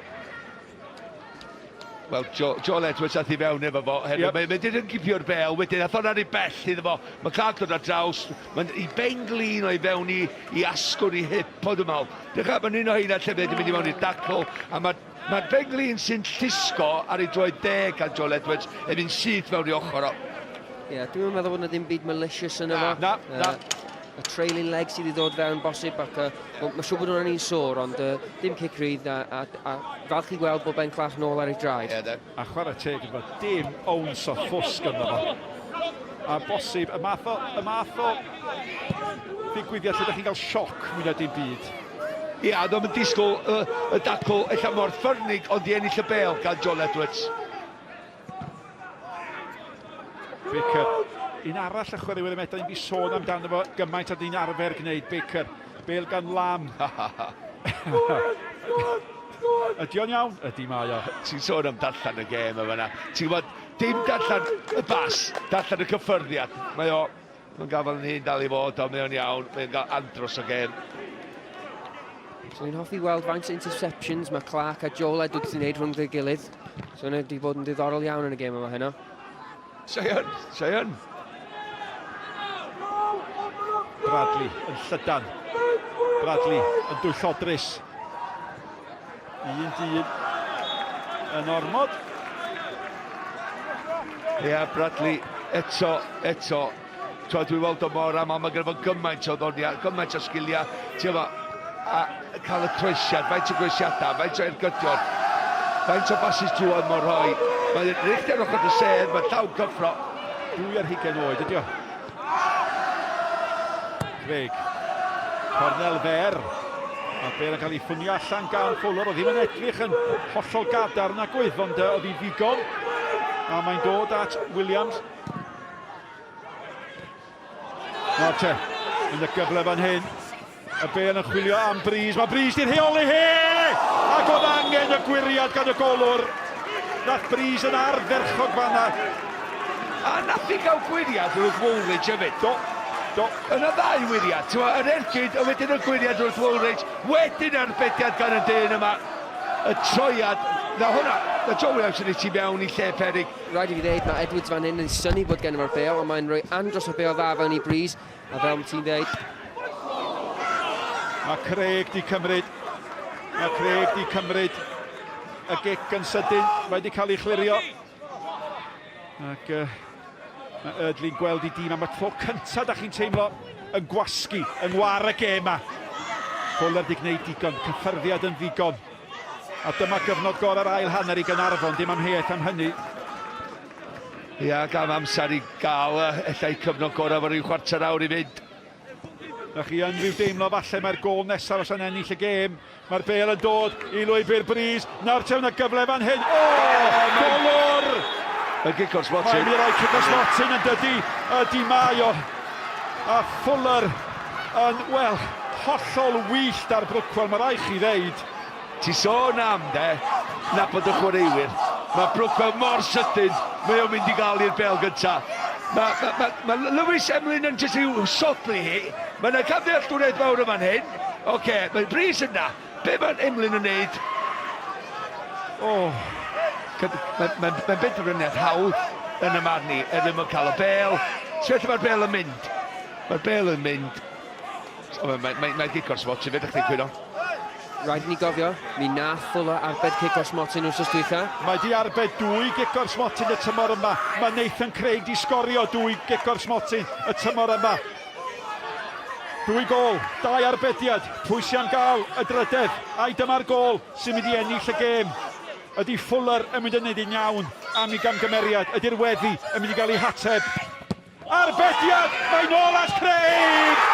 Wel, Jo, Joel Edwards ath i fewn efo fo, hefyd. Yep. Mae'n mynd yn gipio'r bel, wedyn ath o'n rhy bell iddo fo. Mae Clark dod ar draws, mae'n i ben glin o'i fewn i, i asgwrn i hip, o dwi'n meddwl. Dechrau, mae'n un o heina lle mae'n mynd i mewn i'r dacl, a mae Mae'r ben-glin sy'n llusgo ar ei droed dde gan Joel Edwards yn mynd syth mewn i ochr o. Ie, yeah, dwi'n meddwl bod yna ddim byd malicious yn efo. Na, na. Y trailing leg sydd wedi dod fewn bosib ac uh, mae'n siŵr bod hwnna'n un sôr, ond uh, dim cic rydd a, a, a falch i gweld bod Ben Clark nôl ar ei draed. Ie, de. A chwarae teg iddo fo, dim owns o ffwsg ynddo fo. A bosib, y math o, y math o ddigwyddiad lle ydych chi'n cael sioc mwy na dim byd. Ia, oedd o'm yn disgwyl y, y dacl ella mor ffyrnig, ond i ennill y bêl gan Joel Edwards. Baker. Un arall y chwaraewyr y medau ni sôn amdano fo gymaint a ni'n arfer gwneud. Baker. Bêl gan Lam. Ydy o'n iawn? Ydy mae o. Ti'n sôn am darllen y gêm yma yna. Ti'n gwybod, dim darllen y bas, darllen y cyffyrddiad. Mae o Mae'n gafael yn hyn dal i fod, ond mae o'n iawn. Mae'n gael andros o gêm. So ni'n hoffi weld faint o interceptions mae Clark a Joel Edwards yn gwneud rhwng ei gilydd. So hwnna wedi bod yn ddiddorol iawn yn y gêm yma heno. Sion, Sion. Bradley yn llydan. Bradley yn dwyllodrus. Un dyn yn ormod. Ia, yeah, Bradley eto, eto. Twa, dwi'n weld o mor aml, mae gyda fo gymaint o ddoniau, gymaint o sgiliau. Ti'n gwybod, a cael y croesiad, faint o groesiadau, faint o ergydion, faint o basis drwodd mor rhoi. Mae'n reit ar ochr y sedd, mae'n llawn cyffro. 22 oed ydi o. Craig. Cornel fer. Mae Bale yn cael ei ffwnio allan gan Fuller. Oedd ddim yn edrych yn hollol gadarn a gwydd, ond oedd hi ddigon. A mae'n dod at Williams. Nawr te, yn y gyfle fan hyn. Y Bale yn chwilio am Breeze. Mae Breeze di'n rheoli hi! Ac oedd angen y gwiriad gan y golwr. Nath Breeze yn ardderchog fanna. A nath hi gael gwyriad wrth Woolwich hefyd. Do, do. Yna ddau wyriad, ti'n yr ergyd, a wedyn y gwyriad wrth Woolwich, wedyn arbediad gan y dyn yma, y troiad, na hwnna, na Joe Williams yn ei ti mewn i lle perig. Rhaid i fi ddeud, mae Edwards fan hyn yn synnu bod gen fo'r bêl, ond mae'n rhoi andros o bêl dda fewn i Breeze, a fel ti'n dweud... Mae Craig di cymryd, mae Craig di cymryd y gic yn sydyn, mae wedi cael ei chlirio. Ac uh, mae Erdley'n gweld i dîm am y tro cyntaf da chi'n teimlo yn gwasgu, yng ngwar y gêm ma. Fuller di gwneud digon, cyffyrddiad yn ddigon. A dyma gyfnod gorau'r ail hanner i Gaernarfon, dim amheuaeth am hynny. Ia, ac am amser i gael uh, ella i cyfnod gorau fo rhyw chwarter awr i fynd. Na chi yn rhyw deimlo falle mae'r gol nesaf os yn ennill y gêm. Mae'r bel yn dod i lwybr Breeze. Nawr te yna gyfle fan hyn. O! Oh, golwr! Mae'n gic o'r smotyn. Mae'n mynd i roi cic o'r smotyn yn dydy. Ydy mae o. A Fuller yn, wel, hollol wyllt ar Brookwell, mae rhaid chi ddeud. Ti sôn am, de, nabod y chwaraewyr. Mae Brookwell mor sydyn, mae o'n mynd i gael i'r bel gynta. Mae ma, ma, ma Lewis Emlyn yn jyst i'w sodli hi. Mae yna camddealltwriaeth fawr yma'n hyn. Oce, okay, mae Brys yna. Be mae Emlyn yn neud? O! Oh. Mae'n ma, ma, ma benderfyniad hawdd yn y marn i, er ddim yn cael y bel. Sut mae'r bel yn mynd? Mae'r bel yn mynd. Mae'n mae, mae, mae gic o'r smotyn, fe ddech chi'n cwyno. Rhaid i ni gofio, mi nath Fuller arbed cic o'r smotyn wrth dwytha. Mae di arbed dwy gic o'r smotyn y tymor yma. Mae Nathan Craig di sgorio dwy gic o'r smotyn y tymor yma. Dwy gôl, dau arbediad. Pwy sy'n am gael y drydedd? Ai dyma'r gôl sy'n mynd i ennill y gêm? Ydy Fuller yn mynd i wneud yn iawn am ei gamgymeriad? Ydy'r weddi yn mynd i gael ei hateb? Arbediad! Mae nôl at Craig!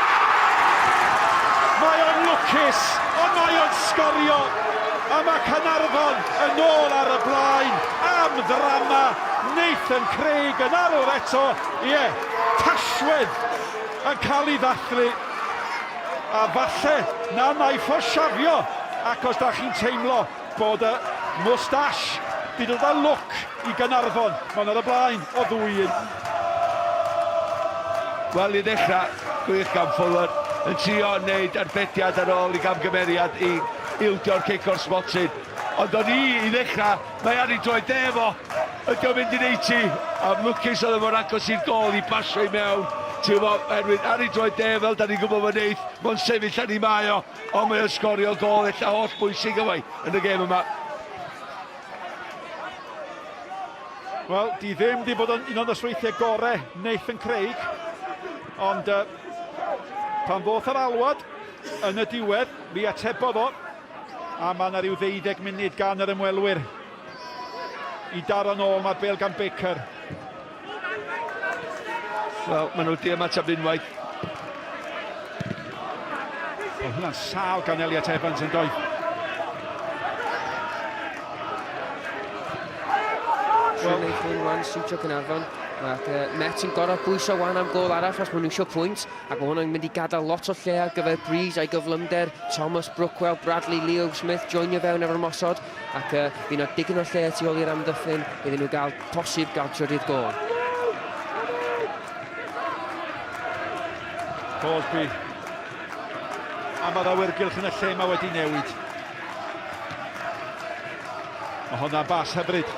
Mae o'n lwcus, ond mae o'n sgorio! A mae Caernarfon yn ôl ar y blaen am ddrama. Nathan Craig yn arwr eto. Ie, Tashwedd yn cael ei ddathlu. A falle na wnaiff o siafio, ac os da chi'n teimlo bod y moustache 'di dod â lwc i Gaernarfon, maen ar y blaen o ddwy un. Wel, i ddechrau, gwych gan Fuller, yn trio wneud arbediad ar ôl i gamgymeriad i ildio'r cic o'r smotyn. Ond o'n i, i ddechrau, mae ar ei droed dde fo. Ydy o'n mynd i neud ti? A lwcus oedd o mor agos i'r gôl i basio i mewn. Ti'n gwybod, oherwydd ar ei droed dde, fel da ni'n gwybod mae'n neith, mae'n sefyll ar ei mae o, ond mae o'n sgorio gôl ella holl bwysig yma yn y gêm yma. Wel, di ddim di bod yn un o'n nosweithiau gore Nathan Craig, ond uh, pan ddoth yr alwad yn y diwedd, mi atebodd o, a mae yna rhyw ddeuddeg munud gan yr ymwelwyr i daro nôl, mae'r bel gan Baker. Wel, maen nhw wedi ymateb unwaith. Oedd hwnna'n sâl gan Elliot Evans yn doedd. Well, hwn wan, siwtio Caernarfon. Ac uh, Met yn gorau bwyso wan am gol arall os maen nhw eisiau pwynt. Ac mae hwnna'n mynd i gadael lot o lle ar gyfer Breeze a'i gyflymder. Thomas, Brookwell, Bradley, Leo Smith joinio fewn efo'r mosod. Ac uh, fydd yna digon o lle tu ôl i'r amddiffyn iddyn nhw gael posib gael trydydd gol. Crosby. A mae'r awyrgylch yn y lle mae wedi newid. Mae hwnna'n bas hyfryd.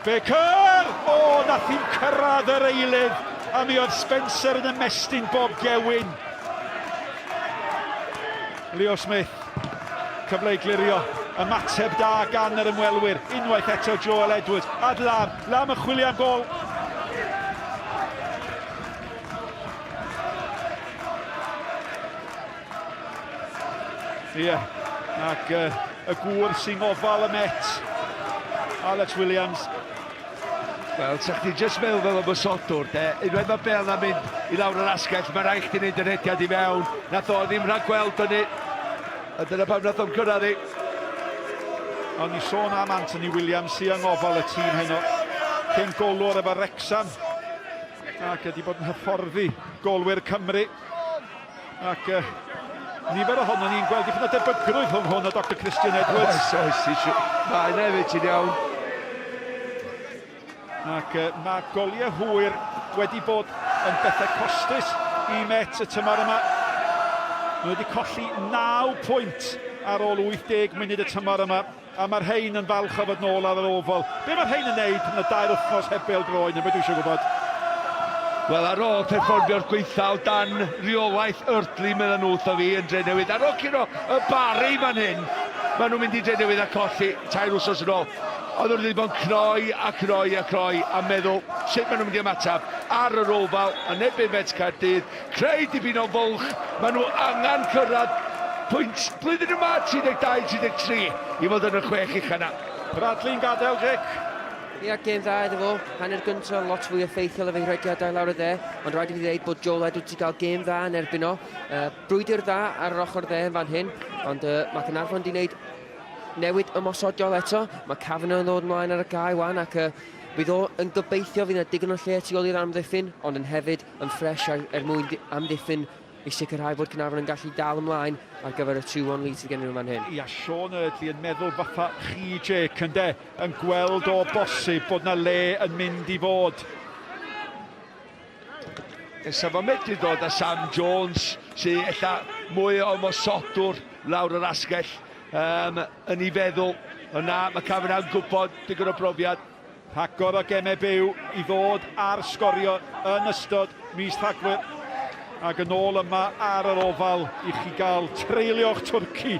Baker! O, nath hi'n cyrraedd yr eilydd. A mi oedd Spencer yn ymestyn bob gewyn. Leo Smith, cyfle i glirio. Ymateb da gan yr ymwelwyr. Unwaith eto Joel Edwards. Ad Lam. Lam yn chwilio am gol. Ie, yeah. ac uh, y gŵr sy'n ngofal y Met, Alex Williams. Wel, sa chdi jyst meddwl fel ymosodwr, de, unwaith mae Bale na'n mynd i lawr yr asgell, mae rhaid chdi wneud y rhediad i mewn. Nath o ddim rhag gweld hynny, a dyna pam nath o'm cyrraedd i. O'n i sôn am Anthony Williams sy'n yng ngofal y tîm heno. Cyn golwr efo Wrexham ac wedi bod yn hyfforddi golwyr Cymru. Ac uh, nifer ohono ni'n gweld dipyn o debygrwydd rhwng hwn a Dr Christian Edwards. Oes, oes, ti siw... Mae yna hefyd, ti'n iawn. Ac uh, mae goliau hwyr wedi bod yn bethau costus i Met y tymor yma. Mae wedi colli 9 pwynt ar ôl 80 munud y tymor yma. A mae'r rhain yn falch o fod nôl ar yr Oval. Be mae'r rhain yn neud yn y dair wythnos heb bêl-droed, 'na be dwi eisiau gwybod. Wel, ar ôl perfformio'r gwaetha o dan reolaeth Eardley, medden nhw wrtho fi yn Drenewydd, ar ôl curo y Barri fan hyn, maen nhw'n mynd i Drenewydd a colli tair wsos yn ôl. Oedden nhw wedi bod yn cnoi a cnoi a cnoi a meddwl sut maen nhw'n mynd i ymateb ar yr Oval yn erbyn Met Caerdydd. Creu dipyn o fwlch, maen nhw angen cyrraedd pwynt blwyddyn yma, 32, 33, i fod yn y chwech ucha 'na. Bradley'n gadael, Jake. Ia, gêm dda iddo fo. Hanner gyntaf, lot fwy effeithiol efo'i rhediadau lawr y dde, ond rhaid i fi ddeud bod Joel Edwards wedi cael gêm dda yn erbyn o. Uh, brwydr dda ar yr ochr dde yn fan hyn, ond uh, mae Caernarfon wedi gwneud newid ymosodiol eto. Mae Kavanagh yn ddod ymlaen ar y cae wan ac uh, fydd o yn gobeithio fydd yna digon o lle tu ôl i'r amddiffyn, ond yn hefyd yn ffres er, er mwyn amddiffyn i sicrhau bod Caernarfon yn gallu dal ymlaen ar gyfer y 2-1 lead sydd gen nhw fan hyn. Ia, Sean Eardley yn meddwl fatha chi, Jake, ynde, yn gweld o bosib bod na le yn mynd i fod. Nesa fo medru dod â Sam Jones, sydd ella mwy o ymosodwr lawr yr asgell um, yn ei feddwl. Ond na, mae Kavanagh yn gwybod digon o brofiad. Rhagor o gemau byw i ddod ar sgorio yn ystod mis Rhagfyr ac yn ôl yma ar yr Ofal i chi gael treulio'ch twrci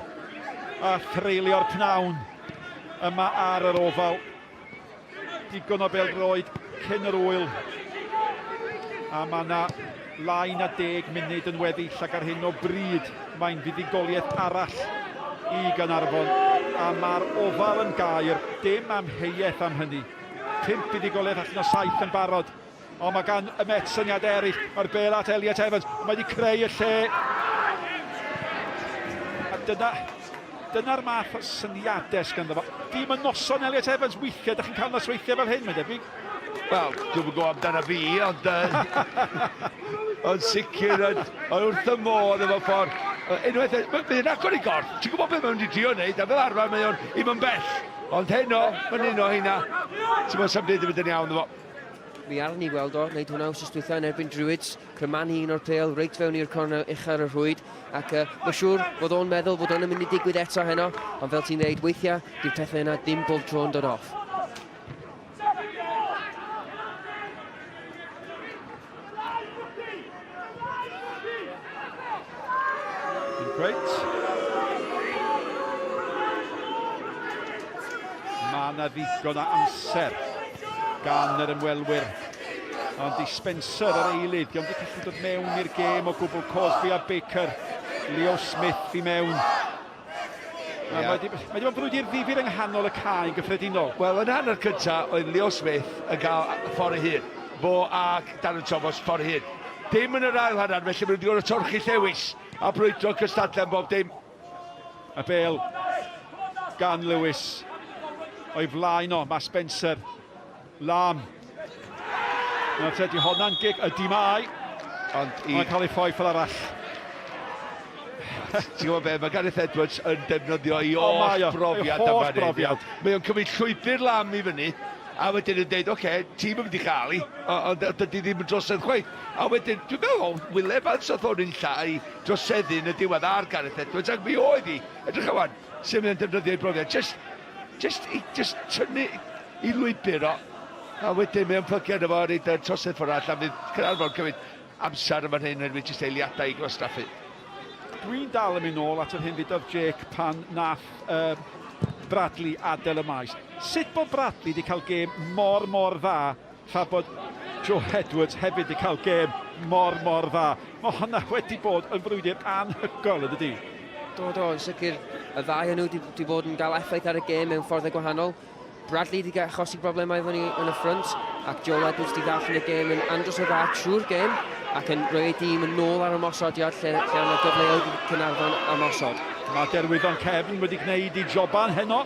a threulio'r pnawn yma ar yr Ofal. Digon o bêl-droed cyn yr ŵyl a mae yna lai na deg munud yn weddill ac ar hyn o bryd mae'n fuddugoliaeth arall i Gaernarfon a mae'r Ofal yn gair, dim amheuaeth am hynny. Pump fuddugoliaeth allan o saith yn barod. Ond mae gan y Mets syniadau eraill. Mae'r bel at Elliot Evans. Mae wedi creu y lle. A dyna, dyna'r math o syniadau sganddo fo. Dim yn noson Elliot Evans, weithiau, da chi'n cael nosweithiau fel hyn, mae'n debyg. Wel, dwi'm yn gwybod amdano fi, ond... Uh, ond sicr, ond wrth y modd efo ffordd. Unwaith, mae'n agor i gorff. Ti'n gwybod beth mae'n mynd i drio wneud, a fel arfer mae o'n i'm yn bell. Ond heno, mae'n un o heina. Ti'n gwybod, sa'm byd yn mynd yn iawn efo. Mi arwn ni weld o, wneud hwnna wsos dwytha yn erbyn Druids, crymanu un o'r pêl reit fewn i'r cornel ucha ar y rhwyd, ac uh, mae'n siŵr fod o'n meddwl fod o'n mynd i digwydd eto heno, ond fel ti'n dweud, weithiau, dyw'r pethau yna ddim bob tro yn dod off. Dim cweit. Mae yna ddigon o amser gan yr ymwelwyr. Ond i Spencer yr eilydd, diolch wedi gallu dod mewn i'r gêm o gwbl Cosby a Baker. Leo Smith i mewn. Yeah. Mae wedi mae bod yn frwydr ddifyr yng nghanol y cae yn gyffredinol. Wel, yn hanner cyntaf, oedd Leo Smith yn cael ffordd ei hun. Fo ac Darren Thomas ffordd ei hun. Dim yn yr ail hanner, felly maen nhw wedi gorfod torchi llewis a brwydro cystadlu am bob dim. Y bel gan Lewis. O'i flaen o, mae Spencer. Lam. Nawr te, di honna'n gig, ydy mae. Ond i... Mae'n cael ei ffoi ffordd arall. Ti'n gwybod be, mae Gareth Edwards yn defnyddio ei holl brofiad am fan hyn. Mae o'n cymryd llwybr Lam i fyny, a wedyn yn deud, oce, okay, tîm yn mynd i chael i, ond dydy ddim yn drosedd chwaith. A wedyn, dwi'n meddwl, Will Evans oedd o'n un llai droseddu yn y diwedd ar Gareth Edwards, ac mi oedd hi. Edrych awan, sut mae'n defnyddio ei brofiad. Just, just, just tynnu i lwybr o, a wedyn mae o'n plygu arno fo a roid y trosedd ffordd arall a fydd Caernarfon cymryd amser yn fan hyn oherwydd jyst eiliadau i gwastraffu. Dwi'n dal yn mynd nôl at yr hyn ddudodd Jake pan nath uh, Bradley adael y maes. Sut bod Bradley wedi cael gêm mor mor dda tra bod Joe Edwards hefyd wedi cael gêm mor mor dda. Mae hwnna wedi bod yn frwydr anhygoel yn dydi? Do, do, yn sicr y ddau o'n nhw wedi bod yn cael effaith ar y gêm mewn fforddau gwahanol. Bradley wedi achosi broblemau efo ni yn y ffrynt, ac Joel Edwards wedi ddarllen y gêm yn andros o dda trwy'r gêm, ac yn rhoi ei dîm yn ôl ar ymosodiad lle, lle yna gyfleoedd i Caernarfon ymosod. Mae Derwyddon Cefn wedi gwneud i joban heno.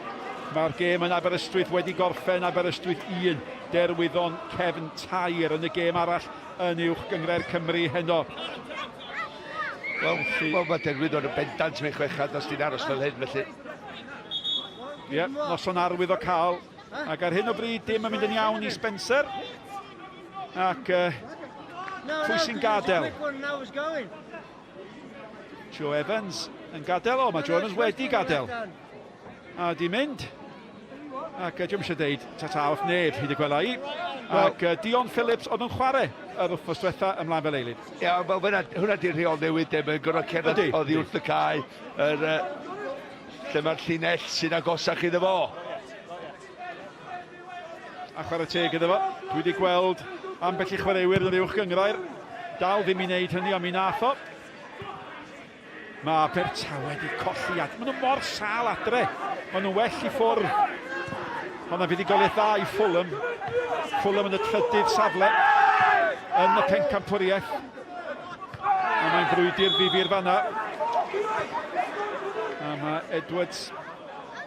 Mae'r gêm yn Aberystwyth wedi gorffen, Aberystwyth 1, Derwyddon Cefn 3 yn y gêm arall yn Uwch Gynghrair Cymru heno. Wel, well, mae Derwyddon yn bendant mewn chwechad os ti'n aros fel hyn, felly. Ie, yeah, noson arwyddocaol. Ac ar hyn o bryd dim yn mynd yn iawn i Spencer. Ac uh, pwy sy'n gadael? Joe Evans yn gadael. O, mae Joe Evans wedi gadael. A di mynd. Ac uh, dwi'n eisiau deud tata wrth neb hyd y gwela i. Ac uh, Dion Phillips oedd yn chwarae yr wythnos diwetha ymlaen fel eilydd. Ie, yeah, wel, hwnna, hwnna di'r rheol newydd, de, mae'n gorfod cerdded oddi wrth y cae, yr, uh, lle mae'r llinell sy'n agosach iddo fo. A chwarae teg iddo fo. Dwi wedi gweld ambell i chwaraewyr yn yr uwch gynghrair. Dal ddim i wneud hynny, ond mi nath o. Mae Abertawe wedi colli ad. Maen nhw mor sâl adre. Maen nhw'n well i ffwrdd. Ond na fuddugoliaeth dda i Fulham. Fulham yn y trydydd safle yn y pencampwriaeth. A mae'n frwydr ddifyr fanna. A mae Edwards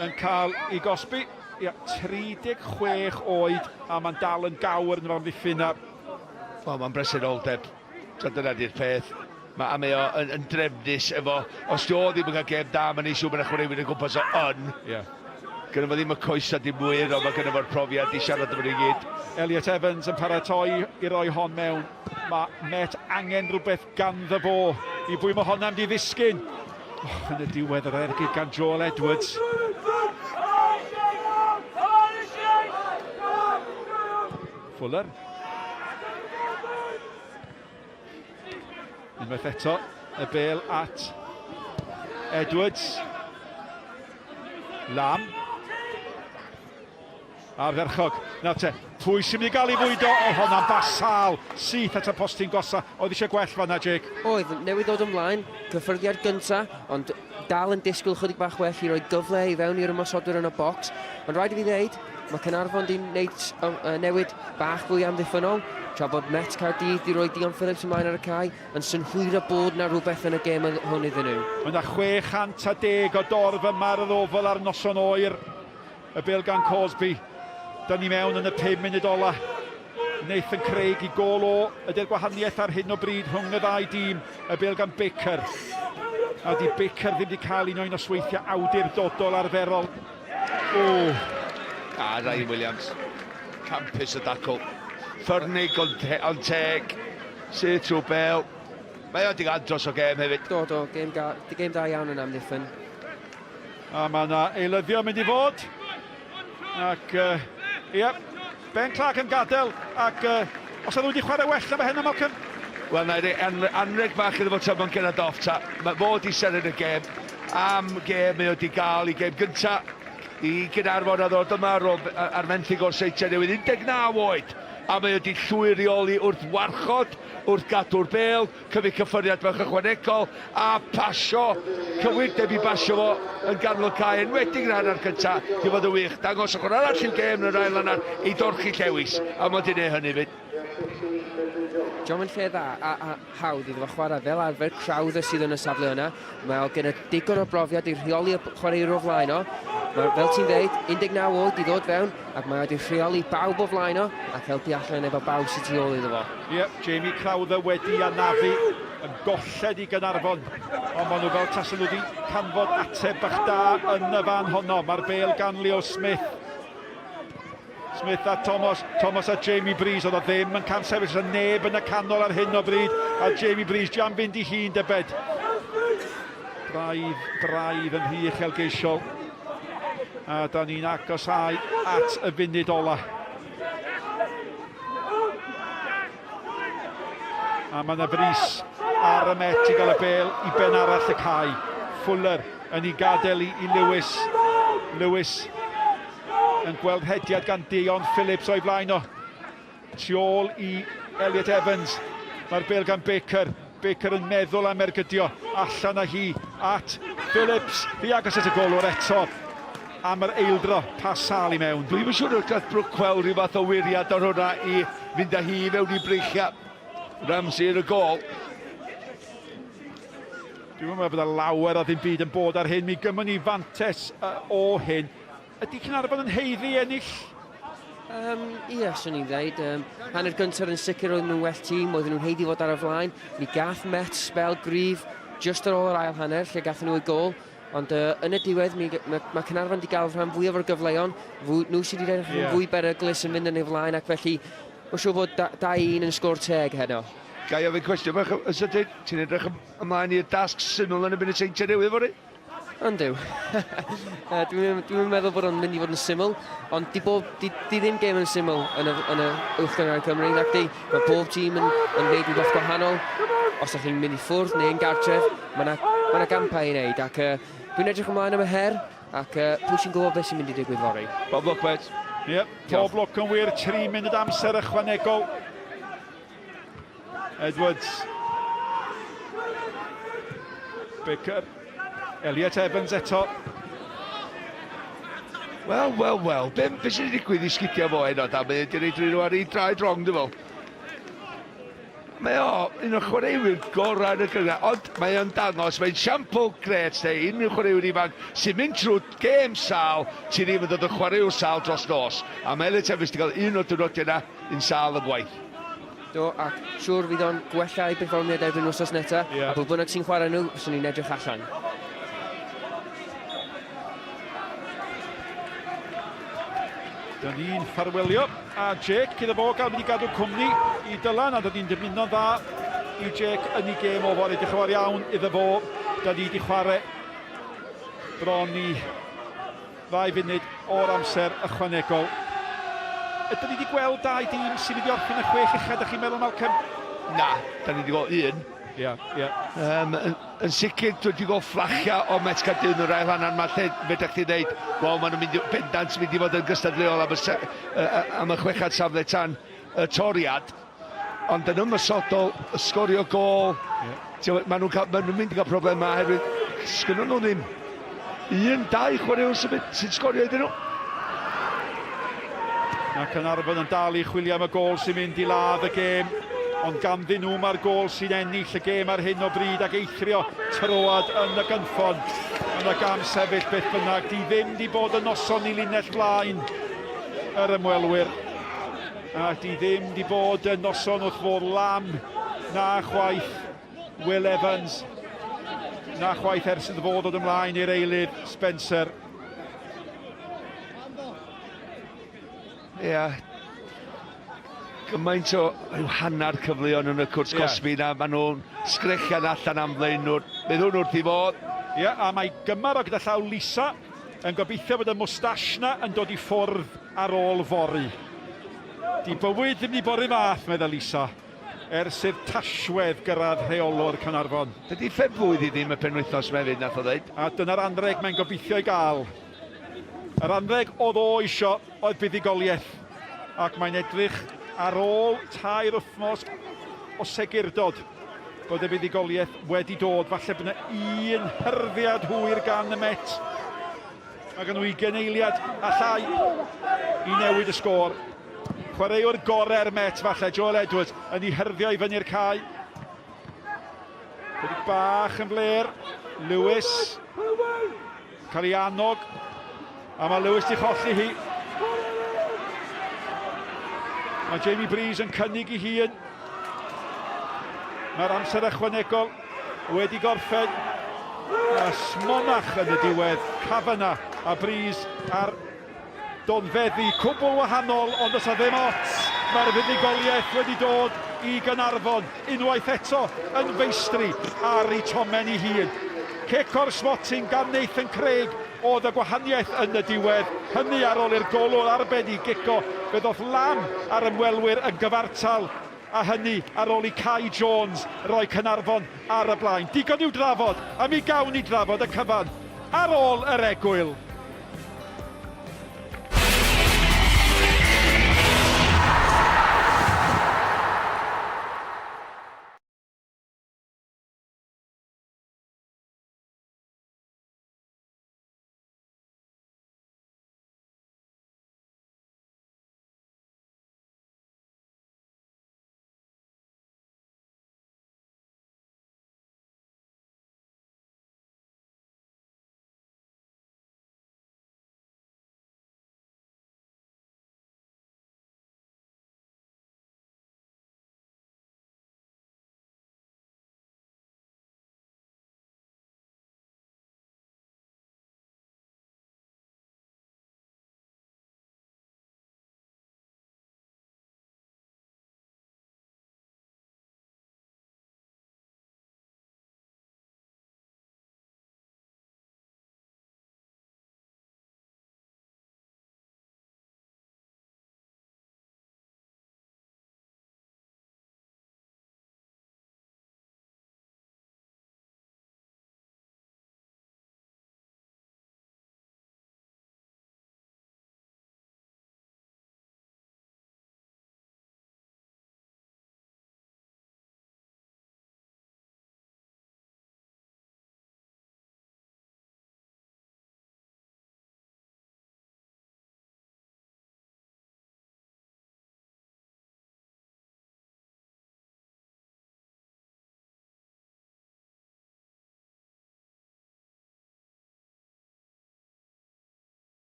yn cael ei gosbi. Ia, 36 oed a mae'n dal yn gawr yn yr amddiffyn. Wel, mae'n bresenoldeb. So dyna di'r peth. Mae, a mae o yn, yn drefnus efo, os di o ddim yn cael gêm da, mae'n neud siŵr bod yna chwaraewyr yn gwmpas o yn. Yeah. Gynno fo ddim y coesa dim wir, ond mae gynno fo'r profiad i siarad efo ni gyd. Elliot Evans yn paratoi i roi hon mewn. Mae Met angen rhywbeth ganddo fo i bwy mae honna'n mynd i ddisgyn. Oh, yn y diwedd yr ergyd gan Joel Edwards. Fuller. Unwaith eto, y bel at Edwards. Lam. Ardderchog. Nawr te, pwy sy'n mynd i gael ei fwydo? Oedd honna'n basal, syth at y postyn gosa. Oedd eisiau gwell fanna, Jake? Oedd, newydd ddod ymlaen, cyffyrddiad gynta, ond dal yn disgwyl chydig bach well i roi gyfle i fewn i'r ymosodwyr yn y bocs. Ond rhaid i fi ddeud, mae Caernarfon di wneud newid bach fwy amddiffynnol, tra bod Met Caerdydd di roi Dion Phillips ymlaen ar y cae, yn synhwyro bod na rhywbeth yn y gêm hwn iddyn nhw. Mae yna 610 o dorf yma ar yr Oval ar noson oer. Y bêl gan Cosby. Da ni mewn yn y 5 munud ola. Nathan Craig i gôl o ydy'r gwahaniaeth ar hyn o bryd rhwng y ddau dîm. Y bêl gan Baker. A di Baker ddim wedi cael un o'i nosweithiau awdurdodol arferol. O! A Ryan Williams. Campus y dacl. Ffyrnig ond, te, ond teg. Syth trwy bêl. Mae o wedi cael andros o gêm hefyd. Do, do, gêm, gêm da iawn yn amddiffyn. A mae yna eilyddio mynd i fod. Ac, uh, ie, Ben Clark yn gadael. Ac uh, os oedd wedi chwarae well na fe heno, Malcolm? Wel, na i roi anreg bach iddo fo tra mae'n cerdded off ta. Mae fod i seren y gêm am gêm mae o wedi gael i gêm gynta i Gaernarfon a ddod yma ar ôl ar fenthyg o'r Seintiau Newydd 19 oed a mae o wedi llwyr reoli wrth warchod, wrth gadw'r bêl, Cymryd cyffyrddiad bach ychwanegol a pasio, cywirdeb i basio fo yn ganol y cae, enwedig yn yr hanner cynta, di fod yn wych. Dangos ochr arall i'w gêm yn yr ail hanner i dorchi llewis, a mae wedi gwneud hynny fyd. Diolch yn lle dda a, a hawdd iddo fo chwarae fel arfer Crowther sydd yn y safle yna. Mae o gyda digon o brofiad i rheoli y chwaraewr o flaen o. Mae, fel ti'n dweud, 19 oed i ddod fewn ac mae wedi rheoli bawb o flaen o ac helpu allan efo bawb sydd tu ôl iddo fo. Ie, Jamie Crowther wedi anafu yn golled i Gaernarfon, ond maen nhw fel tasen nhw wedi canfod ateb bach da yn y fan honno. Mae'r bêl gan Leo Smith. Smith a Thomas, Thomas a Jamie Breeze, oedd o ddim yn camsefyll, oedd neb yn y canol ar hyn o bryd, a Jamie Breeze jam fynd i hun dybed. Braidd, braidd yn rhy uchelgeisiol. A da ni'n agosáu at y funud ola. A mae yna frys ar y Met i gael y bêl i ben arall y cae. Fuller yn ei gadael i, i Lewis. Lewis yn gweld hediad gan Dion Phillips o'i flaen o. Tu ôl i Elliot Evans. Mae'r bêl gan Baker. Baker yn meddwl am ergydio. Allan â hi at Phillips. Rhy agos at y golwr eto am yr eildro. Pas sâl i mewn. Dwi'm yn siŵr os gath Brookwell rhyw fath o wiriad ar hwnna i fynd â hi i fewn i breichiau Ramsey yn y gôl. Dwi'm yn meddwl bod lawer o ddim byd yn bod ar hyn. Mi gymwn ni fantes o hyn. Ydy Caernarfon yn haeddu ennill? Um, ie, swn i'n dweud. Um, hanner gyntaf yn sicr oedden nhw'n well tîm, oedden nhw'n haeddu fod ar y flaen. Mi gath Met sbel gryf just ar ôl yr ail hanner, lle gathon nhw eu gôl. Ond uh, yn y diwedd, mi, mae, mae Caernarfon wedi gael rhan fwyaf o'r gyfleon. Fwy, nhw sydd wedi edrych yn yeah. fwy beryglus yn fynd yn ei flaen, ac felly mae'n siŵr bod 2-1 yn sgôr teg heno. Ga i ofyn cwestiwn bach yn sydyn? Ti'n edrych ymlaen i'r dasg syml yn y byd y Seintiau Newydd fory? Yndw. Dwi'n dwi meddwl bod o'n mynd i fod yn syml, ond di, bob, di, di ddim gêm yn syml yn y, yn y Uwch Gynghrair Cymru, nac di. Mae pob tîm yn, yn gwneud rhywbeth gwahanol. Os ydych chi'n mynd i ffwrdd neu yn gartref, mae yna ma gampau i wneud. Ac uh, dwi'n edrych ymlaen am y her, ac uh, pwy sy'n gwybod beth sy'n mynd i digwydd fory. Bob lwc, mate. Yep, pob lwc yn wir, 3 munud amser ychwanegol. Edwards. Baker. Elliot Evans eto. Wel, wel, wel, be, be sy'n digwydd i sgidiau fo heno, da? Mae wedi reid rhywun ar ei draed rong, dwi'n fel. Mae o un o'r chwaraewyr gorau yn y gynghrair, ond mae o'n dangos, mae'n siampl grêt de, unrhyw chwaraewyr ifanc sy'n mynd trwy gêm sâl, ti ddim yn dod yn chwaraewr sâl dros nos. A mae Elliot Evans wedi cael un o'r diwrnodiau yna, un sâl yn gwaith. Do, ac siŵr fydd o'n gwella ei berfformiad erbyn wythnos nesa, yeah. a pwy bynnag sy'n chwarae nhw, fyswn ni'n edrych allan. Dyna ni'n ffarwelio a Jake iddo fo gael mynd i gadw cwmni i Dylan a dyna ni'n dymuno'n dda i Jake yn ei gêm o fory. Diolch yn fawr iawn iddo fo. Dyna ni wedi chwarae bron i ddau funud o'r amser ychwanegol. Ydyn ni wedi gweld dau dîm sy'n mynd i orffen y chwech uchaf, ydych chi'n meddwl, Malcolm? Na, da ni wedi gweld un. Ie, yeah, ie. Yeah. Um, yn, yn sicr, dwi wedi gweld fflachia o Met Caerdydd yn yr ail hanner yma, lle fedrwch chi ddeud, wel, maen nhw'n mynd i, bendant mynd i fod yn gystadleuol am y, am y chwechad safle tan y toriad. Ond yn ymosodol, sgorio gôl, yeah. maen nhw'n cael, maen nhw'n mynd i gael problemau oherwydd sgynnon nhw ddim un, dau chwaraewr sy'n sy sgorio iddyn nhw. Mae Caernarfon yn dal i chwilio am y gôl sy'n mynd i ladd y gêm, ond ganddyn nhw mae'r gôl sy'n ennill y gêm ar hyn o bryd ac eithrio troad yn y gynffon yn y gam sefyll beth bynnag. Di ddim di bod yn noson i linell flaen yr ymwelwyr. A di ddim di bod yn noson wrth fod lam na chwaith Will Evans na chwaith ers iddo fo ddod ymlaen i'r eilydd Spencer. Ia, yeah. gymaint o rhyw hanner cyfleon yn y cwrt yeah. cosbi na, maen nhw'n sgrechian allan am flaenwr. Meddwn wrth i fod. Ie, yeah, a mae gymar o gyda llaw Lisa yn gobeithio bod y mwstash na yn dod i ffwrdd ar ôl fory. Di bywyd ddim di bod 'run fath, medda Lisa, ers i'r tashwedd gyrraedd rheolwr Caernarfon. Dydy ffefrwydd i ddim y penwythnos 'ma hefyd, nath o ddeud. A dyna'r anrheg mae'n gobeithio ei gael. Yr anrheg oedd o isio oedd buddugoliaeth, ac mae'n edrych ar ôl tair wythnos o segurdod bod y fuddugoliaeth wedi dod. Falle bod yna un hyrddiad hwyr gan y Met. Mae gan nhw ugain eiliad a llai i newid y sgôr. Chwaraewr gorau'r Met falle, Joel Edwards, yn ei hyrddio i fyny'r cae. Chydig bach yn fler. Lewis. Cael ei annog. A mae Lewis di cholli hi. Mae Jamie Breeze yn cynnig i hun. Mae'r amser ychwanegol wedi gorffen. A smonach yn y diwedd. Kavanagh a Breeze ar donfeddi cwbl wahanol, ond does 'na ddim ots. Mae'r fuddugoliaeth wedi dod i Gaernarfon unwaith eto yn feistri ar ei tomen ei hun. Cic o'r smotyn gan Nathan Craig oedd y gwahaniaeth yn y diwedd, hynny ar ôl i'r golwr arbed i gico, fe ddoth lan ar ymwelwyr yn gyfartal, a hynny ar ôl i Kai Jones roi Caernarfon ar y blaen. Digon i'w drafod, a mi gawn ni drafod y cyfan ar ôl yr egwyl.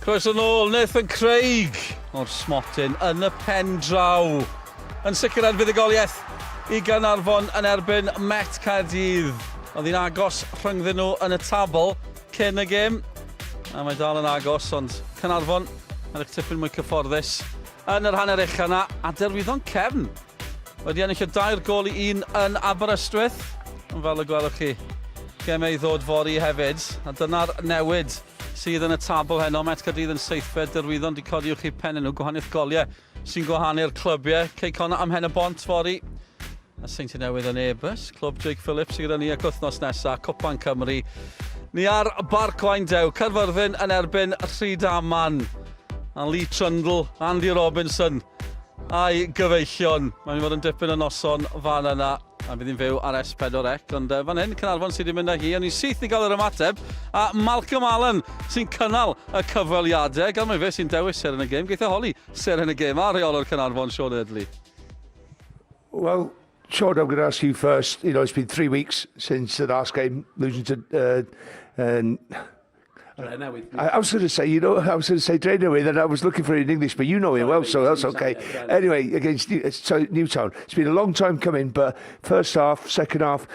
Croeso nôl, Nathan Craig o'r smotyn yn y pen draw. Yn sicrhau'r fuddugoliaeth i Gaernarfon yn erbyn Met Caerdydd. Oedd hi'n agos rhyngddyn nhw yn y tabl cyn y gêm. A mae dal yn agos, ond Caernarfon yn eich tipyn mwy cyfforddus yn yr hanner ucha yna, a derwyddon cefn wedi ennill y dair gol i un yn Aberystwyth. Ond fel y gwelwch chi, gemau i ddod fory hefyd, a dyna'r newid sydd yn y tabl heno. Met Caerdydd yn seithfed, Derwyddon 'di codi uwch eu pennau nhw, gwahaniaeth goliau sy'n gwahanu'r clybiau. Cei Connah am Mhen y Bont fory. A Seintiau Newydd yn Airbus, clwb Jake Phillips sydd gyda ni ac wythnos nesaf, Cwpan Cymru. Ni ar Barc Waun Dew, Caerfyrddin yn erbyn Rhydaman. A Lee Trundle, Andy Robinson a'i gyfeillion. Mae'n mynd i fod yn dipyn o noson fan yna. A bydd hi'n fyw ar S4C, ond fan hyn, Caernarfon sydd wedi mynd â hi, ond ni'n syth i gael yr ymateb, a Malcolm Allen sy'n cynnal y cyfweliadau, gan mai fe sy'n dewis seren y gêm, geith e holi seren y gêm a rheolwr Caernarfon, Sean Eardley. Well, Sean, I'm going to ask you first. You know, it's been three weeks since the last game, losing to uh, and I, I was going to say, you know, I was going to say Drenewydd, and I was looking for it in English, but you know it well, so that's okay. Anyway, against New, so Newtown, it's been a long time coming, but first half, second half,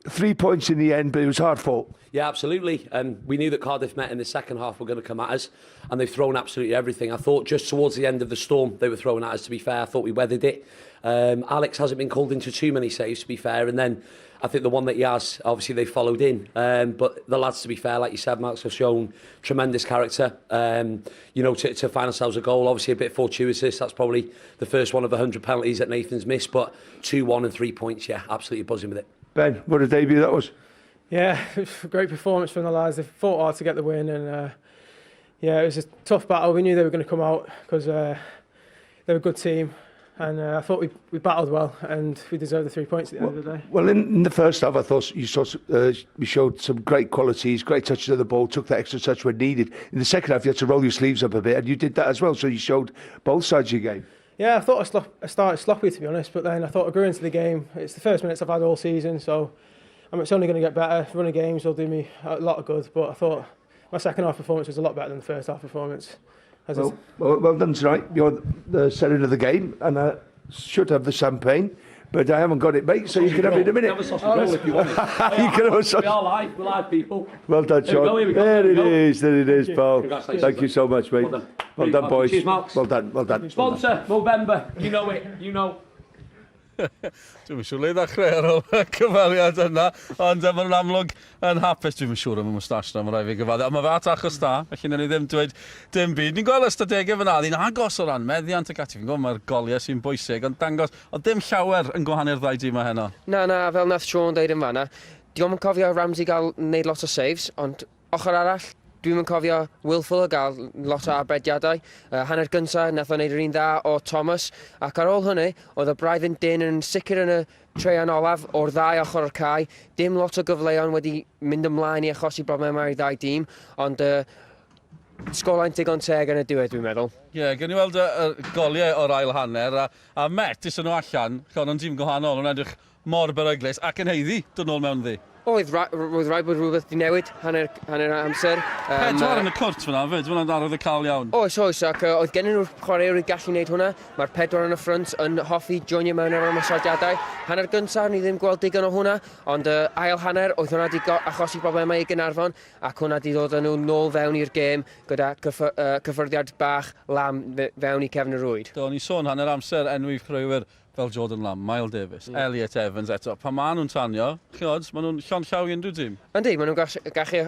three points in the end, but it was hard fought. Yeah, absolutely. Um, we knew that Cardiff Met in the second half were going to come at us, and they've thrown absolutely everything. I thought just towards the end of the storm they were throwing at us, to be fair. I thought we weathered it. Um, Alex hasn't been called into too many saves, to be fair, and then I think the one that he has, obviously they followed in. Um, but the lads, to be fair, like you said, Marks have shown tremendous character. Um, you know, to, to find ourselves a goal, obviously a bit fortuitous. That's probably the first one of 100 penalties that Nathan's missed, but 2-1 and three points, yeah, absolutely buzzing with it. Ben, what a debut that was. Yeah, great performance from the lads. They fought hard to get the win, and uh, yeah, it was a tough battle. We knew they were going to come out because uh, they were a good team, and uh, I thought we, we battled well, and we deserved the three points at the well, end of the day. Well, in, in the first half, I thought you saw uh, you showed some great qualities, great touches of the ball, took that extra touch when needed. In the second half, you had to roll your sleeves up a bit, and you did that as well. So you showed both sides of your game. Yeah, I thought I, slo- I started sloppy to be honest, but then I thought I grew into the game. It's the first minutes I've had all season, so um, it's only going to get better. Running games will do me a lot of good, but I thought my second half performance was a lot better than the first half performance. As well, well, well done tonight. You're the setting of the game, and I should have the champagne. But I haven't got it, mate, so you can have it in a minute. Have a sausage roll if you want it. you can have a sausage. We are live, we're live, people. Well done, Sean. Here we go, here we go. There here it we go. is, there it is, pal. Congratulations. Thank you so much, mate. Well done. Well done, boys. Cheers, Marks. Well done, well done. Sponsor, Movember. You know it, you know. Dwi'm yn siŵr le i ddechrau ar ôl y cyfweliad yna, ond uh, maen nhw'n amlwg yn hapus. Dwi'm yn siŵr am y mwstash na, mae rhaid fi gyfadde. Ond mae fe at achos da, felly wnawn ni ddim dweud dim byd. Ni'n gweld ystadegau fyna, ni'n agos o ran meddiant ac ati. Fi'n gwybod mae'r goliau sy'n bwysig, ond dangos, ond dim llawer yn gwahanu'r ddau dîm o heno. Na, na, fel nath Sean deud yn fanna, diolch yn cofio Ramsey gael wneud lot o saves, ond Ochr arall, dwi'm yn cofio Will Fuller gael lot o arbediadau. Uh, hanner gyntaf, nath o wneud yr un dda o Thomas, ac ar ôl hynny, oedd y braidd yn dyn yn sicr yn y treian olaf o'r ddau ochr o'r cae. Dim lot o gyfleon wedi mynd ymlaen i achosi broblemau i'r ddau dîm, ond uh, sgolain digon teg yn y diwedd, dwi'n meddwl. Ie, yeah, gen i weld y, y goliau o'r ail hanner, a, a Met, isyn nhw allan, chon, ond tîm gwahanol, nhw'n edrych mor beryglus ac yn haeddu dod nôl mewn ddi. Oedd, roedd rhaid bod rhywbeth wedi newid hanner, hanner amser. Um, Pedwar yn y cwrt fyna fyd, fyna'n arwydd y cael iawn. Oes, oes, ac uh, oedd gennyn nhw'r chwaraewr i gallu gwneud hwnna. Mae'r pedwar yn y ffrynt yn hoffi joinio mewn ar ymosodiadau. Hanner gyntaf, ni ddim gweld digon o hwnna, ond uh, ail hanner, oedd hwnna wedi achosi problemau i Gynarfon, ac hwnna wedi dod â nhw nôl fewn i'r gêm gyda cyffy uh, cyffyrddiad bach lam fewn i cefn y rwyd. Do, ni'n sôn hanner amser enwi chwaraewyr fel Jordan Lamb, Miles Davis, mm. Elliot Evans eto, pan maen nhw'n tanio, chiod, maen nhw'n llond llaw i unrhyw dîm. Yndi, maen nhw'n gallu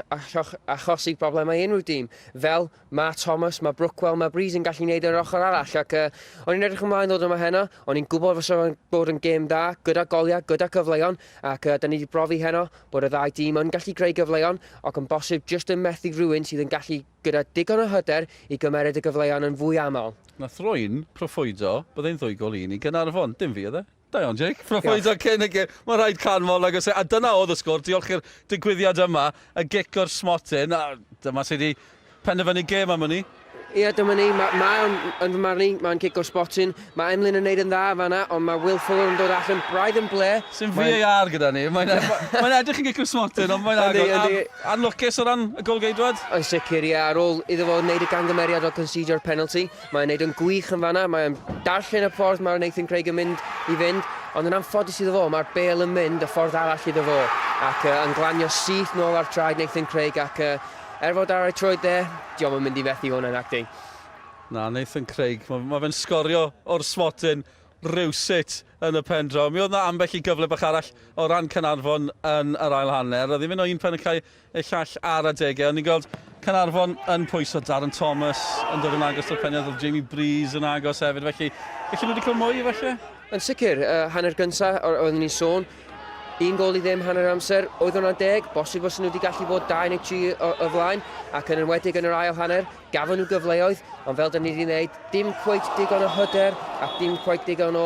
achosi problemau i unrhyw dîm. Fel mae Thomas, mae Brookwell, mae Breeze yn gallu gwneud yr ochr arall. Ac uh, o'n i'n edrych ymlaen ddod yma heno, o'n i'n gwybod fysa fo'n bod yn gêm dda, gyda goliau, gyda cyfleon, ac uh, da ni wedi brofi heno bod y ddau dîm yn gallu creu gyfleon, ac yn bosib jyst yn methu rhywun sydd yn gallu gyda digon o hyder i gymeryd y gyfleon yn fwy aml. Nath rwy'n proffwydo byddai'n ddwy gol un i Gaernarfon. Dim fi oedd e. Da iawn, Jake. Proffwydo cyn y gêm. Mae rhaid canmol nag oes e. A dyna oedd y sgôr. Diolch i'r digwyddiad yma, y gic o'r smotyn. A dyma sydd wedi Penderfynu gêm am wn i. Ie, dyma ni, mae ma o'n, yn fy marn i, mae'n cic o'r spotyn. Mae Emlyn yn neud yn dda fanna, ond mae Will Fuller yn dod allan braidd yn ble. Sy'n VAR gyda ni. Mae'n mae edrych yn gic o'r smotyn, ond mae'n agor. Anlwcus o ran y golgeidwad? Yn sicr, ie. Ar ôl iddo fo wneud y gangymeriad o concedo'r penalty, mae'n neud yn gwych yn fanna. Mae'n darllen y ffordd mae'r Nathan Craig yn mynd i fynd, ond yn anffodus iddo fo, mae'r bêl yn mynd y ffordd arall iddo fo, ac yn glanio syth nôl ar traed Nathan Craig, ac er fod ar ei troed dde, dio'm yn mynd i fethu hwnna nacdi. Na, Nathan Craig, mae ma fe'n sgorio o'r smotyn rywsut yn y pen draw. Mi oedd na ambell i gyfle bach arall o ran Caernarfon yn yr ail hanner. Oedd hi'n mynd o un pen y cae i'r llall ar adegau. O'n i'n gweld Caernarfon yn pwyso Darren Thomas yn dod yn agos o'r peniad, oedd Jamie Breeze yn agos hefyd. Felly, felly nhw wedi cael mwy, felly? Yn sicr, hanner gyntaf, oeddwn ni'n sôn, un gol i ddim hanner amser, oedd hwnna'n deg, bosib os nhw wedi gallu bod 2 neu 3 o, o flaen, ac yn enwedig yn yr ail hanner, gafon nhw gyfleoedd, ond fel da ni wedi wneud, dim cweit digon o hyder ac dim cweit digon o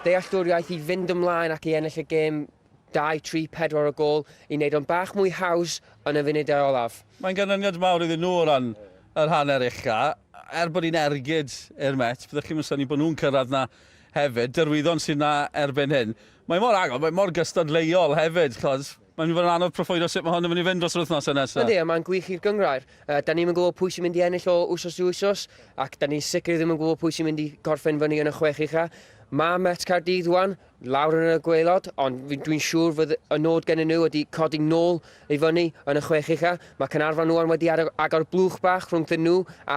ddealltwriaeth i fynd ymlaen ac i ennill y gêm 2, 3, 4 o gol i wneud o'n bach mwy haws yn y funudau olaf. Mae'n ganlyniad mawr iddyn nhw o ran yr hanner ucha. Er bod hi'n ergyd i'r Met, byddech chi'n synnu bod nhw'n cyrraedd na hefyd. Derwyddon sydd na erbyn hyn. Mae mor agos, mae mor gystadleuol hefyd, chos mae'n mynd i fod yn anodd proffwydo sut mae hwn yn mynd i fynd dros yr wythnosau nesaf. Yndi, a mae'n gwych i'r gynghrair. Da ni'm yn gwybod pwy sy'n mynd i ennill o wsos i wsos, ac da ni'n sicr ddim yn gwybod pwy sy'n mynd i gorffen fyny yn y chwech ucha. Mae Met Caerdydd wan, lawr yn y gwaelod, ond dwi'n siŵr fydd y nod gennyn nhw ydy codi nôl i fyny yn y chwech ucha. Mae Caernarfon wan wedi agor blwch bach rhwngthyn nhw a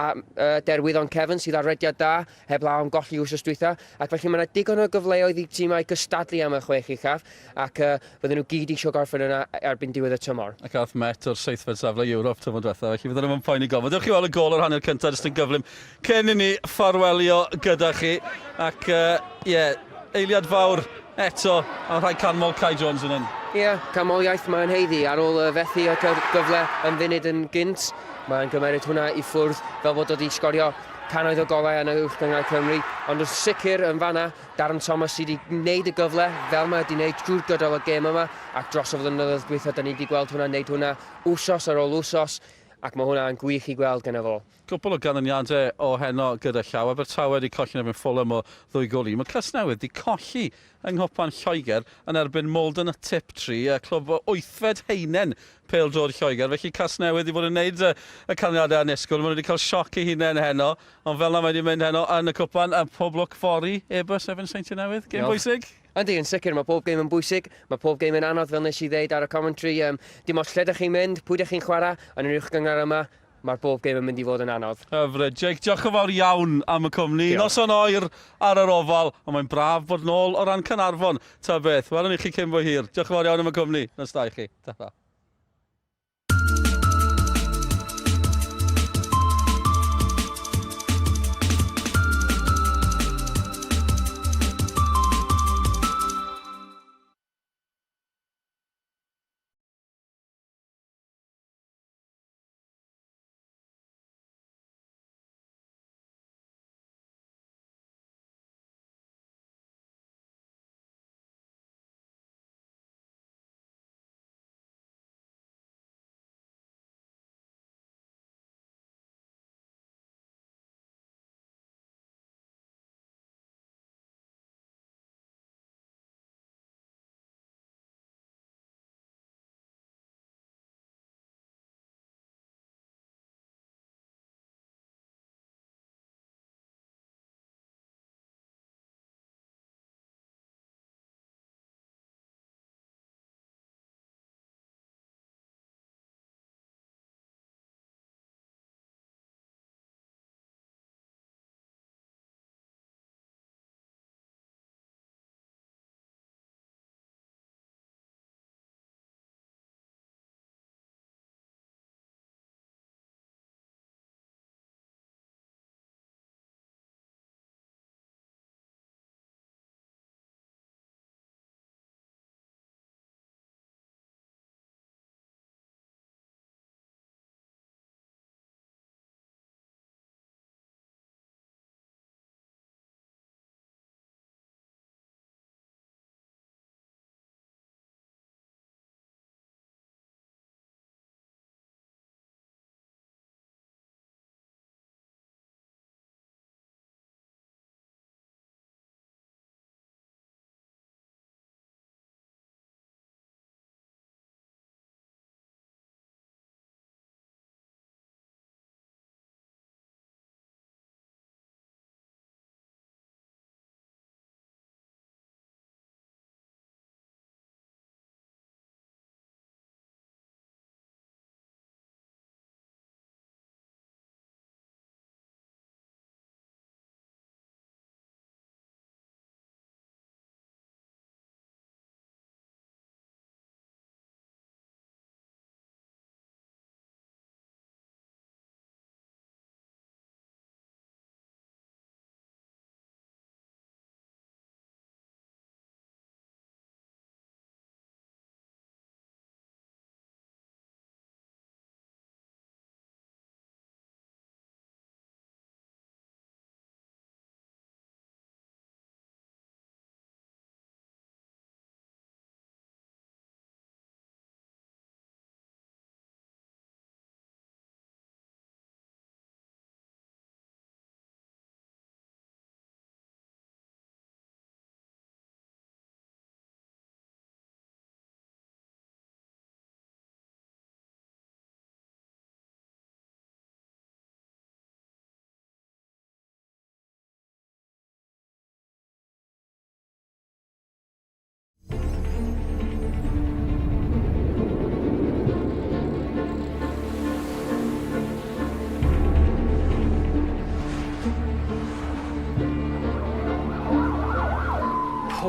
Derwyddon Cefn sydd ar rediad da, heblaw am golli wythnos dwytha, ac felly mae yna digon o gyfleoedd i tîmau gystadlu am y chwech uchaf, ac fydden nhw gyd eisiau gorffen yna erbyn diwedd y tymor. Ac ath Met o'r seithfed safle i Ewrop tymor diwetha, felly fydden nhw'n poeni gormod. Dewch i weld y gol o'r hanner cyntaf jyst yn gyflym cyn i ni ffarwelio gyda chi. Ac ie, yeah, eiliad fawr eto, a rhaid canmol Kai Jones yn hyn. Ie, yeah, canmoliaeth mae'n haeddu. Ar ôl fethu y gyfle yn funud yn gynt, mae'n gymeryd hwnna i ffwrdd fel bod wedi sgorio cannoedd o golau yn Uwch Gynghrair Cymru, ond yn sicr yn fanna, Darren Thomas sydd wedi gwneud y gyfle fel mae wedi gwneud drwy'r gydol y gêm yma, ac dros y flynyddoedd dwytha, da ni wedi gweld hwnna, wneud hwnna wsos ar ôl wsos, ac mae hwnna yn gwych i gweld gyda fo. Cwpl o ganlyniadau o heno gyda llaw. Abertawe wedi colli yn erbyn Fulham o ddwy gol i un. Mae Casnewydd wedi colli yng Nghwpan Lloegr yn erbyn Maldon a Tiptree, y clwb o wythfed haenen pêl-droed Lloegr. Felly Casnewydd wedi bod yn neud y, y canlyniadau annisgwyl. Maen nhw wedi cael sioc eu hunain heno, ond fel 'na mae wedi mynd heno yn y cwpan. A pob lwc fory, Airbus erbyn Seintiau Newydd. Gêm bwysig. Yndi, yn sicr, mae pob gêm yn bwysig, mae pob gêm yn anodd, fel nes i ddeud ar y commentary, dim ots lle dych chi'n mynd, pwy dych chi'n chwarae, yn yr uwch gynghrair yma, mae'r bob gêm yn mynd i fod yn anodd. Hyfryd. Jake, diolch yn fawr iawn am y cwmni. Diolch. Noson oer ar yr Ofal, ond mae'n braf bod nôl o ran Caernarfon, ta beth. Welwn ni chi cyn bo hir. Diolch yn fawr iawn am y cwmni. Nos da i chi. Ta-ra.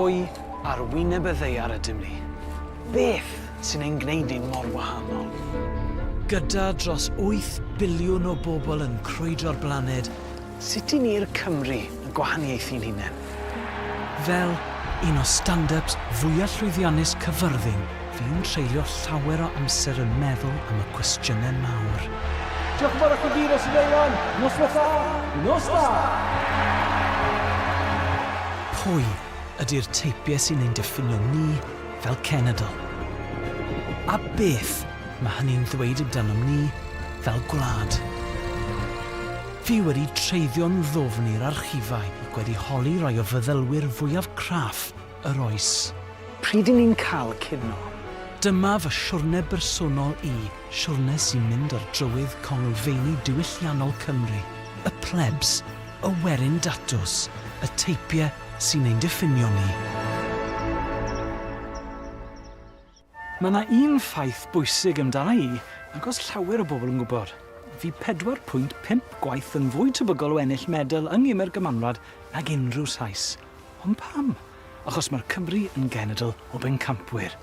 Pwy ar wyneb y ddaear ydym ni? Beth sy'n ein gwneud ni mor wahanol? Gyda dros 8 biliwn o bobl yn crwydro'r blaned, sut i ni'r Cymry yn gwahaniaethu'n hunain? Fel un o stand-ups fwya llwyddiannus Cyfyrddin, fi'n treulio llawer o amser yn meddwl am y cwestiynau mawr. Diolch yn fawr i chi gyd os ydych Iwan. Noswaith dda! Nos da! Pwy ydy'r teipiau sy'n ein diffinio ni fel cenedl? A beth mae hynny'n ddweud amdanom ni fel gwlad? Fi wedi treiddio'n ddwfn i'r archifau ac wedi holi rai o feddylwyr fwyaf craff yr oes. Pryd 'yn ni'n cael cino? Dyma fy siwrne bersonol i, siwrne sy'n mynd ar drywydd conglfeini diwylliannol Cymru, y plebs, y werin datws, y teipiau sy'n ein diffinio ni. Mae 'na un ffaith bwysig amdana i nag oes llawer o bobl yn gwybod. Fi 4.5 gwaith yn fwy tebygol o ennill medal yng Ngemau'r Gymanwlad nag unrhyw Sais. Ond pam? Achos mae'r Cymry yn genedl o bencampwyr.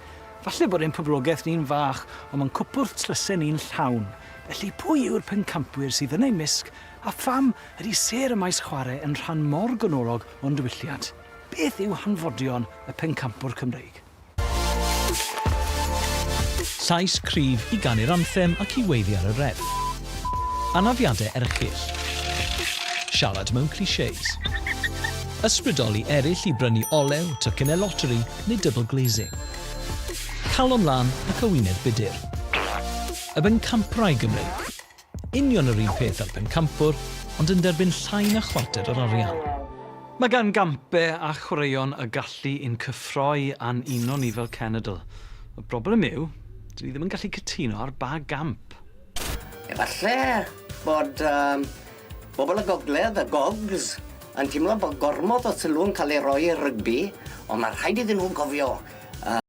Falle bod ein poblogaeth ni'n fach, ond mae'n cwpwrdd tlysau ni'n llawn. Felly pwy yw'r pencampwyr sydd yn ein mysg, a pham ydy sêr y maes chwarae yn rhan mor ganolog o'n diwylliant? Beth yw hanfodion y pencampwr Cymreig? Llais cryf i ganu'r anthem ac i weiddi ar y ref. Anafiadau erchyll. Siarad mewn clichés. Ysbrydoli eraill i brynu olew, tocynnau loteri neu double glazing. Calon lân ac ewinedd budr. Y bencampwraig Gymreig. Union yr un peth â'r pencampwr, ond yn derbyn llai na chwarter yr arian. Mae gan gampe a chwaraeon y gallu i'n cyffroi a'n uno ni fel cenedl. Y broblem yw, dyn ni ddim yn gallu cytuno ar ba gamp. Efallai bod um, bobl y gogledd, y gogs, yn teimlo bod gormod o sylw'n cael ei roi i'r rygbi, ond mae rhaid iddyn nhw gofio.